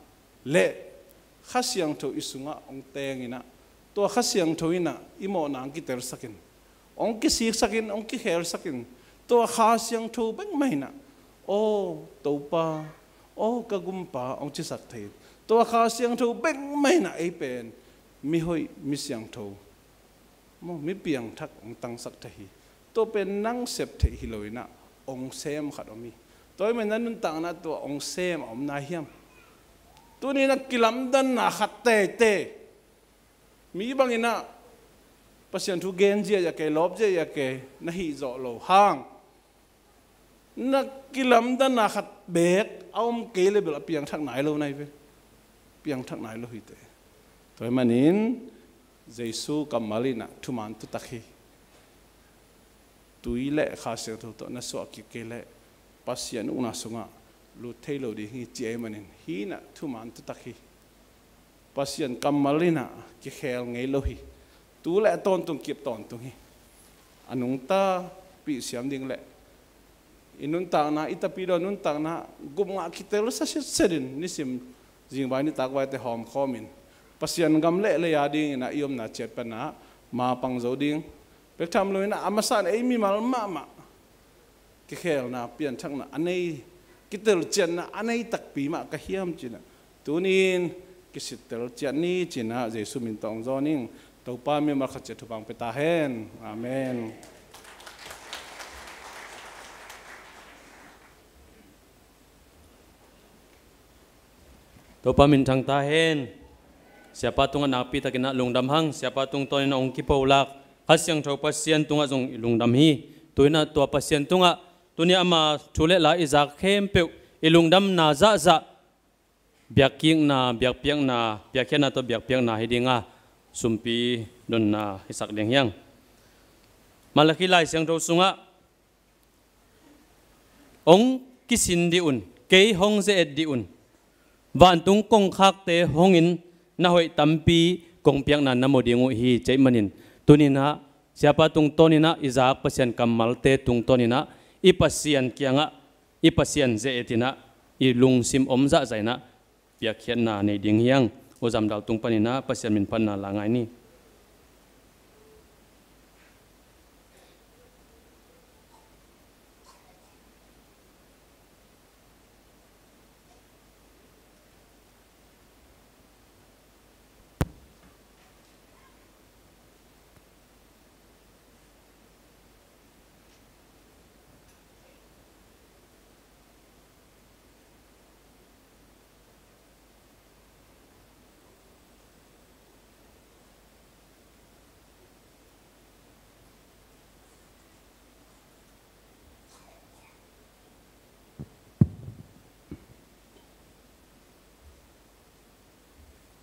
le Kha Siangtho i sungah hong tengin ah, tua Kha Siangtho in ah i mawhna hong kitelsakin, hong kisiksakin, hong kikhelsakin, tua Kha Siangtho bek mah in ah, aw Topa, aw ka Gumpa, hong cisak thei in, tua Kha Siangtho bek mah in ah ei pen mihoih, mi siangtho, maw, mi piangthak hong tangsak thei hi. Tua pen nang sep theih hi loin ah hong sem khat om hi. Tua ahih manin na nuntakna tua hong sem a om nai hiam? Tuni-in ah kilamdanna khat teitei, mi bangin ah Pasian thu gen ziahziah kei, lawp ziahziah kei, na hih zawh loh hang na kilamdanna khat beek a om kei leh bel a piangthak nai lo nai ve. Piangthak nai lo hi teh. Tua ahih manin Jesu kammal in ah thuman thutak hi. Tui le Kha Siangtho tawh na suah kik kei leh Pasian ukna sungah lut thei lo ding hi, ci ahih manin hih in ah thuman thutak hi. Pasian kammal in ah kikhel ngei lo hi. Tu le a tawntung kip tawntung hi. A nungta pihsiam ding le i nuntakna, i tapidaw nuntakna gupngah kitelsa sitset in, nisim zingvai nitakvaite hawmkhawmin Pasian gam le lei a dingin ah i omna ciat pan ah mapang zo ding. Bek tham loin ah a masa in ei mimal mahmah kikhelna, pianthakna a nei, kitelcianna a nei takpi mah ka hiam ci-in ah tuni-in kisittel ciat ni ci-in ah Jesu min tawh hong zawn ing. Topa mimal khat ciat thupha hong pia ta hen. Amen. Topa minthang ta hen. Siapa tungah nakpi takin ah lungdam hang. Siapa tungtawnin ah hong kipolak Kha Siangtho Pasian tungah zong i lungdam hi. Tu-in ah tua Pasian tungah tuni ama thu le la i zak khempeuh i lungdamna zahzah biakkikna, biakpiakna, piakkhiatna tawh biakpiakna hi dinga sumpi donna i sak ding hi hang. Malakhi Lai Siangtho sungah hong kisin dih un, kei hong ze-et dih un, vantung kongkhakte hongin na hoih tampi kong piakna na mu ding uh hi, ci ahih manin tuni-in ah Siapa tungtawnin ah i zak Pasian kammalte tungtawnin ah i Pasian kiangah i Pasian ze-etin ah i lungsim om zahzah in ah piakkhiatna nei ding hi hang. U Zam Dal tung panin ah Pasian min phatna la ngai ni.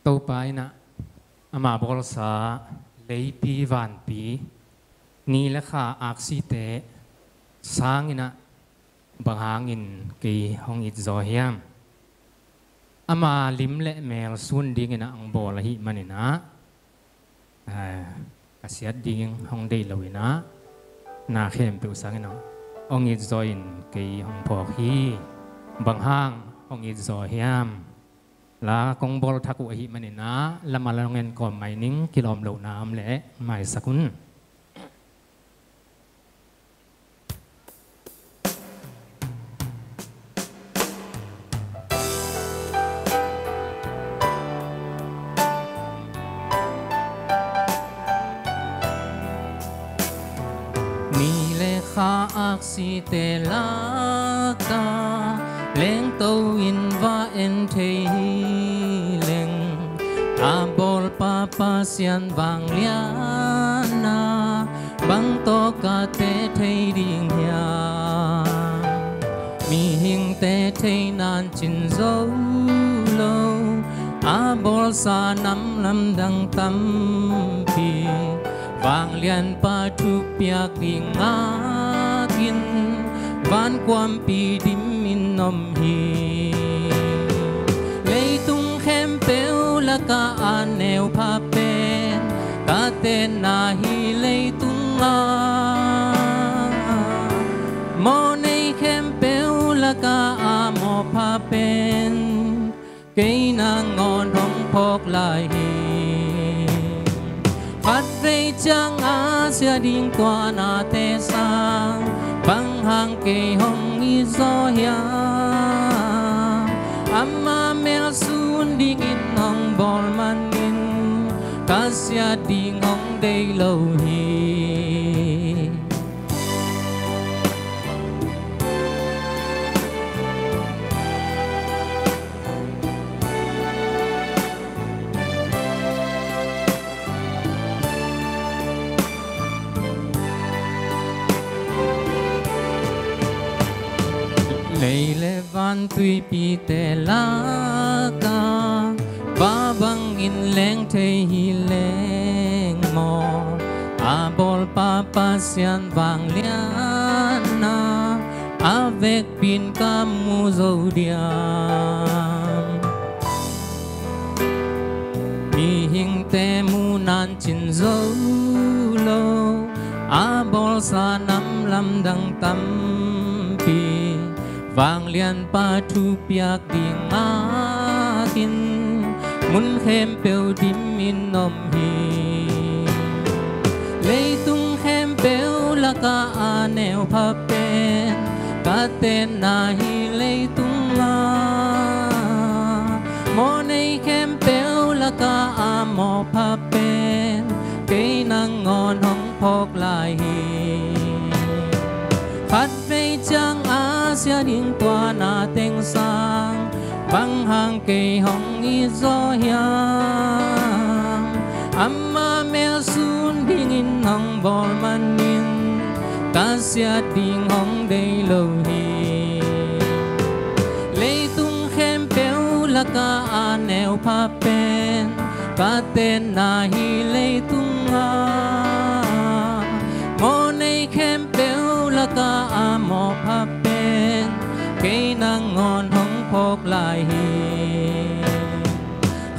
Topa in ah ama bawlsa leipi vanpi, ni le kha aksite sangin ah Bang hangin kei hong it zaw hiam? Ama lim le mel sun dingin ah hong bawl ahih manin ah, ah, ka siat ding hong deih lo in ah, na khempeuh sangin ah hong it zaw in kei hong phawk hi. Bang hang hong it zaw hiam? La kong bawl thak uh ahih manin ah, lam ah la hong en kawm mai ning, kilawm lohna om leh maisak un. Ni le kha aksite lak ah lengto in va en thei hi leng, a bawlpa Pasian vanglian ah bang tawh ka teh thei ding hiam? Mihingte thei nancin zo lo, a bawlsa nam lamdang tampi, vanglianpa thupiak ding ngakin, vankuampi dimin om hi. Leitung khempeuh lakah a neupha pen ka tenna hi. Leitungah mawhnei khempeuh lakah a mawhpha pen kei nangawn hong phawk lai hi. Khatvei ciang a sia ding tua nate sang, bang hang kei hong it zaw hiam? Ama mel sun dingin hong bawl manin, ka siat ding hong deih lo hi. Lei le van tuipite lakah va bangin leng thei hi leng maw? A bawlpa Pasian vanglian ah a vekpi in ka mu zo diam? Mihingte mu nancin zo lo, a bawlsa nam lamdang tampi, vanglianpa thupiak ding ngakin, mun khempeuh dimin om hi. Leitung khempeuh lakah a neupha pen ka tenna hi. Leitungah mawhnei khempeuh lakah a mawhpha pen kei nangawn hong phawk lai hi. Khatvei ciang a sia ding tua na teng sang, bang hang kei hong it zaw hiam? Ama mel sun dingin hong bawl manin, ka siat ding hong deih lo hi. Leitung khempeuh lakah a neupha pen ka tenna hi. Leitungah mawhnei khempeuh lakah a mawhpha pen kei nangawn hong phawk lai hi.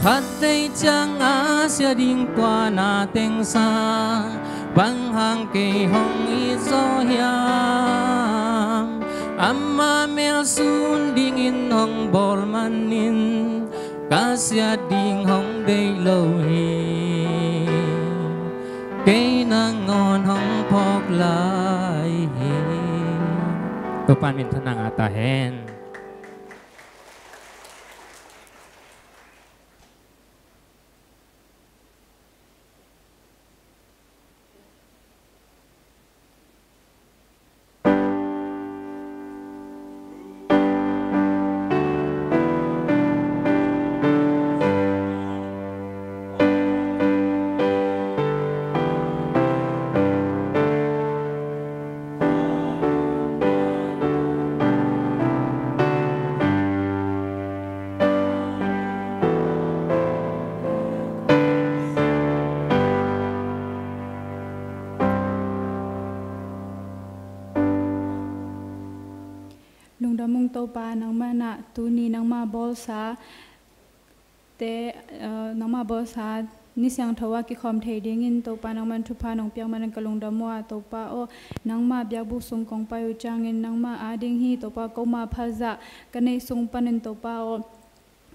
Khatvei ciang a sia ding tua na teng sang, bang hang kei hong it zaw hiam? Ama mel sun dingin hong bawl manin, ka siat ding hong deih lo hi. Kei nangawn hong phawk lai hi. Topa min thang ngah ta hen. Lungdam ung Topa, nangmah na tuni nangmah bawlsa te, eh, nangmah bawlsa ni siangtho ah kikhawm thei dingin Topa nangman thupha nong piak manin ka lungdam uh a, Topa aw, nangmah biakbuk sung kong pai uh ciangin nangmah ading hi Topa, koma phalzah ka neih sung panin Topa aw,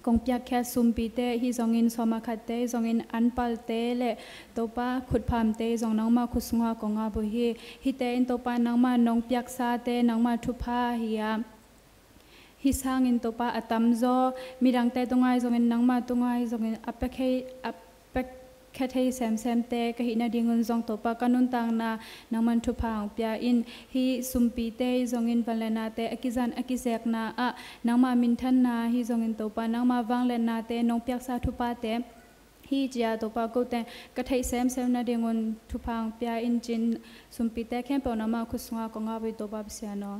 kong piakkhiat sumpite hi zongin, sawma khatte hi zongin, anpalte le Topa khutphamte hi zong nangmah khut sungah kong ap uh hi. Hihte in Topa nangmah nong piaksate nangmah thupha hi a, hih sangin Topa a tamzaw midangte tungah hi zongin, nangmah tungah hi zongin a pia khe-, a pia khia thei semsemte ka hih nadingun zong Topa ka nuntakna nangman thupha hong pia in. Hih sumpite hi zongin, vangliatnate a kizan a kizekna ah nangmah minthanna hi zongin Topa nangmah vangliatnate nong piaksa thupate hi ci-a Topa kote ka theih semsem nadingun thupha hong pia in cin, sumpite khempeuh nangmah khut sungah kong ap uh hi Topa Pasian aw.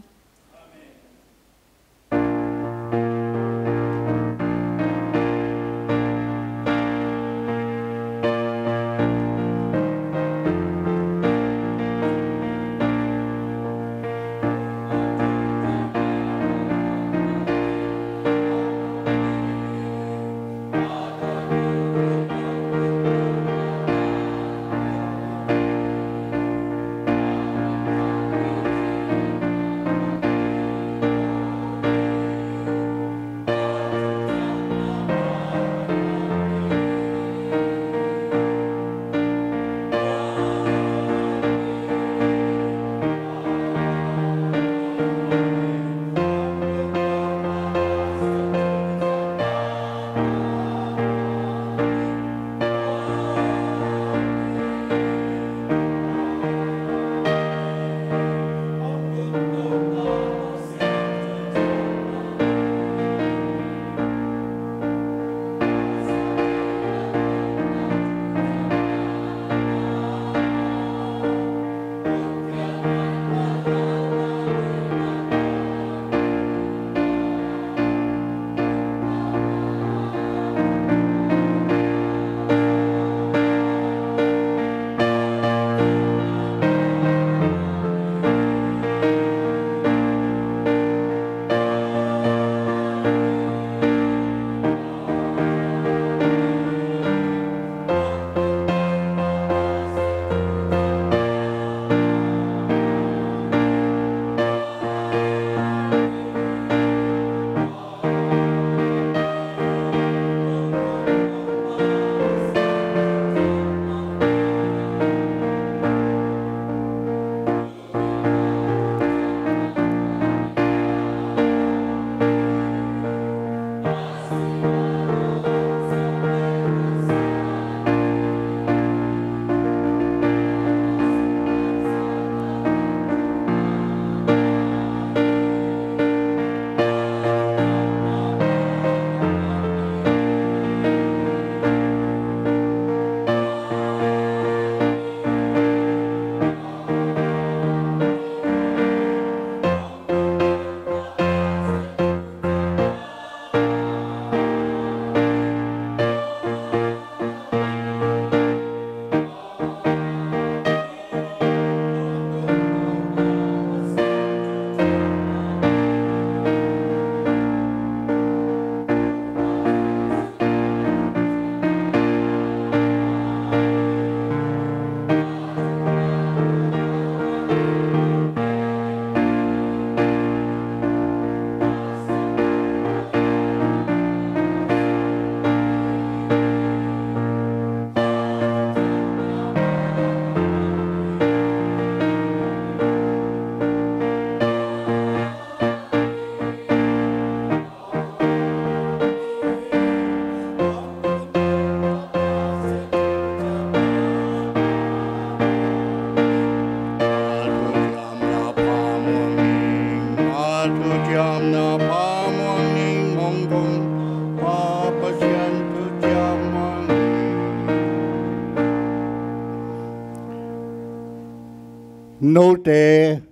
Note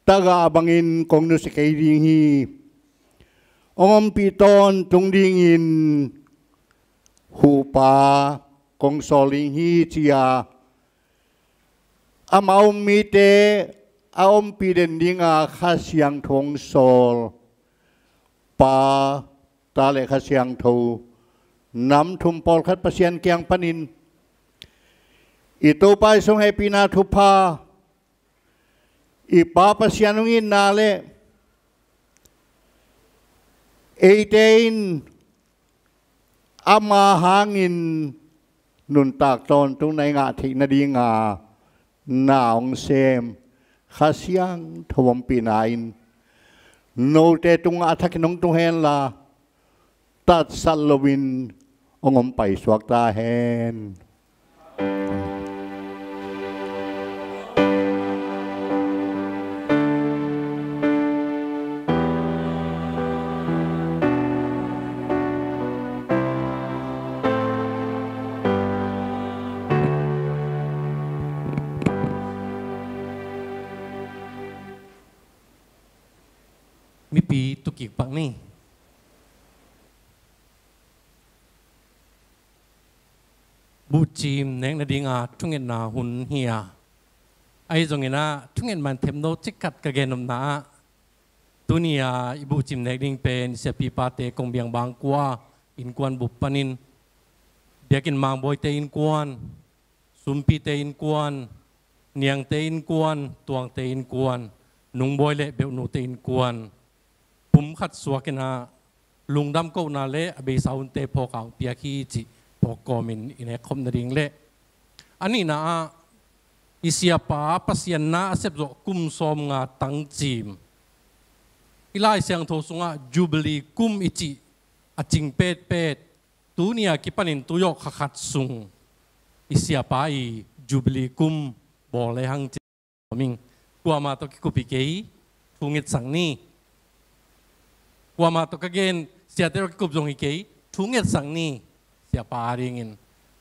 tagah bangin kong nusia kei ding hi. Hong ompih tawntung dingin huhpa kong sawl ding hi, ci-a amau mite a ompih den dinga Kha Siangtho hong sawl Pa, Ta le Kha Siangtho, nam thum pawlkhat Pasian kiang panin i Topa i sung hehpihna thupha, i Pa Pasian hong itna le eite in ama hangin nuntak tawntung na i ngah theih nadinga na hong sem Kha Siangtho ompihna in note tungah a thakin hong tung henla, tatsat loin hong om paisuak ta hen. Mipi tukik pak ni. Buhcim nek nadinga thungetna hun hi a, ahi zongin ah thunget man themno cikkhat ka gen nopna ah, tuni-a i buhcim nek ding pen i siapipate Kong Biang Bangkua innkuan bup panin, biakinn Mangbawite innkuan, Sumpite innkuan, Niangte innkuan, Tuangte innkuan, Nungbawi le Beunute innkuan pumkhat suakin ah lungdam kohna le a beisa hunte phawk a hong piak hi cih phawk kawmin i nekkhop nading le a nihna ah i siapa Pasian na a sepzawh kum sawmnga tangcim, i Lai Siangtho sungah Jubilee kum i cih a cing petpet, tuni-a kipanin tuizawh kha khat sung i siapa i Jubilee kum bawl le hang ci. Ming, kuamah tawh kikup hi kei, thu ngetsak ni. Kuamah tawh ka gen, siate tawh kikup zong hi kei, thu ngetsak ni. Siapa a dingin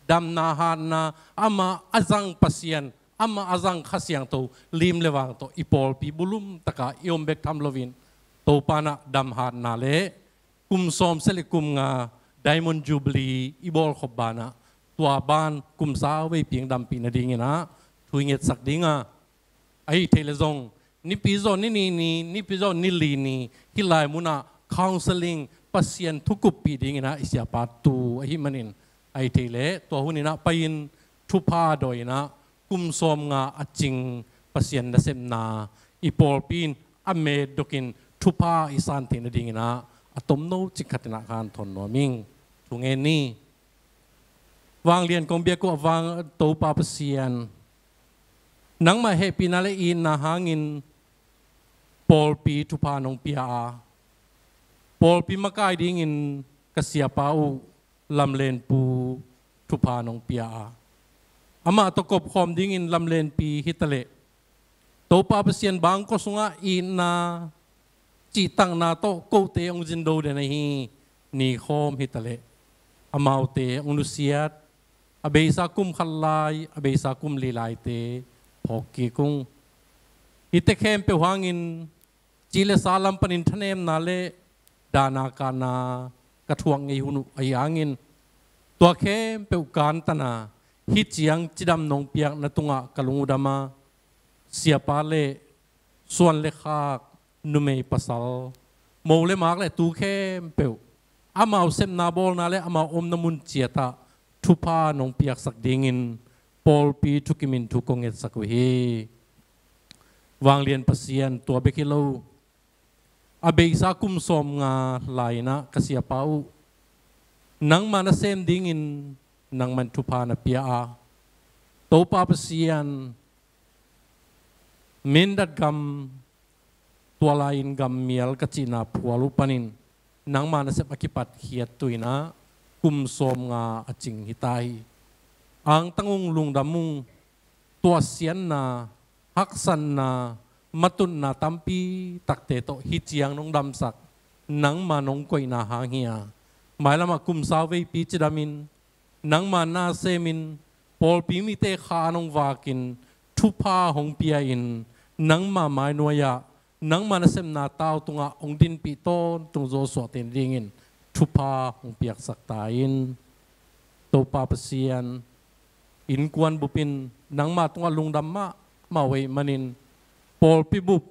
damna hatna, amah a zang Pasian, amah a zang Kha Siangtho lim le vang tawh i pawlpi bulum taka i om bek tham loin, Topa in ah damhatna le kum sawmsagih le kum nga Diamond Jubilee i bawlkhop banah, tua ban kum sau veipi hong dampih nadingin ah thu i ngetsak ding a, ahi thei le zong nipi zawh ni nih ni, nipi zawh ni li ni hih lai munah counselling, Pasian thu kuppih dingin ah i siapa tu ahih manin, ahi thei le tua hunin ah pai-in thupha dawi-in ah kum sawmnga a cing Pasian nasepna i pawlpi in a metdokin thupha i san theih nadingin ah a tomno cikkhat in ah ka hanthawn nuam ing. Thu ngen ni. Vanglian kong biak uh a vang Topa Pasian, nangmah hehpihna le itna hangin pawlpi thupha nong pia a, pawlpi makai dingin ka siapa uh Lamlenpu thupha nong pia a, amah tawh kopkhawm dingin Lamlenpi hitaleh, Topa Pasian, Bangkua sungah itna cihtakna tawh kote hong zindo den ahi, nikhawm hitaleh, amaute hong nusiat, a beisa kum khat lai, a beisa kum li laite phawk kik ung. Hihte khempeuh hangin ci le sa lam panin thanemna le dahna kahna ka thuak ngei hun uh ahi hangin, tua khempeuh kantan a, hih ciang cidam nong piak na tungah ka lung uh dam a, siapa le suan le khak, numei pasal, mo le mak le tu khempeuh, amau sepna bawlna le amau omna mun ciatah thupha nong piaksak dingin pawlpi thukimin thu kong ngetsak uh hi. Vanglian Pasian, tua bek hi lo, a beisa kum sawmnga lai-in ah ka siapa uh nangma nasem dingin nangman thupha na pia a, Topa Pasian, Mindat gam, tua lai-in gam mial ka cihna phual uh panin nangma nasep a kipat khiat tu-in ah kum sawmnga a cing hita hi. Angtang ung, lungdam ung. Tuahsiatna, haksatna, matutna tampi takte tawh hih ciang nong damsak, nangma nong koihna hang hi a, mailamah kum sau veipi cidamin nangma na semin, pawlpi mite kha nong vakin, thupha hong pia-in, nangma mainuai-ah, nangma nasepna tau tungah hong dinpih tawntung zawhsuahte nadingin thupha hong piaksak ta in. Topa Pasian, innkuan bupin nangma tungah lungdam mahmah uh ahih manin, pawlpi bup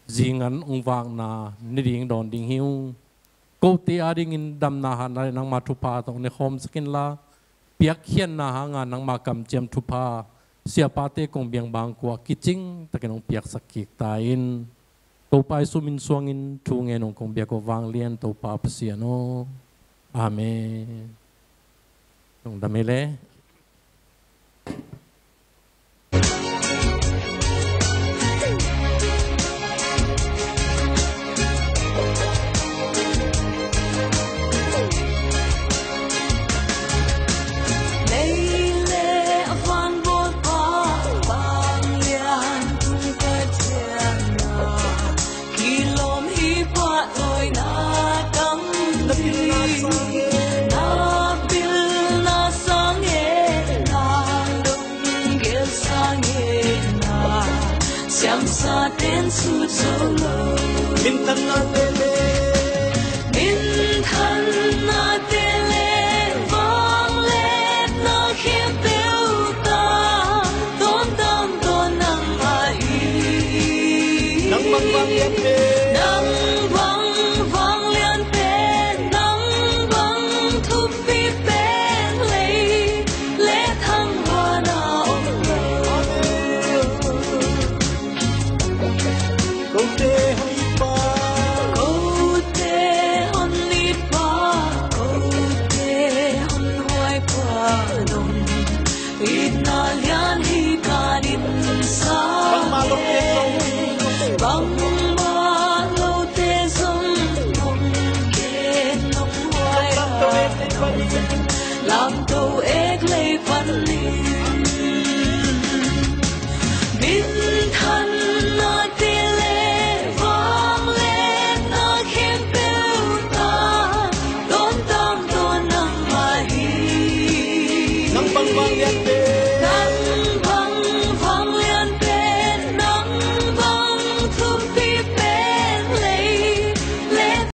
zingan hong vakna ni ding dawn ding hi ung. Kote adingin damna hatna le nangma thupha tawh ne khawm sak inla, piakkhiatna hanga nangma kamciam thupha siapate kong biang bangkua kicing takin hong piaksak kik ta in. Topa Jesu min suangin thu ngen hong kong biak uh vanglian Topa Pasian aw. Amen. Lungdam hi le. Lei le a van bawlpa, vanglian tung Pasian na, kilawm hi phahtawina tampi. Na pilna sang e, na dong gel sang e, na siamsa ten sut zo lo. Minthanna te le, minthanna te le, vangliatna khempeuh tang tawntung tawn nangmah hi. Nang bang vanglian pen, nang bang vanglian pen, nang bang thupi pen lei le thangvana om lo. Kote hon itpa, kote hon itpa, kote hon huaipa dong, itna lian hi kan insa. Bangmah lote zong, bangmah lote zong, hong ken hong huai, lamto ek lei panin, lamto ek lei panin. Minthanna te le vangliatna khempeuh tang tawntung tawn nangmah hi. Nang bang vanglian pen, nang